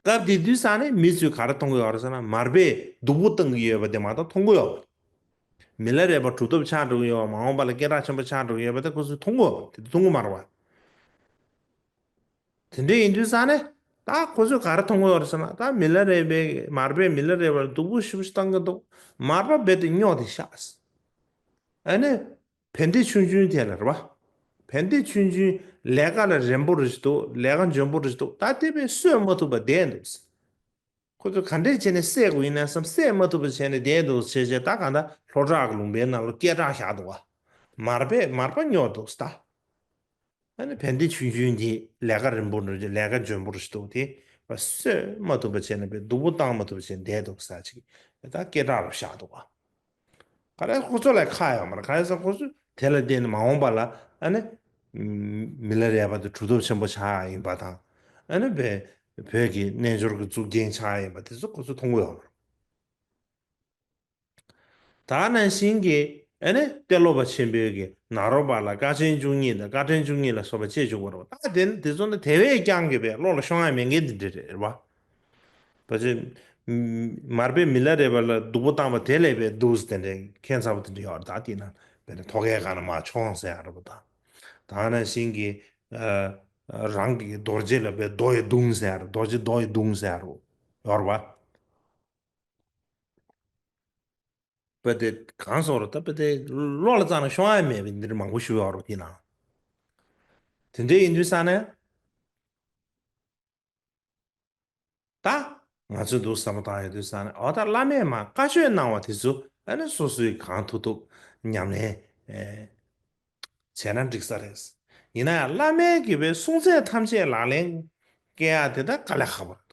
སྐབས་དེ་དུས་ཙང་ནས་མི་ཚོས་ག་རེ་མཐོང་གི་ཡོད་རེད་ཟེར་ན་མར་པས་སྡུག་པོ་བཏང་གི་ཡོད་པ་དེ་མ་གཏོགས་མཐོང་གི་ཡོད་པ། མི་ལ་རས་པ་གྲུབ་ཐོབ་ཆགས་འགྲོ་གི་ཡོད་པ་མ་འོངས་པ་ལ་སྐད་གྲགས་ཆེན་པོ་ཆགས་འགྲོ་གི་ཡོད་པ་དེ་ཁོ་ཚོས་མཐོང་གི་ཡོད་པ་དེ་མཐོང་གི་མ་རེད་པ། དེ་འདྲ་ཡིན་དུས་ཙང་ནས་ད་ཁོ་ཚོས་ག་རེ་མཐོང་གི་ཡོད་རེད་ཟེར་ན་ད་མི་ལ་རས་པས་མར་པས་མི་ལ་རས་པ་ལ་སྡུག་པོ་ཞེ་པོ་ཞིག་བཏང་གི་འདུག་མར་པ་རྦད་དེ་སྨྱོ་དེ་ཤག་ཨ་ནི། བན་དེ་ཆུང་ཆུང་དེ་ལ་རེད་པ། བན་དེ་ཆུང་ཆུང་ལས་ཀ་ལ་རན་པོ་རེ་ཞིག་འདུག་ལས་ཀ་འཇོན་པོ་རེ་ཞིག་འདུག་ད་དེ་བས་གསོད་མ་ཐུབ་པ་བསྡད་འདུག་ཁོ་ཚོས་ག་འདྲས་བྱས་ནས་བསད་དགོས་ཡིན་ན་བསམ་བསད་མ་ཐུབ་པ་བྱས་ནས་བསྡད་འདུག་བྱས་བྱས་ད་ག་ད་ལྷོ་བྲག་གི་ལུང་པའི་ནང་ལ་སྐད་གྲགས་བཞག་འདུག་བ། མར་པས་མར་པ་སྨྱོ་འདུག་ད། ཨ་ནི་བན་དེ་ཆུང་ཆུང་འདི་ལས་ཀ་རན་པོ་འགྲོ་རྒྱུ་ལས་ཀ་འཇོན་པོ་རེ་ཞིག་འདུག་དེ་བ་གསོད་མ་ཐུབ་པ་བྱས་ནས་བས་སྡུག་པོ་བཏང་མ་ཐུབ་པ་བྱས་ནས་བསྡད་འདུག་ས་ཅིག་ད་སྐད་གྲགས་རུ་བཞག་འདུག་བ། ག་རེ་ཁོ་ཚོ་ལ་ཁག་ཡོད་མ་རེད། ག་རེ་ཟེར་ཁོ་ཚོ་དེ་ལ་བརྟེན་ནས་མ་འོངས་པ་ལ་ཨ་ནི་མི་ལ་རས་པ་དེ་གྲུབ་ཐོབ་ཆེན་པོ་ཆགས་ཡིན་པ་དང་ཨ་ནི་བས་བོད་ཀྱི་རྣལ་འབྱོར་གྱི་གཙུག་རྒྱན་ཆགས་ཡིན་པ་དེ་ཚོ་ཁོ་ཚོ་མཐོང་གི་ཡོད་མ་རེད། ད་ནང་བཞིན་གྱི་ཨ་ནི་ཏེ་ལོ་པ་ཆེན་པོའི་གི་ནཱ་རོ་པ་ལ་དཀའ་ཆེན་བཅུ་གཉིས་དང་དཀའ་ཕྲན་བཅུ་གཉིས་ལ་སོགས་པ་བཅས་བཅུག་པ་རེད་པ། ད་དེ་དེ་ཚོ་ནི་དེ་བས་ཀྱང་གི་བས་བློ་ལ་ཤོང་ཡ་མེད་མཁན་དེ་འདྲ་རེད་པ། ཕལ་ཆེར་མར་པས་མི་ལ་རས་པ་ལ་སྡུག་པོ་བཏང་བ་དེ་ལས་པའི་སྡུག་དེ་འདྲའི་ཁྱད་མཚར་པོ་དེ་འདྲ་ཡོད་རེད། ད་དེ་ན་ དཔེར་ན་ཐོག་ཁའི་སྒང་ན་མར་མཆོངས་ཟེར་ཡ་རེད་པ། ད་ད་ནང་བཞིན་གྱི་ཨ་རང་གི་རྡོ་རྗེ་ལ་དཔེ་རྡོ་ཡིས་བརྡུངས་ཟེར་ཡ་རེད། རྡོ་རྗེ་རྡོ་ཡིས་བརྡུངས་ཟེར་ཡ་རེད། ཡོད་རེད་པ། དཔེ་དེ་གང་སོགས་རེད། ད་དཔེ་དེ་བློ་ལ་བཅངས་ན་ཤོང་ཡ་མེད་པའི་འདིར་མང་པོ་ཞུ་ཡོད་རེད། དེ་ན་དེ་འདྲ་ཡིན་དུས་ས་ནས། ད་ང་ཚོས་འདུག་བསམ་བློ་བཏང་ཡོང་དུས་ས་ནས། འོ་ད་བླ་མས་མར་བཀའ་ཆོས་གནང་བ་དེ་ཚོ་ཨ་ནི་སོ་སོས་གང་ཐུབ་ཐུབ་ཉམས་ལེན་ཨེ་བྱས་ན་འགྲིག་ས་རེད། ཡིན་ན་ཡང་བླ་མའི་གི་བའི་གསུང་ཚད་ཐམས་ཅད་ལག་ལེན་བཀལ་ཡ་དེ་ད་དཀའ་ལས་ཁག་པོ་རེད།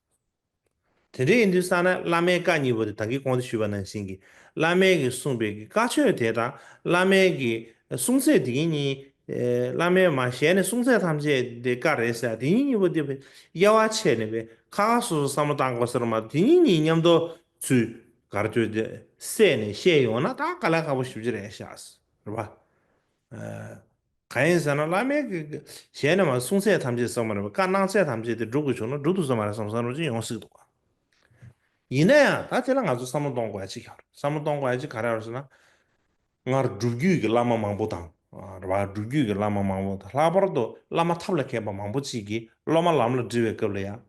དེ་འདྲ་ཡིན་དུས་ས་ན་བླ་མའི་བཀའ་གཉིས་པོ་དེ་ད་གིན་གོང་དུ་ཞུས་པ་ནང་བཞིན་གྱི་བླ་མས་ཀྱིས་གསུངས་པའི་གི་བཀའ་ཆོས་དེ་དང་བླ་མའི་གི་གསུང་ཚད་དེ་གཉིས། ཨེ་བླ་མས་མར་ཞལ་ནས་གསུང་ཚད་ཐམས་ཅད་དེ་བཀའ་རེད་ཟེར། དེ་གཉིས་གཉིས་པོ་དེ་དབྱེ་བ་ཕྱེ་ནས་པའི་ཁ་ཁ་སོ་སོ་བསམ་བློ་བཏང་དགོས་ཟེར་མ། དེ་གཉིས་གཉིས་མཉམ་དུ་ཚུར་ག་རེ་ཚུར་དེ་བསྲེས་ནས་བཤད་ཡོང་ན་ད་དཀའ་ལས་ཁག་པོ་ཞེ་པོ་ཅིག་རེད་ཤག་རེད་པ། ཨ་གང་ཡིན་ཟེར་ན་བླ་མའི་གི་ཞལ་ནས་མར་གསུང་ཚད་ཐམས་ཅད་བསམ་མ་རེད་པ། བཀའ་གནང་ཚད་ཐམས་ཅད་དེ་སྒྲུབ་དགོས་བྱུང་ན་སྒྲུབ་ཐུབ་ས་མ་རེད་བསམ་བསམ་བློ་ཅིག་ཡོང་སྲིད་འདུག་ག་ཡིན་ན་ཡང་ད་དེ་ལ་ང་ཚོ་བསམ་བློ་གཏོང་དགོས་ཡ་གཅིག་ཡོད་རེད། བསམ་བློ་གཏོང་དགོས་ཡ་གཅིག་ག་རེ་ཡོད་རེད་ཟེར་ན། སྔར་སྒྲུབ་བརྒྱུད་ཀྱི་བླ་མ་མང་པོ་དང་། ཨ་རེད་པ། སྒྲུབ་བརྒྱུད་ཀྱི་བླ་མ་མང་པོ་དང་། ལྷག་པར་དུ་བླ་མ་ཐབས་ལ་མཁས་པ་མང་པོ་ཅིག་གིས་སློབ་མ་ལམ་ལ་སྒྲིལ་བའི་སྐབས་ལ་ཡང་།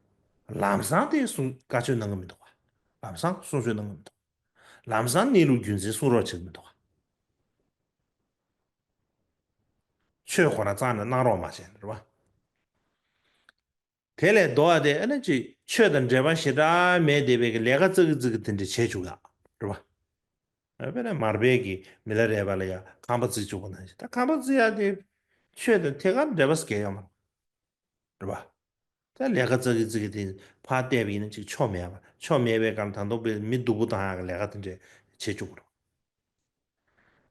ལམ་སང་དེ་གསུང་བཀའ་ཆོས་གནང་གི་མི་འདུག་ག་ལམ་སང་གསུང་ཆོས་གནང་གི་མི་འདུག་ལམ་སང་གནས་ལུགས་རྒྱུ་མཚན་གསུང་རོགས་བྱེད་ཀྱི་མི་འདུག་ག་ཆོས་ཁོ་རང་རྩ་ནས་གནང་རོགས་མ་བྱས་ནས་རེད་པ། དེ་ལས་ལྡོག་སྟེ་ཨ་ནི་ཅིག་ཆོས་དང་འབྲེལ་བ་ཞེ་དྲག་མེད་བསྡད་པའི་གི་ལས་ཀ་ཙག་གི་ཙིག་གི་དེ་འདྲ་བྱེད་བཅུག་ཡ་རེད་པ། དཔེར་ན་མར་པའི་གི་མི་ལ་རས་པ་ལ་ཡ་ཁང་པ་བརྩིགས་བཅུག་པ་ནང་བཞིན། ད་ཁང་པ་བརྩིགས་ཡ་དེ་ཆོས་དང་ཐད་ཀར་འབྲེལ་བ་ཟེར་ཡོད་མ་རེད་པ། ད་ལས་ཀ་ཙག་གི་ཙིག་གི་དེ་ཕར་བལྟས་པ་ཡིན་ན་ཅིག་ཆོ་མེད་པ། ཆོ་མེད་པའི་སྒང་ད་དུང་པའི་མི་སྡུག་པོ་བཏང་ཡག་གི་ལས་ཀ་དེ་འདྲས་བྱེད་བཅུག་གི་རེད།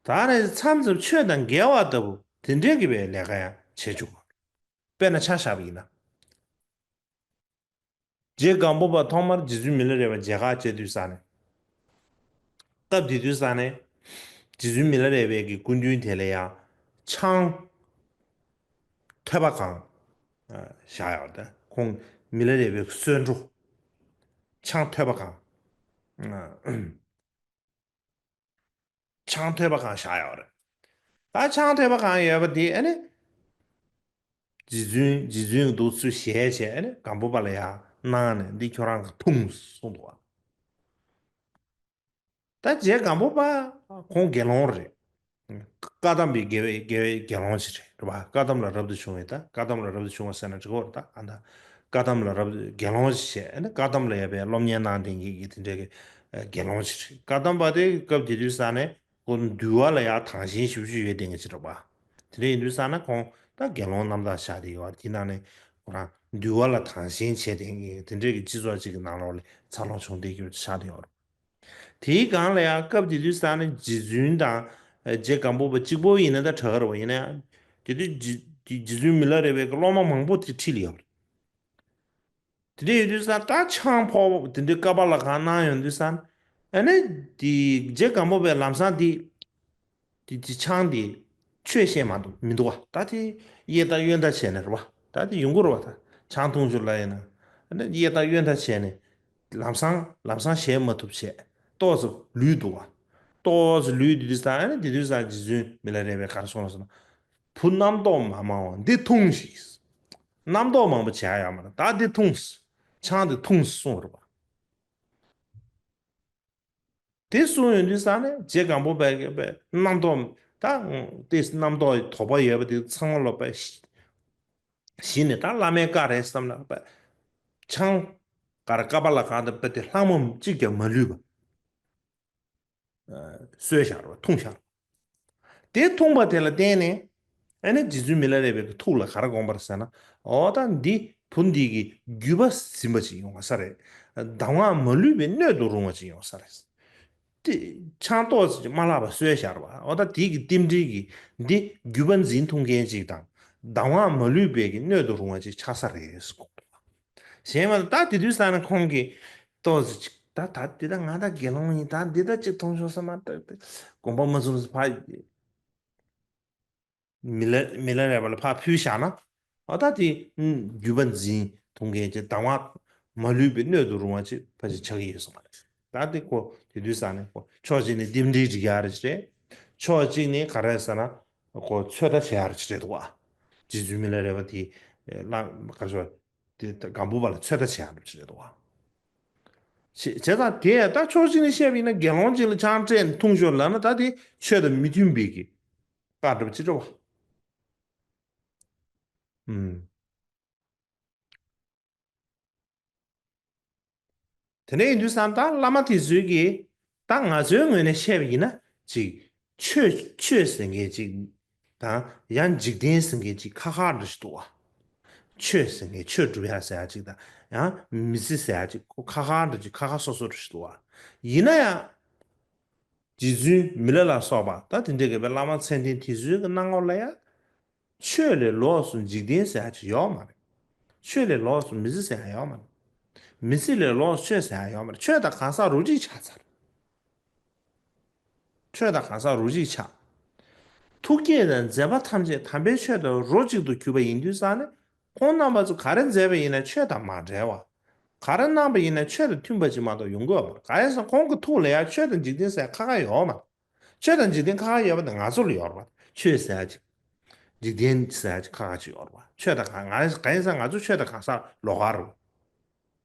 ད་ནི་མཚམས་མཚམས་ཆོས་དང་འགལ་བ་ལྟ་བུ་དེ་འདྲས་ཀྱི་པའི་ལས་ཀ་ཡང་བྱེད་བཅུག་གི་རེད། དཔེར་ན་ཆ་བཞག་པ་ཡིན་ན། རྗེ་སྒམ་པོ་པ་ཐོག་མར་རྗེ་བཙུན་མི་ལ་རས་པ་མཇལ་ཁ་བྱེད་དུས་ས་ནས། སྐབས་དེ་དུས་ས་ནས་རྗེ་བཙུན་མི་ལ་རས་པའི་གི་སྐུ་མདུན་དེ་ལ་ཡང་ཆང་ཐོད་པ་གང་བཞག་ཡོད་རེད། ཁོང་མི་ལ་རས་པའི་གསོལ་འགྲོ་ཆང་ཐོད་པ་གང་། ཆང་ཐོད་པ་གང་བཞག་ཡོད་རེད། ད་ཆང་ཐོད་པ་གང་ཡོད་པ་དེ་ཨ་ནི། རྗེ་བཙུན་རྗེ་བཙུན་འདུག་ཚུལ་ཞལ་བྱས་ཨ་ནི་སྒམ་པོ་པ་ལ་ཡར་གནང་ནས། འདི་ཁྱོད་རང་གིས་འཐུང་གསུངས་འདུག་བ། ད་རྗེ་སྒམ་པོ་པ་ཁོང་དགེ་སློང་རེད། བཀའ་གདམས་པའི་དགེ་བའི་དགེ་བའི་དགེ་སློང་ཞིག་རེད་རེད་པ། བཀའ་གདམས་ལ་རབ་ཏུ་བྱུང་བའི། ད་བཀའ་གདམས་ལ་རབ་ཏུ་བྱུང་བ་ཟེར་ན་འགྲིག་གི་རེད། ད་ཨ་ད་བཀའ་གདམས་ལ་རབ་ཏུ་དགེ་སློང་ཞིག་བྱས་ཨ་ནི་བཀའ་གདམས་ལ་ཡར་པའི་སློབ་གཉེར་གནང་བསྡད་མཁན་གྱི་དེ་འདྲའི་གི་དགེ་སློང་ཞིག་རེད། བཀའ་གདམས་པ་དེ་སྐབས་དེ་དུས་ས་ནས་ཁོ་འདུལ་བ་ལ་ཡར་དང་ཞེན་ཞེ་པོ་ཅིག་ཡོད་བསྡད་མཁན་ཅིག་རེད་པ། དེ་འདྲ་ཡིན་དུས་ས་ན་ཁོང་ད་དགེ་སློང་རྣམ་དག་ཆགས་བསྡད་ཡོད་པ། དེ་ནང་ནས་ཁོ་རང་འདུལ་བ་ལ་དང་ཞེན་བྱས་བསྡད་མཁན་དེ་འདྲའི་གི་སྤྱི་ཚོགས་ཅིག་གི་ནང་ལོགས་ལ་འཚར་ལོངས་བྱུང་བསྡད་རྒྱུ་ཆགས་བསྡད་ཡོད་རེད། དེའི་སྒང་ལ་ཡང་སྐབས་དེ་དུས་ས་ནས་རྗེ་བཙུན་དང་ཨ་རྗེ་སྒམ་པོ་པ་གཅིག་པོ་ཡིན་ན་ད་དྲག་ག་རེད་པ། ཡིན་ན་ཡང་དེ་དུས་རྗེ་རྗེ་བཙུན་མི་ལ་རས་པའི་གི་སློབ་མ་མང་པོ་དེ་ཁྲིད་ལ་ཡོད་རེད། དེ་འདྲ་ཡོད་དུས་ས་ད་ཆང་ཕོར་པ་དེ་འདྲའི་ཀ་པ་ལ་གང་གནང་ཡོང་དུས་ས། ཨ་ནི་དེ་རྗེ་སྒམ་པོ་པས་ལམ་སང་དེ་དེ་དེ་ཆང་དེ་ཆོས་བཤད་མ་འདུག་མི་འདུག་བ། ད་དེ་གཡས་ལྟ་གཡོན་ལྟ་བྱས་ནས་རེད་པ། ད་དེ་ཡོང་གི་རེད་པ། ད་ཆང་འཐུང་ཆོག་ལབ་ཡིན་ན། ཨ་ནི་གཡས་ལྟ་གཡོན་ལྟ་བྱས་ནས་ལམ་སང་ལམ་སང་ཞལ་མ་ཐུབ་བྱས་ཏོག་ཙམ་ལུས་འདུག་བ། ཏོག་ཙམ་ལུས་དེ་དུས་ས། ཨ་ནི་དེ་དུས་ས་རྗེ་བཙུན་མི་ལ་རས་པས་ག་རེ་གསུངས་ལ་ཟེར་ན། བུ་རྣམ་རྟོག་མ་མང་བ་འདི་འཐུང་ཞིག་རྣམ་རྟོག་མང་པོ་བྱེད་ཡ་ཡོད་མ་རེད། ད་འདི་འཐུང་། ཆང་འདི་འཐུང་གསུངས་རེད་པ། དེ་གསུངས་ཡོང་དུས་ས་ནས་རྗེ་སྒམ་པོ་པས་རྣམ་རྟོག་ད་དེ་རྣམ་རྟོག་དོགས་པ་ཡོད་པ་དེ་ཚང་མ་ལོག་པ་གཞི་ནས་ད་བླ་མའི་བཀའ་རེད་བསམ་ལ་པ། ཆང་ག་རེ་ཀ་པ་ལ་གང་དང་པ་དེ་ལྷག་མ་གཅིག་ཀྱང་མ་ལུས་པ། གསོལ་བཞག་རོགས། འཐུང་བཞག་རོགས། དེ་འཐུང་བ་དེ་ལ་བརྟེན་ནས་ཨ་ནི་རྗེ་བཙུན་མི་ལ་རས་པའི་གི་ཐུགས་ལ་ག་རེ་དགོངས་པ་རེད་ཟེར་ན། འོ་ད་འདི་བུ་འདི་གི་རྒྱུད་པ་ཟིན་པ་ཅིག་ཡོང་བ་ས་རེད། གདམས་ངག་མ་ལུས་པའི་སྣོད་དུ་རུང་བ་ཅིག་ཡོང་ས་རེད། དེ་ཆང་ཏོག་ཙམ་ཅིག་མ་བརླག་པ་གསོལ་བཞག་རོགས། འོ་ད་དེ་གི་རྟེན་འབྲེལ་གྱིས་འདི་རྒྱུད་པ་འཛིན་ཐུབ་མཁན་ཅིག་དང་གདམས་ངག་མ་ལུས་པའི་གི་སྣོད་དུ་རུང་བ་ཅིག་ཆགས་ས་རེད་ཟེར་དགོངས་འདུག་བ། གཞན་མ་ད་དེ་དུས་ས་ནས་ཁོང་གིས་ཏོག་ཙམ་ཅིག་ད་ད་འདི་ད་ང་ད་དགེ་སློང་ཡིན། ད་འདི་ད་ཅིག་མཐོང་ཆོག་ས་མ་ད་དགོངས་པ་མ་ཚོམས་ཕ་མི་ལ་མི་ལ་རས་པ་ལ་ཕར་ཕུལ་བཞག་ན། ཨ་ད་དེ་རྒྱུད་པ་འཛིན་ཐུབ་མཁན་ཅིག་གདམས་ངག་མ་ལུས་པའི་སྣོད་དུ་རུང་བ་ཅིག་ཕ་ཅིག་ཆགས་ཀྱི་ཡོད་ས་མ་རེད། ད་དེ་ཁོ་དེ་དུས་ས་ནས་ཁོ་ཕྱོགས་གཅིག་ནས་རྟེན་འབྲེལ་སྒྲིག་ཡ་རེད་རེད། ཕྱོགས་གཅིག་ནས་ག་རེ་ཟེར་ན་ཁོ་ཚོད་ལྟ་བྱེད་ཡག་རེད་འདུག་བ། རྗེ་བཙུན་མི་ལ་རས་པ་དེ་ལ་ག་ཚོད་དེ་སྒམ་པོ་པ་ལ་ཚོད་ལྟ་བྱེད་ཡག་རེད་འདུག་བ། བྱས་བྱས་ཙང་དེ་ད་ཕྱོགས་གཅིག་ནས་བཤད་པ་ཡིན་ན་དགེ་སློང་གཅིག་ལ་ཆང་སྤྲད་ནས་འཐུང་ཤོག་ལབ་ན་ད་དེ་ཆོས་དང་མི་མཐུན་པའི་གི་བཀའ་སྒྲུབ་ཅི་འདྲ་བ། ཨུམ། དེ་འདྲ་ཡིན་དུས་ཙང་ད་བླ་མ་དེ་ཚོས་ཀྱིས་ད་ང་ཚོའི་ངོས་ནས་བཤད་པ་ཡིན་ན་ཅིག་ཆོས་ཆོས་ཟེར་མཁན་ཅིག་དང་ཡང་འཇིག་རྟེན་ཟེར་མཁན་ཅིག་ཁ་ཁ་འདྲ་ཞིག་འདུག་བ། ཆོས་ཟེར་མཁན་ཆོས་སྒྲུབ་ཡ་ཟེར་ཡ་ཅིག་དང་ཡང་མི་ཚེ་ཟེར་ཡ་ཅིག་ཁོ་ཁ་ཁ་འདྲ་ཅིག་ཁ་ཁ་སོ་སོ་འདྲ་ཞིག་འདུག་བ། ཡིན་ན་ཡང་། རྗེ་བཙུན་མི་ལ་ལ་སོགས་པ་ད་དེ་འདྲ་གི་བླ་མ་མཚན་ལྡན་དེ་ཚོའི་གི་སྣང་ངོ་ལ་ཡང་། ཆོས་ལས་ལོགས་སུ་འཇིག་རྟེན་ཟེར་ཡ་ཅིག་ཡོད་མ་རེད། ཆོས་ལས་ལོགས་སུ་མི་ཚེ་ཟེར་ཡ་ཡོད་མ་རེད། མི་ཚེ་ལས་ལོགས་སུ་ཆོས་ཟེར་ཡ་ཡོད་མ་རེད། ཆོས་དང་གང་ཟག་རོ་གཅིག་ཆགས་ཚར། ཆོས་དང་གང་ཟག་རོ་གཅིག་ཆགས། ཐུགས་བསྐྱེད་དང་མཛད་པ་ཐམས་ཅད་དམ་པའི་ཆོས་དང་རོ་གཅིག་ཏུ་གྱུར་པ་ཡིན་དུས་ཙང་ནས་ཁོང་རྣམ་པ་ཚོ་ག་རེ་མཛད་པ་ཡིན་ན་ཆོས་དང་མ་འབྲེལ་བ། ག་རེ་གནང་པ་ཡིན་ན་ཆོས་དང་མཐུན་པ་ཅིག་མ་གཏོགས་ཡོང་གི་ཡོད་མ་རེད། གང་ཡིན་ཟེར་ན་ཁོང་གི་ཐུགས་ལ་ཡང་ཆོས་དང་འཇིག་རྟེན་ཟེར་ཁ་ཁ་ཡོད་མ་རེད། ཆོས་དང་འཇིག་རྟེན་ཁ་ཁ་ཡོད་པ་དེ་ང་ཚོ་ལ་ཡོད་རེད་པ། ཆོས་ཟེར་ཡ་ཅིག་འཇིག་རྟེན་ཟེར་ཡ་ཅིག་ཁ་ཁ་ཅིག་ཡོད་རེད་པ། ཆོས་དང་གང་གང་ཡིན་ཟེར་ན་ང་ཚོ་ཆོས་དང་གང་ཟག་ལོགས་ཀ་རེད།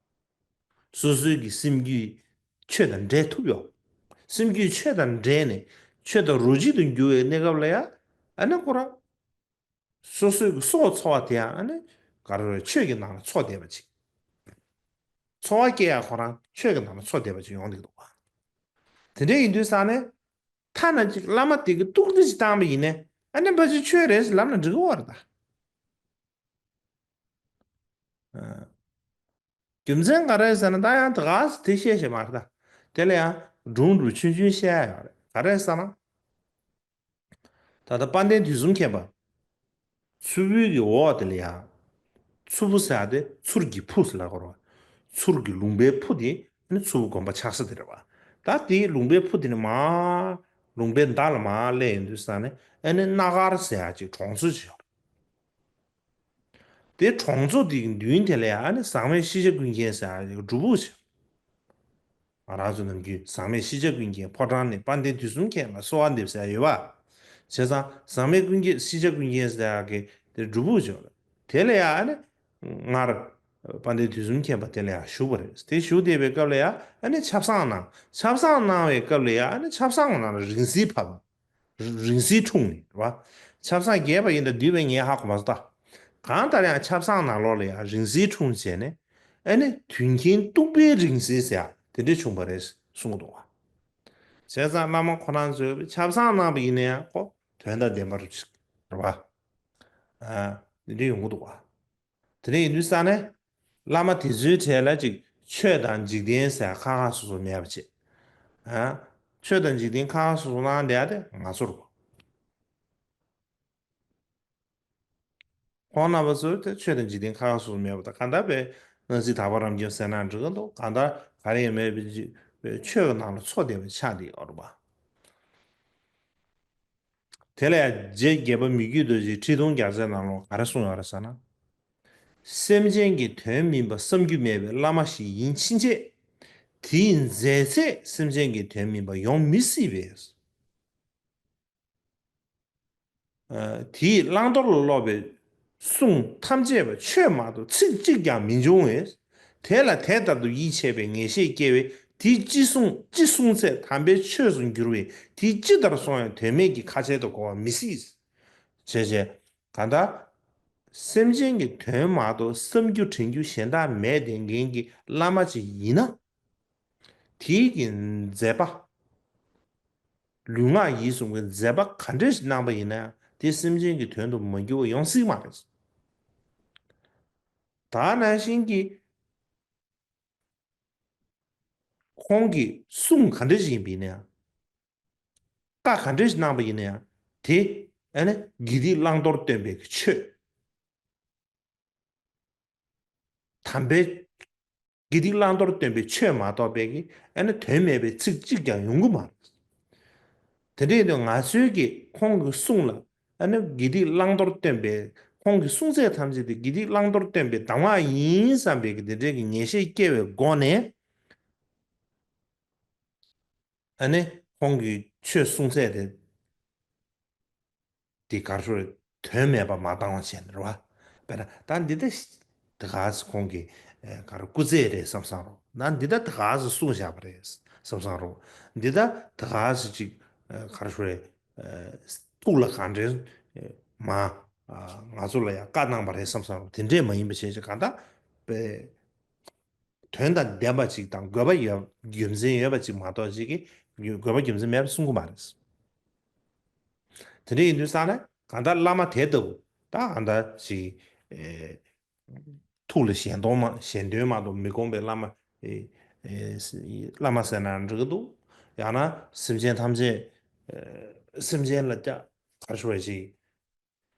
སོ་སོའི་གི་སེམས་རྒྱུད་ཆོས་དང་འདྲེས་ཐུབ་ཡོད། སེམས་རྒྱུད་ཆོས་དང་འདྲེས་ནས་ཆོས་དང་རོ་གཅིག་ཏུ་འགྱུར་བའི་གནས་སྐབས་ལ་ཡང་ཨ་ནི་ཁོ་རང་སོ་སོའི་གི་སྲོག་འཚོ་བ་དེ་ཡང་ཨ་ནི་ག་རེ་རེད། ཆོས་ཀྱི་ནང་ལ་འཚོ་བསྡད་པ་ཅིག་འཚོ་བ་སྐྱེལ་ཡ་ཁོ་རང་ཆོས་ཀྱི་ནང་ལ་འཚོ་བསྡད་པ་ཅིག་ཡོང་གི་འདུག་བ། དེ་འདྲ་ཡིན་དུས་ཙང་ནས་ཐ་ན་ཅིག་བླ་མ་དེ་གི་གཏུག་སྒྲིལ་ཅིག་བཏང་བ་ཡིན་ནའི་ཨ་ནི་ཕལ་ཆེར་ཆོས་རེད་ཟེར་ལབ་ན་འགྲིག་གི་ཡོད་རེད་ད། ཨ། རྒྱུ་མཚན་ག་རེ་ཟེར་ན་ད་ཡང་ད་ག་སེ་དེ་བཤད་ཤེས་མ་རེད་ད། དེ་ལ་ཡང་སྒྲུང་འདྲ་ཆུང་ཆུང་བཤད་ཡ་ཡོད་རེད། ག་རེ་ཟེར་ན། ད་ལྟ་དཔལ་ལྡན་དུས་གསུམ་མཁྱེན་པ། མཚུར་ཕུའི་གི་འོག་དེ་ལ་ཡང་། མཚུར་ཕུ་ཟེར་ཡ་དེ་མཚུར་གྱི་ཕུ་ཟེར་ལབ་དགོས་རེད་པ། མཚུར་གྱི་ལུང་པའི་ཕུ་དེ་ནི་མཚུར་ཕུ་དགོན་པ་ཆགས་ས་དེ་རེད་པ། ད་དེའི་ལུང་པའི་ཕུ་དེ་ནི་མར་ལུང་པའི་མདའ་ལ་མར་སླེབས་ཡོང་དུས་ཙང་ནས་ཨ་ནི་སྣ་དཀར་ཟེར་ཡ་ཅིག་གྲོང་ཚོ་ཅིག་ཡོད་རེད། དེ་གྲོང་ཚོ་དེའི་མདུན་དེ་ལ་ཡང་ཨ་ནི་ཟག་མེད་ཤེས་བྱ་ཀུན་མཁྱེན་ཟེར་ཡག་སྒྲུབ་ཕུག་ཅིག་ང་རང་ཚོ་ནམ་རྒྱུན་ཟག་མེད་ཤེས་བྱ་ཀུན་མཁྱེན་ཕོ་བྲང་ནས་དཔལ་ལྡན་དུས་གསུམ་མཁྱེན་ལ་གསོལ་བ་འདེབས་ཟེར་ཡག་ཡོད་པ། བྱས་ཙང་ཟག་མེད་ཀུན་མཁྱེན་ཤེས་བྱ་ཀུན་མཁྱེན་ཟེར་ཡག་གི་དེ་སྒྲུབ་ཕུག་ཅིག་ཡོད་རེད། དེ་ལ་ཡང་ཨ་ནི་སྔར་དཔལ་ལྡན་དུས་གསུམ་མཁྱེན་པ་དེ་ལ་ཡང་བཞུགས་པ་རེད། དེ་བཞུགས་བསྡད་པའི་སྐབས་ལ་ཡང་ཨ་ནི་ཆབ་གསང་གནང་། ཆབ་གསང་གནང་བའི་སྐབས་ལ་ཡང་ཨ་ནི་ཆབ་གསང་གི་ནང་ལ་རིང་བསྲེལ་ཕབ། རིང་བསྲེལ་འཁྲུངས་ནས་རེད་བ། ཆབ་གསང་རྒྱས་པ་ཡིན་ད་བསྡུས་པའི་ངས་ཧ་གོ་མ་སོང་ད། གང་ལྟར་ཡང་ཆབ་གསང་ནང་ལོགས་ལ་ཡང་རིང་བསྲེལ་འཁྲུངས་བྱས་ནས་ཨ་ནི་དུས་མཁྱེན་གཏུགས་པའི་རིང་བསྲེལ་ཟེར་ཡ་དེ་འདྲ་བྱུང་བ་རེད་གསུང་གི་འདུག་བ། བྱས་ཙང་བླ་མ་ཁོ་རང་ཚོས་ཆབ་གསང་གནང་བ་ཡིན་ན་ཡང་ཁོ་དོན་དང་ལྡན་པ་རེད་བ། ཨ་དེ་འདྲ་ཡོང་གི་འདུག་བ། དེ་འདྲ་ཡིན་དུས་ཙང་ནས་བླ་མ་དེ་ཚོའི་གྲས་ལ་ཅིག་ཆོས་དང་འཇིག་རྟེན་ཟེར་ཁ་ཁ་སོ་སོ་མེད་པ་བྱས། ཨ། ཆོས་དང་འཇིག་རྟེན་ཁ་ཁ་སོ་སོ་གནང་བསྡད་ཡ་དེ་ང་ཚོ་རེད། ཁོང་རྣམ་པ་ཚོས་དེ་ཆོས་དང་འཇིག་རྟེན་ཁ་ཁ་སོ་སོ་མེད་པ་དང་གང་ལྟར་པའི་སྣང་སྲིད་དག་པ་རབ་འབྱམས་ཟེར་ན་འགྲིག་གི་འདུག་གང་ལྟར་ག་རེ་ཡང་མེད་པའི་ཆོས་ཀྱི་ནང་ལ་འཚོ་བསྡད་པའི་ཆ་དེ་ཡོད་རེད་པ། དེ་ལ་ཡང་རྗེ་བརྒྱད་པ་མི་བསྐྱོད་རྡོ་རྗེའི་ཁྲི་སྟོང་རྒྱ་མཚོའི་ནང་ལོགས་ག་རེ་གསུངས་ཡོད་རེད་ཟེར་ན། སེམས་ཅན་གྱི་དོན་མིན་པ་བསམ་རྒྱུ་མེད་པའི་བླ་མ་ཞིག་ཡིན་ཕྱིན་ཆད། དེའི་མཛད་ཚད་སེམས་ཅན་གྱི་དོན་མིན་པ་ཡོང་མི་སྲིད་པས། ཨ། དེས་བླང་དོར་ལ་སློག་པའི་གསུང་ཐམས་ཅད་པ་ཆོས་མ་གཏོགས་ཚིག་གཅིག་ཀྱང་མི་འབྱུང་བས། དེ་ལ་དེ་ལྟར་དུ་ཡིད་ཆེས་པའི་ངེས་ཤེས་སྐྱེ་བས་དེས་ཅི་གསུངས་ཅི་གསུངས་ཚད་དམ་པའི་ཆོས་སུ་འགྱུར་བས་དེ་ཅི་ལྟར་སོང་ཡང་དོན་མེད་ཀྱི་ཁ་ཆེ་དུ་གོ་བ་མི་སྲིད། བྱས་བྱས་གང་ལྟར་སེམས་ཅན་གྱི་དོན་མ་གཏོགས་བསམ་རྒྱུ་དྲན་རྒྱུ་གཞན་དག་མེད་བསྡད་མཁན་གྱི་བླ་མ་ཅིག་ཡིན་ན། དེའི་གི་མཛད་པ། ལུས་ངག་ཡིད་གསུམ་གྱི་མཛད་པ་ག་འདྲ་ཞིག་གནང་པ་ཡིན་ན་ཡང་དེ་སེམས་ཅན་གྱི་དོན་དུ་མ་འགྱུར་བ་ཡོང་སྲིད་མ་རེད། ད་ནང་བཞིན་གྱི་ཁོང་གི་གསུང་ག་འདྲ་ཞིག་ཡིན་པ་ཡིན་ན་ཡང་། བཀའ་ག་འདྲ་ཞིག་གནང་པ་ཡིན་ན་ཡང་དེ་ཨ་ནི་དགེ་སྡིག་བླང་དོར་སྟོན་པའི་གི་ཆོས། དམ་པའི་དགེ་སྡིག་བླང་དོར་སྟོན་པའི་ཆོས་མ་གཏོགས་པའི་གི་ཨ་ནི་དོན་མེད་པའི་ཚིག་གཅིག་ཀྱང་ཡོང་གི་མ་རེད། དེ་འདྲ་ཡིན་དུས་ང་ཚོའི་གི་ཁོང་གི་གསུང་ལ་ཨ་ནི་དགེ་སྡིག་བླང་དོར་སྟོན་པའི་ཁོང་གི་གསུང་ཚད་ཐམས་ཅད་དེ་དགེ་སྡིག་བླང་དོར་སྟོན་པའི་གདམས་ངག་ཡིན་བསམ་པའི་གི་དེ་འདྲའི་གི་ངེས་ཤེས་སྐྱེ་བའི་སྒོ་ནས། ཨ་ནི་ཁོང་གི་ཆོས་གསུང་ཚད་དེ་ དེ་ག་རེ་ཞུ་རེད། དོན་མེད་པ་མ་བཏང་བ་བྱས་ནས་རེད་བ། དཔེར་ན་ད་འདི་ལྟ་ཞིག་དེ་ག་ཟེ་ཁོང་གི་ཨེ་ག་རེ་སྐུ་རྩེད་རེད་བསམ་བསམ་རོགས། ད་འདི་ལྟ་དེ་ག་ཟེ་གསུངས་བཞག་པ་རེད་བསམ་བསམ་རོགས། འདི་ལྟ་དེ་ག་ཟེ་ཅིག་ཨེ་ག་རེ་ཞུ་རེད། ཨེ་ཐུགས་ལ་གང་དྲན་ཨེ་མ་ཨ་ང་ཚོ་ལ་ཡང་བཀའ་གནང་བ་རེད་བསམ་བསམ་རོགས། དེ་འདྲས་མ་ཡིན་པ་བྱས་ཅིག་གང་ལྟར་པའི་དོན་དང་ལྡན་པ་ཅིག་དང་དགོས་པ་ཡོད་རྒྱུ་མཚན་ཡོད་པ་ཅིག་མ་གཏོགས་ཅིག་གིས་དགོས་པ་རྒྱུ་མཚན་མེད་པ་གསུང་གི་མ་རེད། དེ་འདྲ་ཡིན་དུས་ཙང་ནས་གང་ལྟར་བླ་མ་དེ་ལྟ་བུ་ད་གང་ལྟར་ཅིག་ཨེ་ཐུགས་ལ་གཞན་དོན་མ་གཞན་དོན་མ་གཏོགས་མི་དགོངས་པའི་བླ་མ་ཨེ་ཨེ་བླ་མ་ཟེར་ན་འགྲིག་གི་འདུག་ཡང་ན་སེམས་ཅན་ཐམས་ཅད་ཨེ་སེམས་ཅན་ལ་ཀྱ་ག་རེ་ཞུ་བ་ཅིག་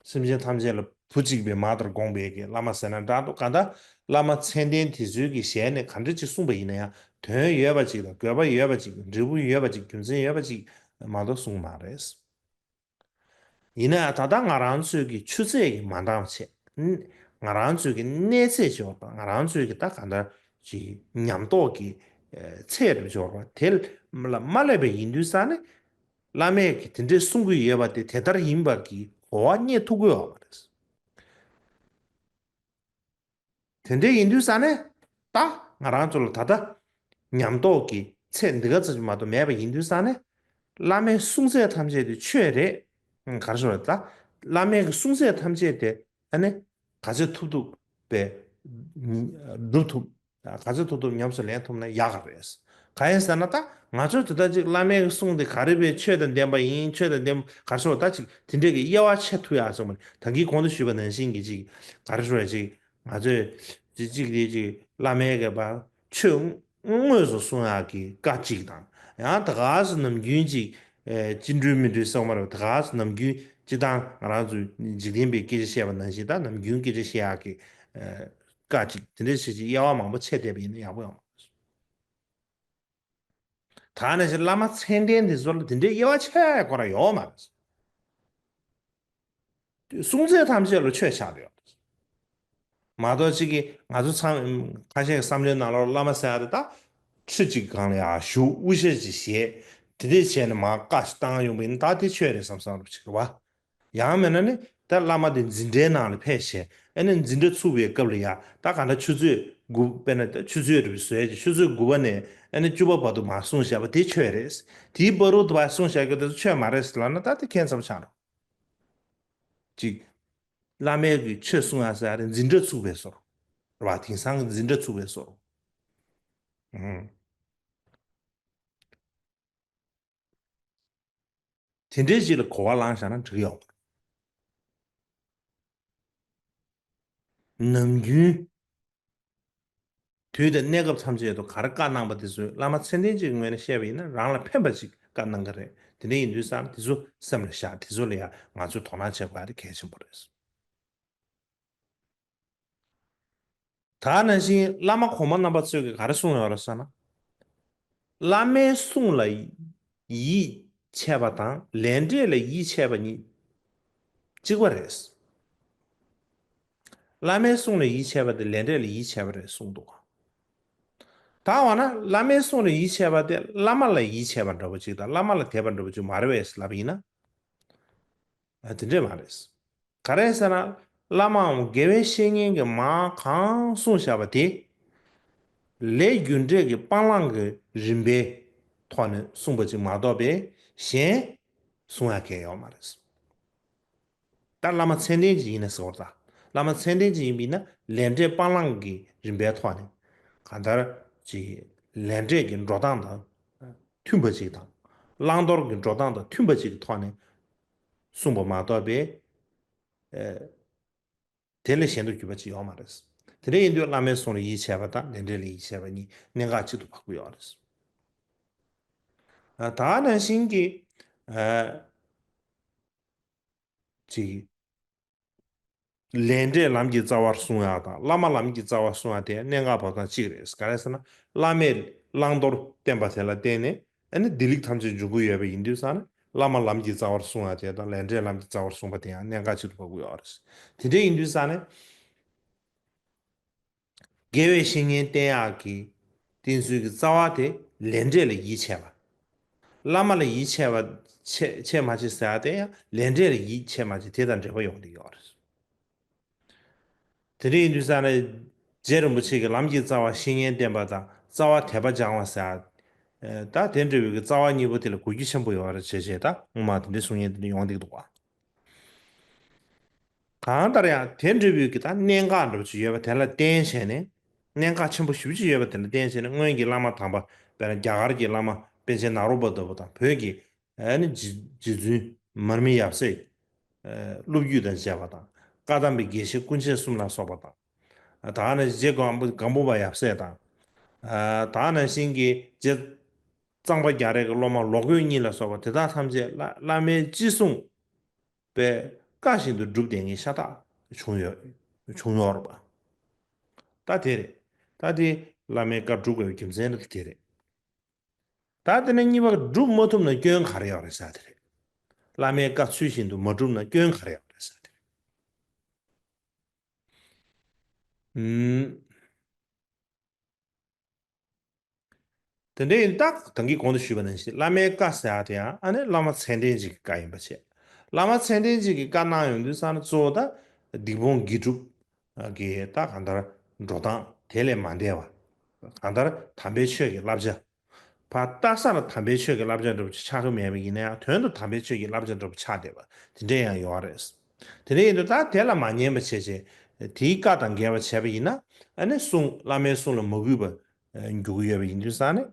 སེམས་ཅན་ཐམས་ཅད་ལ་བུ་གཅིག་པའི་མ་ལྟར་དགོངས་པའི་གི་བླ་མ་ཟེར་ན་འདྲ་འདུག་གང་ལྟར་བླ་མ་མཚན་ལྡན་དེ་ཚོའི་གི་ཞལ་ནས་ག་འདྲ་ཅིག་གསུངས་པ་ཡིན་ན་ཡང་དོན་ཡོད་པ་ཅིག་དང་དགོས་པ་ཡོད་པ་ཅིག་འབྲས་བུ་ཡོད་པ་ཅིག་རྒྱུ་མཚན་ཡོད་པ་ཅིག་མ་གཏོགས་གསུངས་མ་རེད། ཡིན་ན་ཡང་ད་ལྟ་ང་རང་ཚོའི་གི་ཆུ་ཚད་ཀྱི་མ་འདང་བྱས། ང་རང་ཚོའི་གི་གནས་ཚད་ཅིག་ཡོད་པ། ང་རང་ཚོའི་གི་ད་གང་ལྟར་ཅིག་ཉམས་རྟོགས་ཀྱི་ཚད་རེ་ཅིག་ཡོད་པ། དེ་ལ་མ་སླེབས་པ་ཡིན་དུས་ཙང་ནས་བླ་མས་གི་དེ་འདྲས་གསུང་གི་ཡོད་པ་དེ་དེ་ལྟར་ཡིན་པ་གི་གོ་བ་རྙེད་ཐུབ་ཀྱི་ཡོད་མ་རེད། དེ་འདྲ་ཡིན་དུས་ཙང་ནས་ད་ང་རང་ཚོ་ལ་ད་ལྟ་ཉམས་རྟོགས་ཀྱི་ཚད་འདི་ག་ཙམ་ཞིག་མ་གཏོགས་མེད་པ་ཡིན་དུས་ཙང་ནས་བླ་མའི་གསུང་ཚད་ཐམས་ཅད་དེ་ཆོས་རེད། ཨང་ག་རེ་ཞུ་བ་ད་བླ་མའི་གི་གསུང་ཚད་ཐམས་ཅད་དེ་ཨ་ནི་ག་ཚོད་ཐུབ་ཐུབ་པའི་སྒྲུབ་ཐུབ། ག་ཚོད་ཐུབ་ཐུབ་ཉམས་སུ་ལེན་ཐུབ་ན་ཡག་ག་རེད། གང་ཡིན་ཟེར་ན་ད་ང་ཚོས་དེ་ལྟར་ཅིག་བླ་མའི་གི་གསུང་དེ་ག་རེ་བའི་ཆོས་དང་ལྡན་པ་ཡིན། ཆོས་དང་ལྡན་པ་ག་རེ་ཞུ་བ་ད་ཅིག་དེ་འདྲས་ཀྱི་དབྱེ་བ་ཕྱེ་ཐུབ་ཡག་སོང་བ་ནི་ད་གིན་གོང་དུ་ཞུས་པ་ནང་བཞིན་གྱི་ཅིག་ག་རེ་ཞུ་བ་ཅིག་ང་ཚོས་ཅི་གཅིག་དེ་ཅིག་བླ་མའི་གི་བ་ཆོས་དངོས་སུ་གསུང་ཡག་གི་བཀའ་གཅིག་དང་ཡང་ད་ག་སེ་ནམ་རྒྱུན་ཅིག་ཨེ་ཅི་འགྲུལ་མི་འགྲུལ་སོང་མ་རེད། ད་ག་སེ་ནམ་རྒྱུན་སྤྱི་བཏང་ང་རང་ཚོས་འཇིག་རྟེན་པའི་སྐད་ཆ་བཤད་པ་ནང་བཞིན་ད་ནམ་རྒྱུན་སྐད་ཆ་བཤད་ཡག་གི་ཨེ་བཀའ་གཅིག་དེ་འདྲ་ཞིག་ཅིག་དབྱེ་བ་མང་པོ་ཕྱེ་བསྡད་པ་ཡིན་ན་ཡག་པོ་ཡོང་མ་རེད། ད་ནང་བཞིན་བླ་མ་མཚན་ལྡན་དེ་ཚོ་ལ་དེ་འདྲའི་དབྱེ་བ་ཕྱེ་ཡག་ཁོ་རང་ཡོད་མ་རེད། གསུང་ཚད་ཐམས་ཅད་ལ་ཆོས་ཆགས་ཡོད་མ་གཏོགས་ཅིག་གི་ང་ཚོ་ཚང་ཁ་ཤས་ཀྱི་བསམ་བློའི་ནང་ལོགས་བླ་མ་ཟེར་ཡ་དེ་ད་ཁྲི་གཅིག་སྒང་ལ་ཡར་བཞུགས་དབུ་ཞྭ་གཅིག་བཞེས་དེ་འདྲས་བྱས་ནས་མར་བཀའ་ཞིག་བཏང་ཡོང་པ་ཡིན་ན་ད་དེ་ཆོས་རེད་བསམ་བསམ་རུ་ཅིག་རེད་བ། ཡང་མིན་ན་ནི་ད་བླ་མ་དེ་འཛིན་གྲྭའི་ནང་ལ་ཕེབས་བྱས་ཨ་ནི་འཛིན་གྲྭ་ཚུགས་པའི་སྐབས་ལ་ཡ་ད་ག་འདྲ་ཆུ་ཚོད་དགུ་དཔེར་ན་ད་ཆུ་ཚོད་རེ་བཟོས་ཀྱི་ཆུ་ཚོད་དགུ་པ་ནས་ཨ་ནི་བཅུ་པ་བར་དུ་མར་གསུངས་བཞག་པ་དེ་ཆོས་རེད། དེའི་བར་དུ་བར་གསུངས་བཞག་རྒྱུ་དེ་ཚོ་ཆོས་མ་རེད་ལབ་ན་ད་དེ་ཁྱད་མཚར་པོ་ཆགས་འགྲོ། ཅིག་བླ་མའི་གི་ཆོས་གསུང་ཡ་ཟེར་ཡ་རེད་འཛིན་གྲྭ་ཚུགས་པའི་བཟོ་རེད་བ། དེང་སང་གི་འཛིན་གྲྭ་ཚུགས་པའི་བཟོ་རེད། ཨང་། དེ་འདྲའི་ཞིག་ལ་གོ་བ་བླངས་བཞག་ན་འགྲིག་ཡོང་། ནམ་རྒྱུན་དུས་དང་གནས་སྐབས་ཐམས་ཅད་དུ་ག་རེ་བཀའ་གནང་པ་དེ་ཚོས་བླ་མ་མཚན་ལྡན་ཅིག་གི་ངོས་ནས་བཤད་པ་ཡིན་ན་རང་ལ་ཕན་པ་ཅིག་བཀའ་གནང་གི་རེད། དེ་འདྲ་ཡིན་དུས་ཙང་དེ་ཚོ་སེམས་ལ་བཞག་དེ་ཚོ་ལ་ཡང་ང་ཚོས་དོ་སྣང་བྱེད་དགོས་ཡ་དེ་གལ་ཆེན་པོ་རེད། ད་ནང་བཞིན་བླ་མ་གོང་མ་རྣམ་པ་ཚོས་ཀྱིས་ག་རེ་གསུངས་ཡོད་རེད་ཟེར་ན། བླ་མའི་གསུང་ལ་ཡིད་ཆེས་པ་དང་ལས་འབྲས་ལ་ཡིད་ཆེས་པ་གཉིས་གཅིག་པ་རེད། བླ་མའི་གསུང་ལ་ཡིད་ཆེས་པ་དེ་ལས་འབྲས་ལ་ཡིད་ཆེས་པ་རེད་གསུངས་འདུག་ད་འོ་ན་བླ་མའི་གསུང་ལ་ཡིད་ཆེས་པ་དེ་བླ་མ་ལ་ཡིད་ཆེས་པ་འདྲ་པོ་ཅིག་དང་བླ་མ་ལ་དད་པ་འདྲ་པོ་ཅིག་མ་རེད་པས་ལབ་ཡིན་ན། ཨ་དེ་འདྲས་མ་རེད། ག་རེ་ཟེར་ན། བླ་མའམ་དགེ་བའི་བཤེས་གཉེན་གྱིས་མར་གང་གསུངས་བཞག་པ་དེ། ལས་རྒྱུ་འབྲས་ཀྱི་སྤང་བླང་གི་རིམ་པའི་ཐོག་ནས་གསུངས་པ་ཅིག་མ་གཏོགས་པའི་གཞན་གསུང་ཡ་གང་ཡང་ཡོད་མ་རེད། ད་བླ་མ་མཚན་ལྡན་ཅིག་ཡིན་ན་ཟེར་བ་ད། བླ་མ་མཚན་ལྡན་ཅིག་ཡིན་པ་ཡིན་ན་ལས་འབྲས་སྤང་བླང་གི་རིམ་པའི་ཐོག་ནས་གང་ལྟར་ཅིག་ལས་འབྲས་ཀྱི་འགྲོ་སྟངས་དང་མཐུན་པ་ཅིག་དང་། བླང་དོར་གྱི་འགྲོ་སྟངས་དང་མཐུན་པ་ཅིག་གི་ཐོག་ནས་གསུངས་པ་མ་གཏོགས་པའི། ཨེ། དེ་ལས་གཞན་དུ་གྱུར་པ་ཅིག་ཡོད་མ་རེད། དེ་འདྲ་ཡིན་དུས་བླ་མའི་གསུང་ལ་ཡིད་ཆེས་པ་དང་ལས་འབྲས་ལ་ཡིད་ཆེས་པ་གཉིས་གནད་འགག་གཅིག་ཏུ་བབས་ཀྱི་ཡོད་རེད། ཨ་ད་ནང་བཞིན་གྱི་ཨ་ཅིག་ལས་འབྲས་ལམ་གྱི་རྩ་བར་གསུང་ཡག་དང་བླ་མ་ལམ་གྱི་རྩ་བར་གསུང་ཡག་དེ་གནད་འགག་བབས་སྟངས་གཅིག་རེད། ག་རེ་ཟེར་ན་བླ་མས་བླང་དོར་བསྟན་པ་དེ་ལ་བརྟེན་ནས་ཨ་ནི་བདེ་ལེགས་ཐམས་ཅད་འབྱུང་གི་ཡོད་པ་ཡིན་དུས་ཙང་ནས། བླ་མ་ལམ་གྱི་རྩ་བར་གསུང་བ་དེ་དང་ལས་འབྲས་ལམ་གྱི་རྩ་བར་གསུངས་པ་དེ་ཡང་གནད་འགག་ཅིག་ཏུ་བབས་ཀྱི་ཡོད་རེད། དེ་འདྲ་ཡིན་དུས་ཙང་ནས། དགེ་བའི་བཤེས་གཉེན་བསྟེན་ཡག་གི་བསྟེན་ཚུལ་གྱི་རྩ་བ་དེ་ལས་འབྲས་ལ་ཡིད་ཆེས་པ། བླ་མ་ལ་ཡིད་ཆེས་པ་ ཆད་ཆད་མ་བྱེད་ཟེར་ཡ་དེ་ཡང་ལས་འབྲས་ལ་ཡིད་ཆད་མ་བྱེད་དེ་དང་འབྲེལ་བ་ཡོང་གི་ཡོད་རེད། དེ་འདྲ་ཡིན་དུས་ཙང་ནས་རྗེ་རིན་པོ་ཆེ་གིས་ལམ་གྱི་རྩ་བ་བཤེས་གཉེན་བསྟེན་པ་དང་རྩ་བ་དད་པ་སྦྱང་བ་ཟེར་ཡ། ད་དེ་འདྲ་བའི་གི་རྩ་བ་གཉིས་པོ་དེ་ལ་གོ་རྒྱུ་ཆེན་པོ་ཡོད་རེད་བྱས་བྱས་ད་སྔོན་མ་དེ་འདྲའི་གསུང་མཁན་དེ་འདྲ་ཡོང་བསྡད་འདུག་བ། གང་ལྟར་ཡང་དེ་འདྲ་བའི་གི་ད་གནད་འགག་འདྲ་པོ་ཅིག་ཡོད་པ་དེ་ལ་བརྟེན་བྱས་ནས། གནད་འགག་ཆེན་པོ་ཞེ་པོ་ཅིག་ཡོད་པ་དེ་ལ་བརྟེན་བྱས་ནས་སྔོན་གྱི་བླ་མ་དམ་པ་དཔེར་ན་རྒྱ་གར་གྱི་བླ་མ་པཎ་ཆེན་ནཱ་རོ་པ་ལྟ་བུ་དང་བོད་ཀྱི་ཨ་ནི་རྗེ་རྗེ་བཙུན་མར་མི་ཡབ་སྲས་སློབ་བརྒྱུད་དང་མཇལ་བ་དང་། བཀའ་གདམས་པའི་དགེ་བཤེས་ཀུན་མཁྱེན་གསུམ་ལ་སོགས་པ་དང་། ད་ནི་རྗེ་སྒམ་པོ་སྒམ་པོ་པ་ཡབ་སྲས་དང་། ད་ནང་བཞིན་གྱི་རྗེ་གཙང་པ་རྒྱ་རས་ཀྱི་སློབ་མ་ལོ་རྒོད་གཉིས་ལ་སོགས་པ་དེ་དག་ཐམས་ཅད་བླ་བླ་མའི་ཅི་གསུང་པའི་བཀའ་བཞིན་དུ་སྒྲུབ་བསྡད་མཁན་ཤ་སྟག་བྱུང་ཡོད་བྱུང་ཡོད་རེད་པ། ད་དེ་རེད། ད་དེ་བླ་མའི་བཀའ་སྒྲུབ་དགོས་པའི་རྒྱུ་མཚན་ནི་དེ་རེད། ད་དེ་ནས་གཉིས་པ་སྒྲུབ་མ་ཐུབ་ན་སྐྱོན་ག་རེ་ཡོད་རེད་ཟེར་དེ་རེད། བླ་མའི་བཀའ་ཚུལ་བཞིན་དུ་མ་སྒྲུབ་ན་སྐྱོན་ག་རེ་ཡོད་རེད་ཟེར་དེ་རེད། ཨུམ། དེ་འདྲ་ཡིན་སྟབས་ད་གིན་གོང་དུ་ཞུས་པ་ནང་བཞིན་བླ་མའི་བཀའ་ཟེར་ཡ་དེ་ཡང་ཨ་ནི་བླ་མ་ཚད་ལྡན་ཅིག་གི་བཀའ་ཡིན་པ་བྱས། བླ་མ་ཚད་ལྡན་ཅིག་གིས་བཀའ་གནང་ཡོང་དུས་ཙང་ན་གཙོ་བོ་ད་སྡིག་སྤོང་དགེ་སྒྲུབ་ཀྱི་ད་གང་ལྟར་འགྲོ་སྟངས་དེ་ལས་མ་འདས་པ། གང་ལྟར་དམ་པའི་ཆོས་ཀྱི་བསླབ་བྱ། ཕར་ལྟ་ས་ལ་དམ་པའི་ཆོས་ཀྱི་བསླབ་བྱ་འདྲ་པོ་ཅིག་ཆགས་ཀྱི་མེད་པ་ཡིན་ན་ཡང་དོན་དུ་དམ་པའི་ཆོས་ཀྱི་བསླབ་བྱ་འདྲ་པོ་ཆགས་བསྡད་པ་དེ་འདྲ་ཡང་ཡོད་རེད། དེ་འདྲ་ཡིན་དུས་ད་དེ་ལ་མ་ཉན་པ་བྱས་བྱས་དེའི་བཀའ་དང་འགལ་བ་བྱས་པ་ཡིན་ན་ཨ་ནི་གསུང་བླ་མའི་གསུང་ལ་མ་གུས་པ་འགྱུར་གྱི་ཡོད་པ་ཡིན་དུས་ཙང་ནས་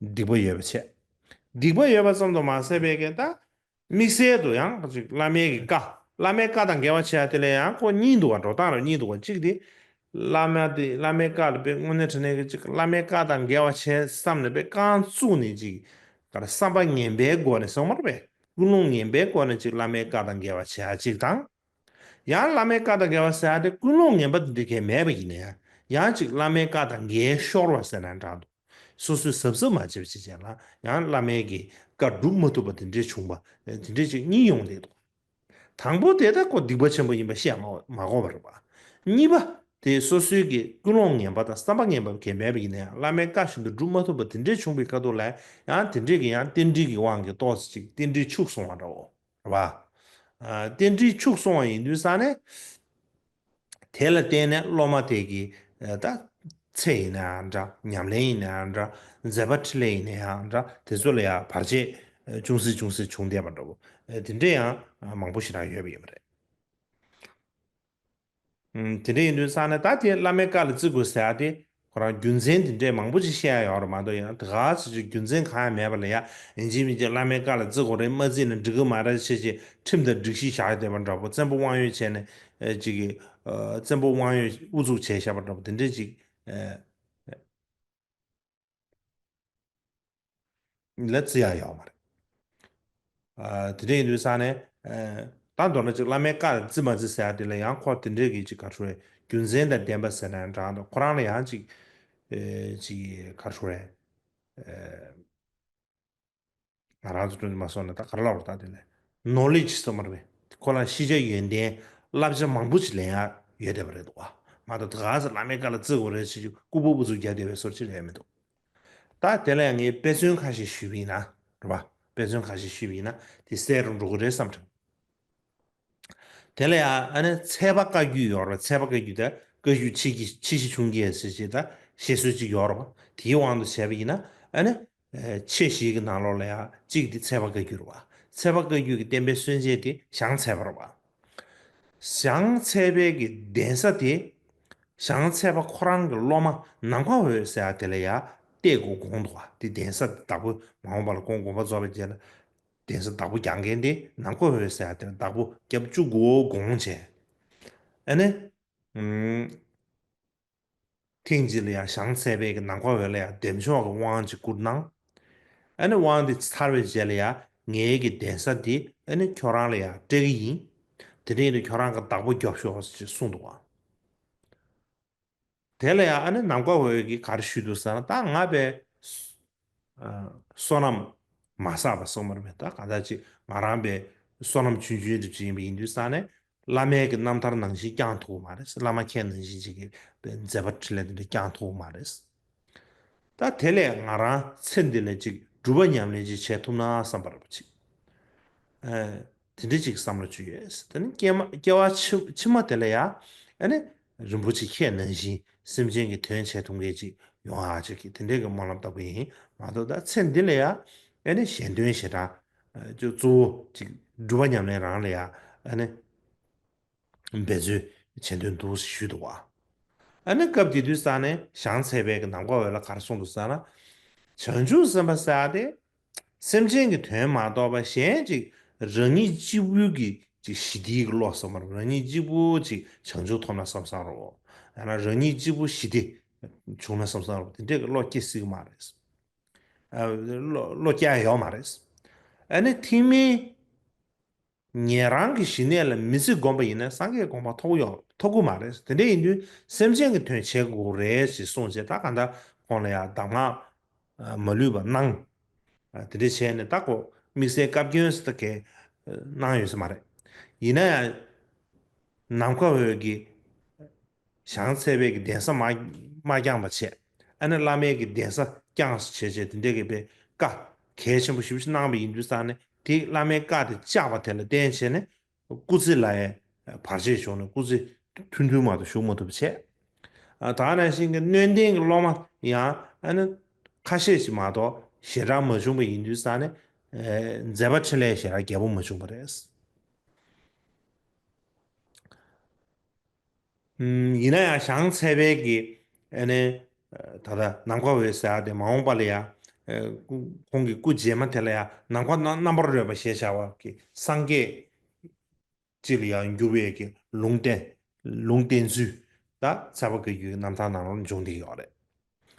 སྡིག་པ་ཡོད་པ་བྱས། སྡིག་པ་ཡོད་པ་ཙམ་དུ་མ་ཟད་པའི་གི་ད། དམིགས་བསལ་དུ་ཡང་ཅིག་བླ་མའི་གི་བཀའ། བླ་མའི་བཀའ་དང་འགལ་བ་བྱས་དེ་ལས་ཡང་ཁོ་གཉིས་འདུག་བ། འགྲོ་སྟངས་རང་གཉིས་འདུག་བ། གཅིག་དེ། བླ་མ་དེ་བླ་མའི་བཀའ་ལ་དཔེ་དངོས་གནས་དྲང་གནས་ཀྱི་ཅིག་བླ་མའི་བཀའ་དང་འགལ་བ་བྱས་བསམ་ནས་དཔེ་རྐང་བཙུགས་ནས་ཅིག་ག་རེ་བསམ་པ་ངན་པའི་སྒོ་ནས་སོང་མ་རེད་པས། ཀུན་སློང་ངན་པའི་སྒོ་ནས་ཅིག་བླ་མའི་བཀའ་དང་འགལ་བ་བྱས་ཅིག་དང་། ཡང་བླ་མའི་བཀའ་དང་འགལ་བ་ཟེར་ཡ་དེ་ཀུན་སློང་ངན་པ་དེ་འདྲ་གས་མེད་པ་ཡིན་ན་ཡང་ཡང་ཅིག་བླ་མའི་བཀའ་དང་འགལ་ཤོར་བ་ཟེར་ན་འདྲ་འདུག་སོ་སོས་གཟབ་གཟབ་མ་བྱས་པ་ཅིག་བྱས་ན་ཡང་བླ་མའི་གི་བཀའ་སྒྲུབ་མ་ཐུབ་པ་དེ་འདྲས་བྱུང་བ་དེ་འདྲས་ཅིག་གཉིས་ཡོང་བསྡད་འདུག་དང་པོ་དེ་ད་ཁོ་སྡིག་པ་ཆེན་པོ་ཡིན་པ་བཤད་མ་མ་དགོས་པ་རེད་པ། གཉིས་པ་དེ་སོ་སོའི་གི་ཀུན་སློང་ངན་པ་དང་བསམ་པ་ངན་པ་གས་མེད་པ་ཡིན་ན་ཡང་བླ་མའི་བཀའ་བཞིན་དུ་སྒྲུབ་མ་ཐུབ་པ་དེ་འདྲས་བྱུང་བའི་ཁ་ཐུག་ལ་ཡང་དེ་འདྲས་ཀྱི་ཡང་རྟེན་འབྲེལ་གྱི་དབང་གིས་ཏོག་ཙམ་ཅིག་རྟེན་འབྲེལ་འཆུག་སོང་བ་འདྲ་བོ་རེད་པ། རྟེན་འབྲེལ་འཆུག་སོང་བ་ཡིན་དུས་ཙང་ནས། དེ་ལ་བརྟེན་ནས་སློབ་མ་དེ་གི་ད་ཚེ་ཡིན་ན་ཡང་འདྲ། ཉམས་ལེན་ཡིན་ན་ཡང་འདྲ། མཛད་པ་འཕྲིན་ལས་ཡིན་ན་ཡང་འདྲ། དེ་ཚོ་ལ་ཡང་བར་ཆད་ཅུང་ཟད་ཅུང་ཟད་བྱུང་བསྡད་པ་འདྲ་བོ་དེ་འདྲ་ཡང་མང་པོ་ཞིག་རང་ཡོད་པ་ཡིན་པ་རེད། དེ་འདྲ་ཡིན་དུས་ཙང་ནས་ད་དེ་བླ་མའི་བཀའ་ལ་བརྩི་དགོས་ཟེར་ཡ་དེ་ཁོ་རང་རྒྱུ་མཚན་དེ་འདྲས་མང་པོ་ཅིག་བཤད་ཡ་ཡོད་རེད་མ་གཏོགས་ཡང་དེ་ག་ཚོད་ཅིག་རྒྱུ་མཚན་གང་ཡང་མེད་པ་ལ་ཡ་ཡིན་གཅིག་མིན་གཅིག་བླ་མའི་བཀའ་ལ་བརྩི་དགོས་རེད། མ་བརྩིས་ན་འགྲིག་གི་མ་རེད་ཅེས་ཅིག་ཁྲིམས་དང་སྒྲིག་གཞི་བཞག་བསྡད་པ་འདྲ་པོ། བཙན་པོ་དབང་ཡོད་བྱས་ནས་ཅིག་གི་བཙན་པོ་དབང་ཡོད་ཨུ་ཚུགས་བྱས་བཞག་པ་འདྲ་པོ་དེ་འདྲས་ཅིག་ལ་བརྩི་ཡ་ཡོད་མ་རེད། དེ་འདྲ་ཡིན་དུས་ཙང་ནས་ད་མདོར་ན་ཅིག་བླ་མའི་བཀའ་ལ་བརྩི་མ་བརྩི་ཟེར་ཡ་དེ་ལ་ཡང་ཁོ་དེ་འདྲའི་གི་ཅིག་ག་རེ་ཟེར་རེད། རྒྱུ་མཚན་དང་ལྡན་པ་ཟེར་ན་ཡང་འདྲ་འདུག་ཁོ་རང་ལ་ཡང་ཅིག་ཅིག་ག་རེ་ཟེར་རེད། ང་རང་ཚོ་སྤྲོ་མ་སོང་ན་ད་ག་རེ་ལབ་རེད། ད་དེ་ནས་ནོ་ལེ་ཇི་ཟེར་མ་རེད་པས། ཁོ་ལ་ཤེས་བྱ་ཡོན་ཏན་བསླབ་བྱ་མང་པོ་ཅིག་ལེན་ཡ་ཡོད་བསྡད་པ་རེད་འདུག་བ། མ་གཏོགས་ད་ག་ཟེ་བླ་མའི་བཀའ་ལ་བརྩི་དགོས་རེད་ཟེར་གྱི་ལྐུགས་པ་ཨུ་ཚུགས་རྒྱག་བསྡད་པའི་བཟོ་ཅིག་ལ་ཡ་མི་འདུག་ད་དེ་ལ་ཡང་ངས་དཔེ་མཚོན་ཁ་ཤས་ཞུས་པ་ཡིན་ན་རེད་བ། དཔེ་མཚོན་ཁ་ཤས་ཞུས་པ་ཡིན་ན་དེ་གསལ་རུ་འགྲོ་གི་རེད་བསམ་དྲན། དེ་ལ་ཡང་ཨ་ནི་ཚད་པ་བཀའ་བརྒྱུད་ཡོད་རེད་བ། ཚད་པ་བཀའ་བརྒྱུད་དེ་བཀའ་བརྒྱུད་ཆེ་གི་ཆེ་བཞི་ཆུང་གི་ཟེར་བྱས་ད་བཤད་སྲོལ་ཅིག་ཡོད་རེད་བ། དེའི་དབང་དུ་བྱས་པ་ཡིན་ན་ཨ་ནི་ཆེ་བཞི་གི་ནང་ལོགས་ལ་ཡང་གཅིག་དེ་ཚད་པ་བཀའ་བརྒྱུད་རེད་བ། ཚད་པ་བཀའ་བརྒྱུད་ཀྱི་བསྟན་པའི་སྲོལ་འབྱེད་དེ་བྱང་ཚད་པ་རེད་བ། བྱང་ཚད་པའི་གི་གདན་ས་དེ་བྱང་ཚད་པ་ཁོ་རང་གི་སློབ་མ་ནམ་མཁའ་འོད་ཟེར་ཡ་དེ་ལ་ཡ་གཏད་དགོས་དགོངས་འདུག་བ། དེ་གདན་ས་དེ་བདག་པོ་མ་འོངས་པ་ལ་ཁོང་དགོངས་པ་རྫོགས་པའི་རྗེས་ལ་གདན་ས་བདག་པོ་རྒྱག་མཁན་དེ་ནམ་མཁའ་འོད་ཟེར་ཡ་དེ་ལ་བདག་པོ་རྒྱབ་བཅུག་དགོས་དགོངས་བྱས། ཨ་ནི། ཐེངས་གཅིག་ལ་ཡང་བྱང་ཚད་པའི་གི་ནམ་མཁའ་འོད་ལ་ཡང་བདེ་མཆོག་གི་དབང་ཅིག་བསྐུར་གནང་། ཨ་ནི་དབང་དེ་ཚར་བའི་རྗེས་ལ་ཡང་ངའི་གི་གདན་ས་འདི་ཨ་ནི་ཁྱོད་རང་ལ་ཡང་སྤྲད་གི་ཡིན། དེ་རིང་ནི་ཁྱོད་རང་གི་བདག་པོ་རྒྱོབ་ཤོག་ཅེས་གསུངས་འདུག་བ། དེ་ལ་ཡང་ཨ་ནི་ནམ་མཁའ་འོད་ཀྱིས་ག་རེ་ཞུས་འདུག་ཟེར་ན་ད་ང་པས། ཨ། བསོད་ནམས་མ་བསགས་པ་སོང་མ་རེད་པས། ད་གང་ལྟར་ཅིག་ང་རང་པས་བསོད་ནམས་ཆུང་ཆུང་འདྲ་ཅིག་ཡིན་པ་ཡིན་དུས་ཙང་ནས་བླ་མའི་གི་རྣམ་ཐར་ནང་བཞིན་བསྐྱང་ཐུབ་ཀྱི་མ་རེད། བླ་མ་མཁྱེན་ནང་བཞིན་ཅིག་གི་མཛད་པ་འཕྲིན་ལས་དེ་འདྲ་བསྐྱང་ཐུབ་ཀྱི་མ་རེད། ད་དེ་ལས་ང་རང་ཚེ་འདི་ལ་ཅིག་ སྒྲུབ་པ་ཉམས་ལེན་ཅིག་བྱེད་ཐུབ་ན་བསམ་པ་རེད་པ་ཅིག་ཨ། དེ་འདྲ་ཅིག་བསམ་བློ་བཅུག་ཡོད། དེ་ནི་སྐྱེ་མ་སྐྱེ་བ་ཕྱི་ཕྱི་མ་དེ་ལ་ཡང་ཨ་ནི་རིན་པོ་ཆེ་ཁྱེད་ནང་བཞིན་སེམས་ཅན་གྱི་དོན་བྱེད་ཐུབ་མཁན་ཅིག་ཡོང་ཨ་ཅིག་གི་དེ་འདྲའི་གི་སྨོན་ལམ་བཏབ་གི་ཡིན་མ་གཏོགས། ད་ཚེ་འདི་ལ་ཡང་ཨ་ནི་གཞན་དོན་ཞེ་དྲག་ཨ་ཅིག་གཙོ་བོ་ཅིག་སྒྲུབ་པ་ཉམས་ལེན་རང་ལ་ཡང་ཨ་ནི་འབད་རྩོལ་བྱེད་འདོད་འདུག་ཞུས་འདུག་བ། ཨ་ནི་སྐབས་དེ་དུས་ས་ནས་བྱང་ཚལ་པའི་གི་ནམ་མཁའ་འོད་ལ་ག་རེ་གསུངས་འདུག་ཟེར་ན། བྱང་ཆུབ་སེམས་དཔའ་ཟེར་ཡ་དེ་སེམས་ཅན་གྱི་དོན་མ་གཏོགས་པ་གཞན་ཅིག་རང་ཉིད་གཅིག་པུའི་གི་ཅིག་ཞི་བདེའི་གི་བློ་བསམ་པ་རང་ཉིད་གཅིག་པུ་ཅིག་བྱང་ཆུབ་ཐོབ་ན་བསམ་བསམ་རོ། ཡང་ན་རང་ཉིད་གཅིག་པུ་ཞི་བདེ་བྱུང་ན་བསམ་བསམ་རོ། དེ་འདྲའི་གི་བློ་སྐྱེ་སྲིད་ཀྱི་མ་རེད། ཨ་བློ་བློ་སྐྱེ་ཡ་ཡོད་མ་རེད། ཨ་ནི་ཐེག་དམན་ཉན་རང་གི་ཞི་གནས་ལ་མི་ཚེ་བསྒོམས་པ་ཡིན་ན་སངས་རྒྱས་དགོངས་པ་ཐོབ་ཡོང་ཐོབ་ཀྱི་མ་རེད། དེ་འདྲ་ཡིན་དུས་སེམས་ཅན་གྱི་དོན་བྱེད་དགོས་རེད་ཅེས་གསུངས་བྱས། ད་གང་ལྟར་ཁོང་ལ་ཡང་གདམས་ངག་མ་ལུས་པ་གནང་། དེ་འདྲ་བྱས་ནས་ད་ཁོ་དམིགས་བསལ་བཀའ་བཀྱོན་ཟེར་ད་གས་གནང་ཡོད་ས་མ་རེད། ཡིན་ན་ཡང་ནམ་མཁའ་འོད་ཀྱིས་བྱང་ཚལ་པའི་གི་གདན་ས་མ་མ་བསྐྱངས་པ་བྱས། ཨ་ནི་བླ་མའི་གི་གདན་ས་བསྐྱངས་བྱས་བྱས་དེ་འདྲའི་གི་པའི་བཀའ་གལ་ཆེན་པོ་ཞེ་པོ་ཅིག་གནང་བ་ཡིན་དུས་ཙང་ནས། དེ་བླ་མའི་བཀའ་དེ་བཅག་པ་དེ་ལ་བརྟེན་བྱས་ནས་སྐུ་ཚེ་ལ་ཡང་བར་ཆད་བྱུང་ནས་སྐུ་ཚེ་ཐུང་ཐུང་མ་གཏོགས་བཞུགས་མ་ཐུབ་པ་བྱས། ཨ་ད་ག་ནང་བཞིན་གྱི་སྣོད་ལྡན་གྱི་སློབ་མ་ཡང་ཨ་ནི་ཁ་ཤས་ཤིག་མ་གཏོགས་ཞེ་དྲག་མ་བྱུང་བ་ཡིན་དུས་ཙང་ནས། ཨ་མཛད་པ་འཕྲིན་ལས་ཞེ་དྲག་རྒྱས་པོ་མ་བྱུང་བ་རེད། ཡིན་ན་ཡང་བྱང་ཚལ་པའི་གི་ཨ་ནི་ད་ལྟ་ནམ་མཁའ་འོད་ཟེར་ཡ་དེ་མ་འོངས་པ་ལ་ཡང་ཁོང་གི་སྐུ་རྗེས་མ་དེ་ལ་ཡང་ནམ་མཁའ་རྣམ་པར་རོལ་པ་ཞེས་བྱ་བ་གི་སངས་རྒྱས་ཅིག་ལ་ཡང་འགྱུར་བའི་གི་ལུང་བསྟན་ལུང་བསྟན་ཚུལ་ད་ཚལ་པ་བཀའ་བརྒྱུད་རྣམ་ཐར་ནང་ལ་འབྱུང་བསྡད་ཡོད་རེད།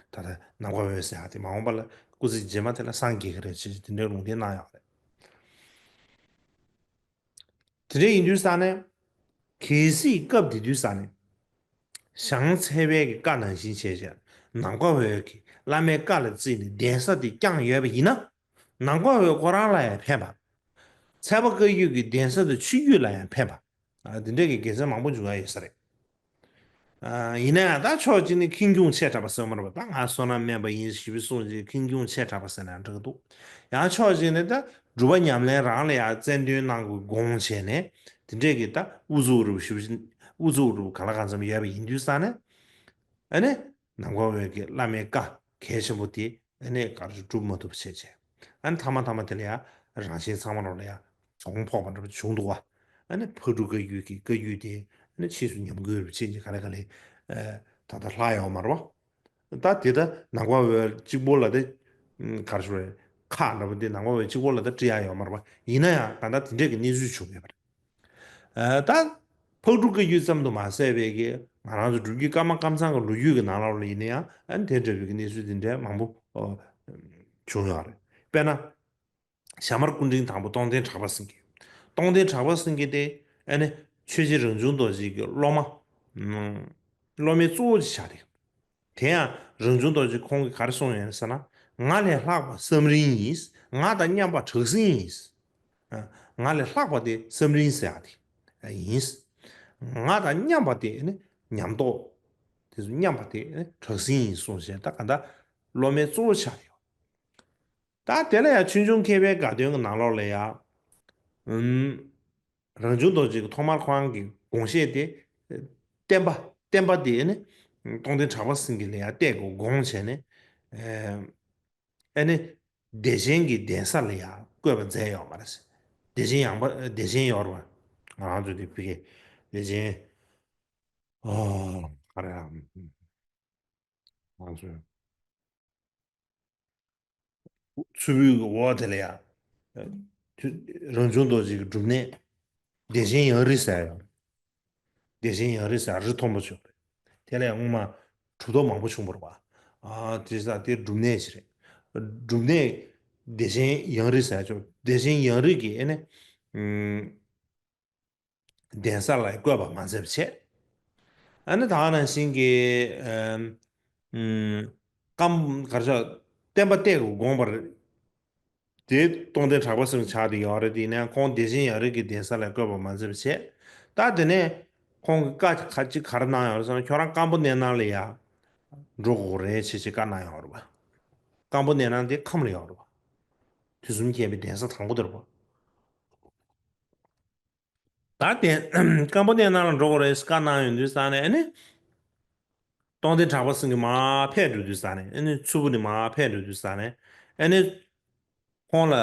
ད་ལྟ་ནམ་མཁའ་འོད་ཟེར་ཡ་དེ་མ་འོངས་པ་ལ་སྐུ་ཚེ་རྗེས་མ་དེ་ལ་སངས་རྒྱས་ཀྱི་རེད་ཅེས་དེ་འདྲའི་ལུང་བསྟན་གནང་ཡོད་རེད། དེ་འདྲ་ཡིན་དུས་ཙང་ནས། གལ་སྲིད་སྐབས་དེ་དུས་ཙང་ནས། བྱང་ཚལ་པའི་གི་བཀའ་ནང་བཞིན་བྱས་བྱས། ནམ་མཁའ་འོད་ཀྱིས་བླ་མའི་བཀའ་ལ་བརྩིས་ནས་གདན་ས་དེ་བསྐྱངས་ཡོད་པ་ཡིན་ན། ནམ་མཁའ་འོད་ཁོ་རང་ལ་ཡང་ཕན་པ། ཚལ་པ་བཀའ་བརྒྱུད་ཀྱི་གདན་ས་དང་ཆོས་བརྒྱུད་ལ་ཡང་ཕན་པ། ཨ་དེ་འདྲ་གི་དགེ་མཚན་མང་པོ་འབྱུང་ཡ་ཡོད་ས་རེད། ཨ་ཡིན་ན་ཡང་ད་ཕྱོགས་གཅིག་ནས་ཁེངས་སྐྱུང་ཆེ་དྲགས་པ་ཟེར་མ་རེད་པ། ད་ང་བསོད་ནམས་དམན་པ་ཡིན་ཞེས་པའི་གསུང་གཅིག་ཁེངས་སྐྱུང་ཆེ་དྲགས་པ་ཟེར་ན་འགྲིག་གི་འདུག་ཡང་ཕྱོགས་གཅིག་ནས་ད་སྒྲུབ་པ་ཉམས་ལེན་རང་ལ་ཡང་རྩལ་འདོན་གནང་དགོས་དགོངས་བྱས་ནས། དེ་འདྲས་ཀྱི་ད་ཨུ་ཚུགས་རུ་ཞུ་ཨུ་ཚུགས་རུ་གང་ལ་གང་འཚམ་ཡོད་པ་ཡིན་དུས་ཙང་ནས། ཨ་ནི་ནམ་མཁའ་འོད་ཀྱི་བླ་མའི་བཀའ་གལ་ཆེན་པོ་དེ་ཨ་ནི་ག་རེ་སྒྲུབ་མ་ཐུབ་པ་བྱས་བྱས། ཨ་ནི་མཐའ་མ་མཐའ་མ་དེ་ལ་ཡང་རང་གཞན་ཚང་མ་རོགས་ལ་ཡང་གྱོང་ཕོག་པ་འདྲ་པོ་བྱུང་འདུག་བ། ཨ་ནི་ཕག་གྲུ་བཀའ་བརྒྱུད་ཀྱི་བཀའ་བརྒྱུད་དེ་ཨ་ནི་ཕྱིས་སུ་ཉམས་རྒུད་རུ་ཕྱིན་གྱི་ག་ལེ་ག་ལེ་ད་ལྟ་ལྷག་ཡོད་མ་རེད་བ། ད་དེ་ད་ནང་པ་བའི་གཅིག་པོ་ལ་དེ་ག་རེ་ཞུ་རེད། ཁག་འདྲ་པོ་དེ་ནང་པ་བའི་གཅིག་པོ་ལ་ད་བྲི་ཡ་ཡོད་མ་རེད་བ། ཡིན་ན་ཡང་ད་ལྟ་དེ་འདྲས་ཀྱི་གནས་ཚུལ་བྱུང་ཡོད་པ་རེད། ཨ་ད་ཕག་གྲུ་བཀའ་བརྒྱུད་ཙམ་དུ་མ་ཟད་པའི་གི་ང་རང་ཚོ་སྒྲུབ་བརྒྱུད་ཀརྨ་ཀཾ་ཚང་གི་ལོ་རྒྱུས་ཀྱི་ནང་ལོགས་ལ་ཡིན་ན་ཡང་ཨ་ནི་དེ་འདྲ་བའི་གི་གནས་ཚུལ་དེ་འདྲའི་མང་པོ་ཨོ་བྱུང་ཡོད་རེད། དཔེར་ན། ཞྭ་དམར་སྐུ་ཕྲེང་དང་པོ་སྟོང་ལྡན་གྲགས་པ་སེང་གེ། སྟོང་ལྡན་གྲགས་པ་སེང་གེ་དེ་ཨ་ནི་ཆོས་རྗེ་རང་བྱུང་རྡོ་རྗེ་གི་སློབ་མ། ཨ་སློབ་མའི་གཙོ་བོ་ཅིག་ཆགས་ཏེ། དེ་ཡང་རང་བྱུང་རྡོ་རྗེ་ཁོང་གིས་ག་རེ་གསུངས་ཡོད་ཟེར་ན། ང་ལས་ལྷག་པ་བསམ་རིན་ཡིན། ང་དང་མཉམ་པ་དྲག་ཟིང་ཡིན། ཨ་ང་ལས་ལྷག་པ་དེ་བསམ་རིན་ཟེར་ཡ་དེ་ཡིན། ང་དང་མཉམ་པ་དེ་ནི་ཉམས་རྟོགས། དེ་ཚོ་མཉམ་པ་དེ་ནི་དྲག་ཟིང་ཡིན་གསུངས་བྱས། ད་ག་ད་སློབ་མའི་གཙོ་བོ་ཆགས་ཡོད། ད་དེ་ལ་ཡང་ཆོས་འབྱུང་མཁས་པའི་དགའ་སྟོན་གྱི་ནང་ལོགས་ལ་ཡང་། ཨུམ། རང་བྱུང་རྡོ་རྗེ་གིས་ཐོག་མར་ཁོ་རང་གི་དགོངས་བཞེད་དེ། བསྟན་པ་བསྟན་པ་དེ་ནི་སྟོང་ལྡན་གྲགས་པ་སེང་གེ་ལ་ཡང་གཏད་དགོས་དགོངས་བྱས་ནས། ཨ་ནི་བདེ་ཆེན་གྱི་གདན་ས་ལ་ཡང་བཀོད་པ་མཛད་ཡོད་མ་རེད། བདེ་ཆེན་ཡངས་པ་བདེ་ཆེན་ཡོད་རེད་བ། ང་རང་ཚོ་དེ་ཕ་གི་བདེ་ཆེན་ཨོ་ག་རེ་ཡང་ང་ཚོས། མཚུར་ཕུའི་འོག་དེ་ལ་ཡང་། རང་བྱུང་རྡོ་རྗེ་གི་སྒྲུབ་གནས། བདེ་ཆེན་ཡང་རི་ཟེར་ཡང་། བདེ་ཆེན་ཡང་རི་ཟེར་རི་མཐོན་པོ་ཅིག་ཡོད་རེད། དེ་ལ་ཡང་སྔོན་མ་གྲུབ་ཐོབ་མང་པོ་བྱུང་བ་རེད་བ། ཨ་དེ་ས་དེ་སྒྲུབ་གནས་ཤིག་རེད། སྒྲུབ་གནས་བདེ་ཆེན་ཡང་རི་ཟེར་ཅོག་བདེ་ཆེན་ཡང་རི་གི་ཨ་ནི། གདན་ས་ལ་བཀོད་པ་མ་མཛད་པ་བྱས། ཨ་ནི་ད་ག་ནང་བཞིན་གྱི་ཨམ་ཀམ་གར་ཆ་བསྟན་པ་གཏད་དགོས་དགོངས་པ་རེད། དེ་སྟོང་ལྡན་གྲགས་པ་སེང་གེ་ཆགས་བསྡད་ཡོད་རེད། དེ་ནས་ཁོང་བདེ་ཆེན་ཡང་རི་གི་གདན་ས་ལ་བཀོད་པ་མ་མཛད་པ་བྱས། ད་དེ་ནས་ཁོང་གི་བཀའ་ཁ་ཅིག་ག་རེ་གནང་ཡོད་རེད་ཟེར་ན། ཁྱོད་རང་སྐམ་པོ་གནས་སྣང་ལ་ཡ་འགྲོ་དགོས་རེད་ཅེས་ཅིག་བཀའ་གནང་ཡོད་རེད་བ། སྐམ་པོ་གནས་སྣང་དེ་ཁམས་ལ་ཡོད་རེད་བ། དུས་གསུམ་མཁྱེན་པའི་གདན་ས་དང་པོ་དེ་རེད་པ། ད་དེ་སྐམ་པོ་གནས་ནང་ལ་འགྲོ་དགོས་རེད་བཀའ་གནང་ཡོང་དུས་ཙང་ནས་ཨ་ནི། རྟོགས་ལྡན་གྲགས་པ་སེང་གེ་མར་ཕེབས་འགྲོ་དུས་ཙང་ནས་ཨ་ནི་མཚུར་ཕུ་ནས་མར་ཕེབས་འགྲོ་དུས་ཙང་ནས་ཨ་ནི། ཁོང་ལ།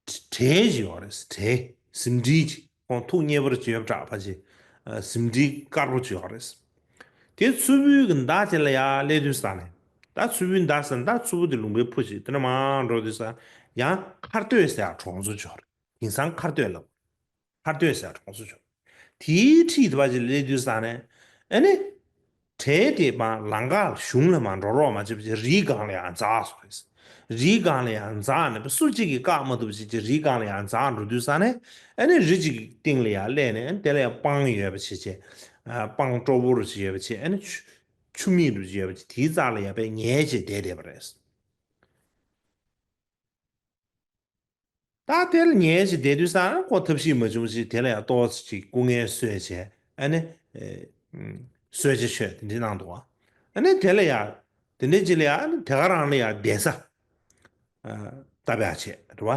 བྲེ་ཅིག་ཡོད་རེད། བྲེ། ཟིན་བྲིས་ཅིག་ཁོང་ཐུགས་མཉེས་པོ་ཅིག་ཡོད་པ་འདྲ་པ་ཅིག་ཟིན་བྲིས་དཀར་པོ་ཅིག་ཡོད་རེད། དེ་མཚུར་ཕུའི་གི་མདའ་དེ་ལ་ཡར་སླེབས་དུས་ཙང་ནས། ད་མཚུར་ཕུའི་མདའ་ཟེར་ན་ད་མཚུར་ཕུ་དེ་ལུང་པའི་ཕུ་ཅིག་དེ་ནས་མར་འགྲོ་དུས་ཙང་ཡང་མཁར་སྟོད་ཟེར་ཡག་གྲོང་ཚོ་ཅིག་ཡོད་རེད། དེང་སང་མཁར་སྟོད་ལབ། མཁར་སྟོད་ཟེར་གྲོང་ཚོ་བྱུང་། དེའི་འཁྲིས་དེ་བ་ཅིག་སླེབས་དུས་ཙང་ནས་ཨ་ནི། བྲེ་དེ་མར་ལམ་ཁ་གཞུང་ལ་མར་འགྲོ་རོགས་མ་བྱེད་པ་ཅིག་རིའི་སྒང་ལ་ཡར་འཛེགས་སོང་རེད། རིའི་སྒང་ལ་ཡར་འཛེགས་ནས་སུ་གཅིག་གིས་བཀག་མ་ཐུབ་པ་ཅིག་ཅིག་རིའི་སྒང་ལ་ཡར་འཛེགས་འགྲོ་དུས་ཙང་ནས་ཨ་ནི་རི་གཅིག་གི་སྟེང་ལ་ཡར་སླེབས་ནས་ཨ་ནི་དེ་ལ་ཡར་སྤང་ཡོད་པ་ཅིག་བྱས། ཨ་སྤང་ཀྲོ་བོ་རུ་ཅིག་ཡོད་པ་ཅིག་ཨ་ནི་ཆུ་ཆུ་མིག་རུ་ཅིག་ཡོད་པ་ཅིག་དེའི་རྩ་ལ་ཡར་དཔེ་ཉལ་བྱས་བསྡད་བསྡད་པ་རེད། ད་དེ་ལ་ཉལ་ཞིག་བསྡད་དུས་ཙང་ཁོ་ཐབས་ཤེས་མ་བྱུང་ཞིག་དེ་ལ་ཡང་ཏོག་ཙམ་ཅིག་སྐུ་ངལ་གསོས་བྱས་ཨ་ནི། ཨེ། གསོལ་ཇ་མཆོད་དེ་འདྲ་གནང་འདུག་ཨ་ནི་དེ་ལ་ཡང་དེ་འདྲ་ཅིག་ལ་ཡང་ཨ་ནི་དེ་ག་རང་ལ་ཡང་གདན་ས། ཨ། བཏབ་ཡག་བྱས་རེད་བ།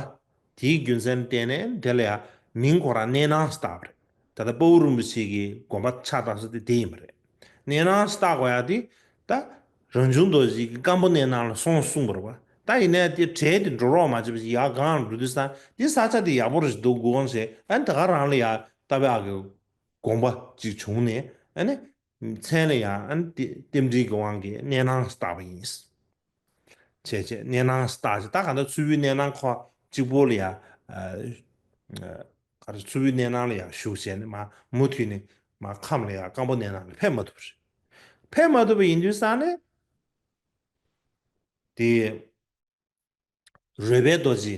དེའི་རྒྱུ་མཚན་བརྟེན་ནས་དེ་ལ་ཡང་མིང་ཁོ་རང་གནས་སྣང་ཞིག་བཏགས་པ་རེད། ད་ལྟ་དཔའ་བོ་རིན་པོ་ཆེ་གི་དགོན་པ་ཕྱག་བཏབ་ས་དེ་དེ་ཡིན་པ་རེད། གནས་སྣང་ཞིག་བཏགས་དགོས་ཡག་དེ། ད། རང་བྱུང་རྡོ་རྗེ་གིས་སྐམ་པོ་གནས་ནང་ལ་སོང་གསུངས་པ་རེད་བ། ད་ཡིན་ནའི་དེ་བྲེ་དེ་འགྲོ་རོགས་མ་བྱེད་པ་ཞིག་ཡར་སྒང་ལ་འགྲོ་དུས་ཙང་འདི་ས་ཆ་དེ་ཡག་པོ་རེད་ཞིག་འདུག་དགོངས་བྱས་ཨ་ནི་ད་ག་རང་ལ་ཡར་བཏབ་ཡག་གི་དགོངས་པ་ཅིག་བྱུང་ནས་ཨ་ནི། མཚན་ལ་ཡང་ཨ་ནི་རྟེན་རྟེན་འབྲེལ་གྱི་དབང་གིས་གནས་སྣང་ཞིག་བཏགས་པ་ཡིན། བྱས་བྱས་གནས་སྣང་ཞིག་བཏགས་བྱས་ད་ག་ད་མཚུར་ཕུའི་གནས་སྣང་ཁོ་གཅིག་པོ་ལ་ཡང་། ཨ། ག་རེ་མཚུར་ཕུའི་གནས་སྣང་ལ་ཡང་བཞུགས་བྱས་ནས་མ་མུ་མཐུད་ནས་མ་ཁམས་ལ་ཡང་སྐམ་པོ་གནས་སྣང་ལ་ཕེབས་མ་ཐུབ་པ་རེད། ཕེབས་མ་ཐུབ་པ་ཡིན་དུས་ཙང་ནས། དེ། རོལ་པའི་རྡོ་རྗེ་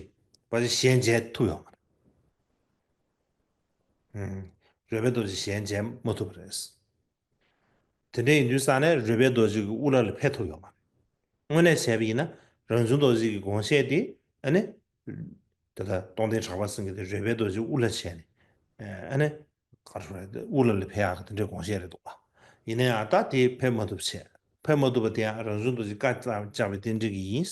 བ་ཞལ་མཇལ་ཐུབ་ཡོད་མ་རེད། ཨུམ། རོལ་པའི་རྡོ་རྗེ་ཞལ་མཇལ་མ་ཐུབ་པ་རེད། དེ་འདྲ་ཡིན་དུས་ཙང་ནས་རོལ་པའི་རྡོ་རྗེ་གི་དབུ་བླ་ལ་ཕེབས་ཐུབ་ཡོད་མ་རེད། དངོས་གནས་བྱས་པ་ཡིན་ན་རང་བྱུང་རྡོ་རྗེ་གི་དགོངས་བཞེད་དེ་ཨ་ནི། ད་ལྟ་རྟོགས་ལྡན་གྲགས་པ་སེང་གེ་དེ་རོལ་པའི་རྡོ་རྗེ་དབུ་བླ་བྱས་ནས། ཨ་ནི། ག་རེ་ཟེར་དབུ་བླ་ལ་ཕེབས་ཡག་གི་དེ་འདྲའི་དགོངས་བཞེད་རེད་འདུག་པ། ཡིན་ན་ཡང་ད་དེ་ཕེབས་མ་ཐུབ་བྱས། ཕེབས་མ་ཐུབ་པ་དེ་ཡང་རང་བྱུང་རྡོ་རྗེ་བཀའ་བཅག་པའི་རྟེན་འབྲེལ་གྱི་ཡིན།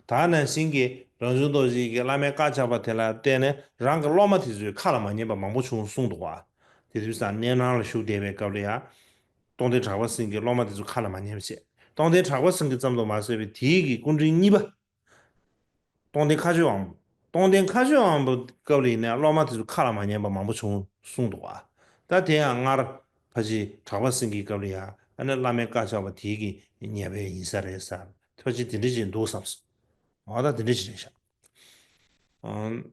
ད་ནང་བཞིན་གྱི་རང་བྱུང་རྡོ་རྗེ་གིས་བླ་མའི་བཀའ་བཅག་པ་དེ་ལ་བརྟེན་ནས་རང་གི་སློབ་མ་དེ་ཚོས་ཁ་ལ་མ་ཉན་པ་མང་པོ་བྱུང་གསུངས་འདུག་པ། དེ་དུས་ཙང་གནས་སྣང་ལ་བཞུགས་བསྡད་པའི་སྐབས་ལ་ཡང་། རྟོགས་ལྡན་གྲགས་པ་སེང་གེའི་སློབ་མ་དེ་ཚོ་ཁ་ལ་མ་ཉན་པ་བྱས། རྟོགས་ལྡན་གྲགས་པ་སེང་གེ་ཙམ་དུ་མ་ཟད་པའི་དེའི་གི་སྐུ་ཕྲེང་གཉིས་པ། རྟོགས་ལྡན་མཁའ་སྤྱོད་དབང་པོ། རྟོགས་ལྡན་མཁའ་སྤྱོད་དབང་པོ་སྐབས་ལ་ཡིན་ན་སློབ་མ་དེ་ཚོ་ཁ་ལ་མ་ཉན་པ་མང་པོ་བྱུང་གསུངས་འདུག་པ། ད་དེ་ཡང་སྔར་ཕལ་ཆེར་གྲགས་པ་སེང་གེའི་སྐབས་ལ་ཡང་ཨ་ནི་བླ་མའི་བཀའ་བཅག་པ་དེའི་གི་ཉེས་པ་ཡིན་ས་རེད་ཟེར། ཕལ་ཆེར་དེ་འདྲ་ཅིག་འདུག་བསམ་སོང་། འོ་ད་དེ་འདྲ་ཅིག་རེད་ཤག་ཨང་།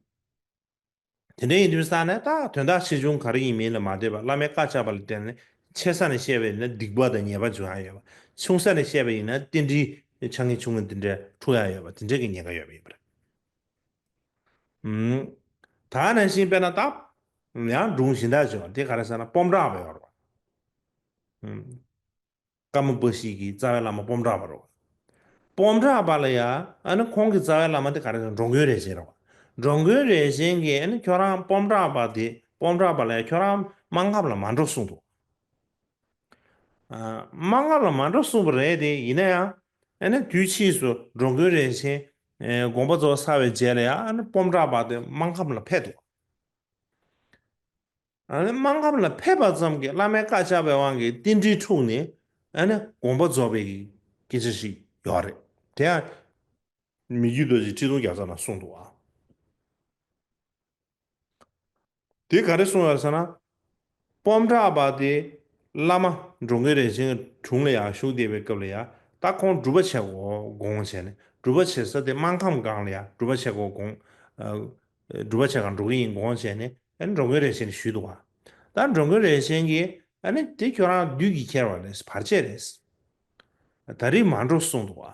དེ་འདྲ་ཡིན་དུས་ཙང་ནས་ད་དོན་དག་ཆེ་ཆུང་ག་རེ་ཡིན་མིན་ལ་མ་ལྟོས་པར་བླ་མའི་བཀའ་བཅག་པ་ལ་བརྟེན་ནས་ཆེ་ས་ནས་བཤད་པ་ཡིན་ན་སྡིག་པ་དང་ཉེས་པ་འབྱུང་ཡ་ཡོད་པ། ཆུང་ས་ནས་བཤད་པ་ཡིན་ན་རྟེན་འབྲེལ་ཆེ་ངེས་ཆུང་ངེས་འདི་འདྲ་འཁྲུག་ཡ་ཡོད་པ་དེ་འདྲ་གི་ཉེན་ཁ་ཡོད་པ་ཡིན་པ་རེད། ཨུམ། ད་ནང་བཞིན་དཔེར་ན་ད། ཡང་སྒྲུང་གཞན་དག་བྱུང་བ་དེ་ག་རེ་ཟེར་ན་སྤོམ་བྲག་པ་ཡོད་རེད་པ། ཨུམ། ཀརྨ་པ་ཤི་ཀའི་རྩ་བའི་བླ་མ་སྤོམ་བྲག་པ་རེད་པ། སྤོམ་བྲག་པ་ལ་ཡ་ཨ་ནི་ཁོང་གི་རྩ་བའི་བླ་མ་དེ་ག་རེ་ཟེར་ན་འགྲོ་མགོན་རས་ཆེན་རེད་པ། འགྲོ་མགོན་རས་ཆེན་གྱིས་ཨ་ནི་ཁྱོད་རང་སྤོམ་བྲག་པ་དེ་སྤོམ་བྲག་པ་ལ་ཡ་ཁྱོད་རང་སྨར་ཁམས་ལ་མ་འགྲོ་གསུངས་འདུག་ཨ། སྨར་ཁམས་ལ་མ་འགྲོ་གསུངས་པ་རེད་དེ་ཡིན་ན་ཡང་། ཨ་ནི་དུས་ཕྱིས་སུ་འགྲོ་མགོན་རས་ཆེན། ཨེ། དགོངས་པ་རྫོགས་ཚར་བའི་རྗེས་ལ་ཡང་ཨ་ནི་སྤོམ་བྲག་པ་དེ་སྨར་ཁམས་ལ་ཕེབས་འདུག་ཨ་ནི་སྨར་ཁམས་ལ་ཕེབས་པ་ཙམ་གྱིས་བླ་མའི་བཀའ་བཅག་པའི་དབང་གིས་རྟེན་འབྲེལ་འཁྲུགས་ནས་ཨ་ནི་དགོངས་པ་རྫོགས་པའི་སྐད་ཆ་ཞིག་ཡོད་རེད། དེ་ཡང་མི་བསྐྱོད་རྡོ་རྗེ་ཁྲི་སྟོང་བརྒྱ་རྩ་ནང་གསུངས་འདུག་ཨ། དེ་ག་རེ་གསུངས་ཡོད་ཟེར་ན། སྤོམ་བྲག་པ་དེ་བླ་མ་འགྲོ་མགོན་རས་ཆེན་གྱི་དྲུང་ལ་ཡང་བཞུགས་བསྡད་པའི་སྐབས་ལ་ཡང་ད་ཁོང་སྒྲུབ་པ་བྱེད་དགོས་དགོངས་བྱས་ནས་སྒྲུབ་པ་བྱེད་ས་དེ་སྨར་ཁམས་སྒང་ལ་ཡང་སྒྲུབ་པ་བྱེད་དགོས་དགོངས། ཨ། སྒྲུབ་པ་བྱེད་གར་འགྲོ་གི་ཡིན་དགོངས་བྱས་ནས་ཨ་ནི་འགྲོ་མགོན་རས་ཆེན་ལ་ཞུས་འདུག་པ། ད་འགྲོ་མགོན་རས་ཆེན་གྱིས་ཨ་ནི་དེ་ཁྱོད་རང་བདུད་ཀྱིས་ཁྱེར་བ་རེད། བར་ཆད་རེད། ད་རེས་མ་འགྲོ་གསུངས་འདུག་པ།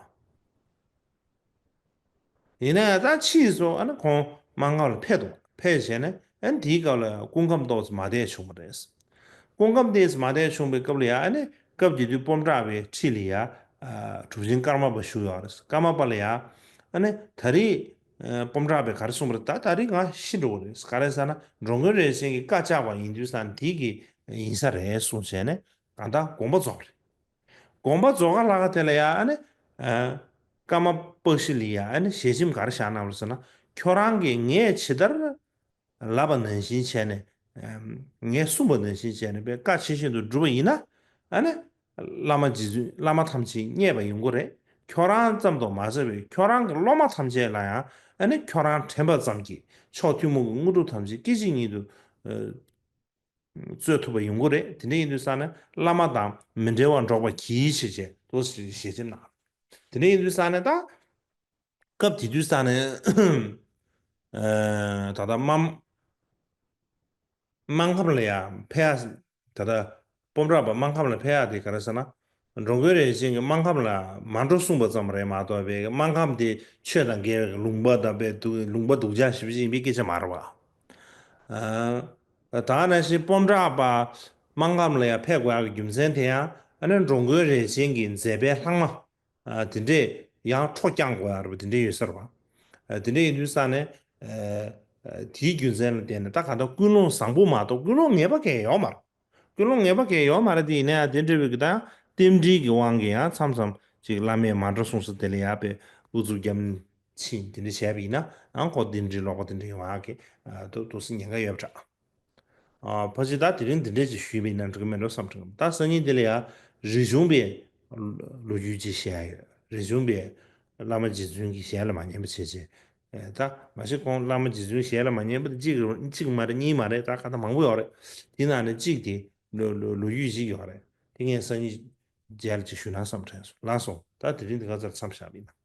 ཡིན་ན་ཡང་ད་ཕྱིས་སུ་ཨ་ནི་ཁོང་སྨར་ཁམས་ལ་ཕེབས་འདུག་ཕེབས་བྱས་ནས་ཨ་ནི་དེའི་སྐབས་ལ་སྐུ་ཁམས་ཏོག་ཙམ་མ་བདེ་བྱུང་བ་རེད། སྐུ་ཁམས་ཏོག་ཙམ་མ་བདེ་བྱུང་བའི་སྐབས་ལ་ཡང་ཨ་ནི་སྐབས་དེ་དུས་སྤོམ་བྲག་པའི་ཁྲི་ལ་ཡང་གྲུབ་ཆེན་ཀརྨ་པ་བཞུགས་ཡོད་རེད། ཀརྨ་པ་ལ་ཡང་ཨ་ནི་ད་རེས་སྤོམ་བྲག་པས་ག་རེ་གསུངས་པ་རེད། ད་ད་རེས་ང་ཤི་འགྲོ་གི་རེད། ག་རེ་ཟེར་ན་འགྲོ་མགོན་རས་ཆེན་གྱིས་བཀའ་བཅག་པ་ཡིན་དུས་ཙང་དེ་གི་ཡིན་ས་རེད་གསུངས་བྱས་ནས་གང་ལྟར་དགོངས་པ་རྫོགས་པ་རེད། དགོངས་པ་རྫོགས་ཁ་ལྷག་ཁ་དེ་ལ་ཡང་ཨ་ནི། ཨ། ཀརྨ་པཀྵི་ལི་ཡ་ཨ་ནི་ཞལ་ཆེམས་ག་རེ་བཞག་གནང་བ་ཟེར་ན། ཁྱོད་རང་གིས་ངས་ཇི་ལྟར་ལབ་པ་ནང་བཞིན་བྱས་ནས། ངས་གསུངས་པ་ནང་བཞིན་བྱས་ནས་པའི་བཀའ་ཇི་བཞིན་དུ་བསྒྲུབས་པ་ཡིན་ན། ཨ་ནི་བླ་མ་རྗེ་བཙུན་བླ་མ་ཐམས་ཅད་མཉེས་པ་ཡོང་གི་རེད། ཁྱོད་རང་ཙམ་དུ་མ་ཟད་པའི་ཁྱོད་རང་གི་སློབ་མ་ཐམས་ཅད་ལ་ཡང་ཨ་ནི་ཁྱོད་རང་དྲན་པ་ཙམ་གྱིས་མཆོག་ཐུན་མོང་གི་དངོས་གྲུབ་ཐམས་ཅད་སྐད་ཅིག་ཉིད་དུ་སྩོལ་ཐུབ་པ་ཡོང་གི་རེད། དེ་འདྲ་ཡིན་དུས་ཙང་ནས་བླ་མ་དང་མི་འབྲལ་བར་འགྲོགས་པར་གྱིས་ཞེས་བྱས་དོ་ཞེས་ཞལ་ཆེམས་གནང་། དེ་འདྲ་ཡིན་དུས་ཙང་ནས་ད། སྐབས་དེ་དུས་ཙང་ནས་ད་ལྟ་སྨར་སྨར་ཁམས་ལ་ཡང་ཕེབས་ཡ། ད་ལྟ་སྤོམ་བྲག་པ་སྨར་ཁམས་ལ་ཕེབས་ཡ་དེ་ག་རེ་ཟེར་ན། འགྲོ་མགོན་རས་ཆེན་གྱིས་སྨར་ཁམས་ལ་མ་འགྲོ་གསུངས་པ་ཙམ་རེད་མ་གཏོགས་པའི་སྨར་ཁམས་དེ་ཆོས་དང་འགལ་བའི་ལུང་པ་དང་པའི་སྡུག་ལུང་པ་སྡུག་ཅག་ཞེ་པོ་ཅིག་ཡིན་པའི་སྐད་ཆ་མ་རེད་བ། ད་ག་ནང་བཞིན་སྤོམ་བྲག་པ་སྨར་ཁམས་ལ་ཡང་ཕེབས་དགོས་ཡ་གི་རྒྱུ་མཚན་དེ་ཡང་ཨ་ནི་འགྲོ་མགོན་རས་ཆེན་གྱི་མཛད་པའི་ལྷག་མ། ཨ། དེ་འདྲས་ཡང་འཕྲོ་བསྐྱང་དགོས་ཡ་རེད་པ། དེ་འདྲས་ཡོད་ས་རེད་པ། ཨ། དེ་འདྲས་ཡིན་དུས་ཙང་ནས། ཨ། དེའི་རྒྱུ་མཚན་ལ་བརྟེན་ནས་ད་ག་ད་ཀུན་སློང་བཟང་པོ་མ་གཏོགས་ཀུན་སློང་ངན་པ་གང་ཡང་ཡོད་མ་རེད། ཀུན་སློང་ངན་པ་གང་ཡང་ཡོད་མ་རེད། དེ་ཡིན་ན་ཡང་དེ་འདྲ་བའི་གི་ད་རྟེན་འབྲེལ་གྱི་དབང་གིས་ཡང་མཚམས་མཚམས་ཅིག་བླ་མས་མ་འགྲོ་གསུངས་ས་དེ་ལ་ཡང་པའི་ཨུ་ཚུགས་རྒྱབ་ཕྱིན་དེ་འདྲ་བྱས་པ་ཡིན་ན་ཡང་ཁོ་རྟེན་འབྲེལ་ལོག་པ་དེ་འདྲ་ཡོང་ཡ་གི། ཨ། ཏོག་ཙམ་ཉེན་ཁ་ཡོད་པ་འདྲ། ཨ། ཕལ་ཆེར་ད་དེ་རིང་འདི་འདྲས་ཅིག་ཞུས་པ་ཡིན་ན་འགྲིག་གི་མེད་འགྲོ་བསམ་དྲན། ད་སང་ཉིན་དེ་ལ་ཡང་རིག་གཞུང་པའི་ལོ་རྒྱུས་ཅིག་བཤད་ཡ་ཡོད། རིག་གཞུང་པའི་བླ་མ་རྗེ་བཙུན་གྱི་ཞལ་ལ་མ་ཉན་པ་བྱས་བྱས། ཨེ། ད་མ་གཞི་ཁོང་བླ་མ་རྗེ་བཙུན་ཞལ་ལ་མ་ཉན་པ་དེ་གཅིག་གཅིག་མ་རེད། གཉིས་མ་རེད། ད་ག་ད་མང་པོ་ཡོད་རེད། དེ་ནང་ནས་གཅིག་དེ་ལོ་ལོ་ལོ་རྒྱུས་ཅིག་ཡོད་རེད། དེ་ངས་སང་ཉིན་རྗེས་ལ་ཅིག་ཞུ་ན་བསམ་དྲན་སོང་། ལགས་སོ། ད་དེ་རིང་འདི་ག་ཚར་མཚམས་བཞག་པ་ཡིན་ན།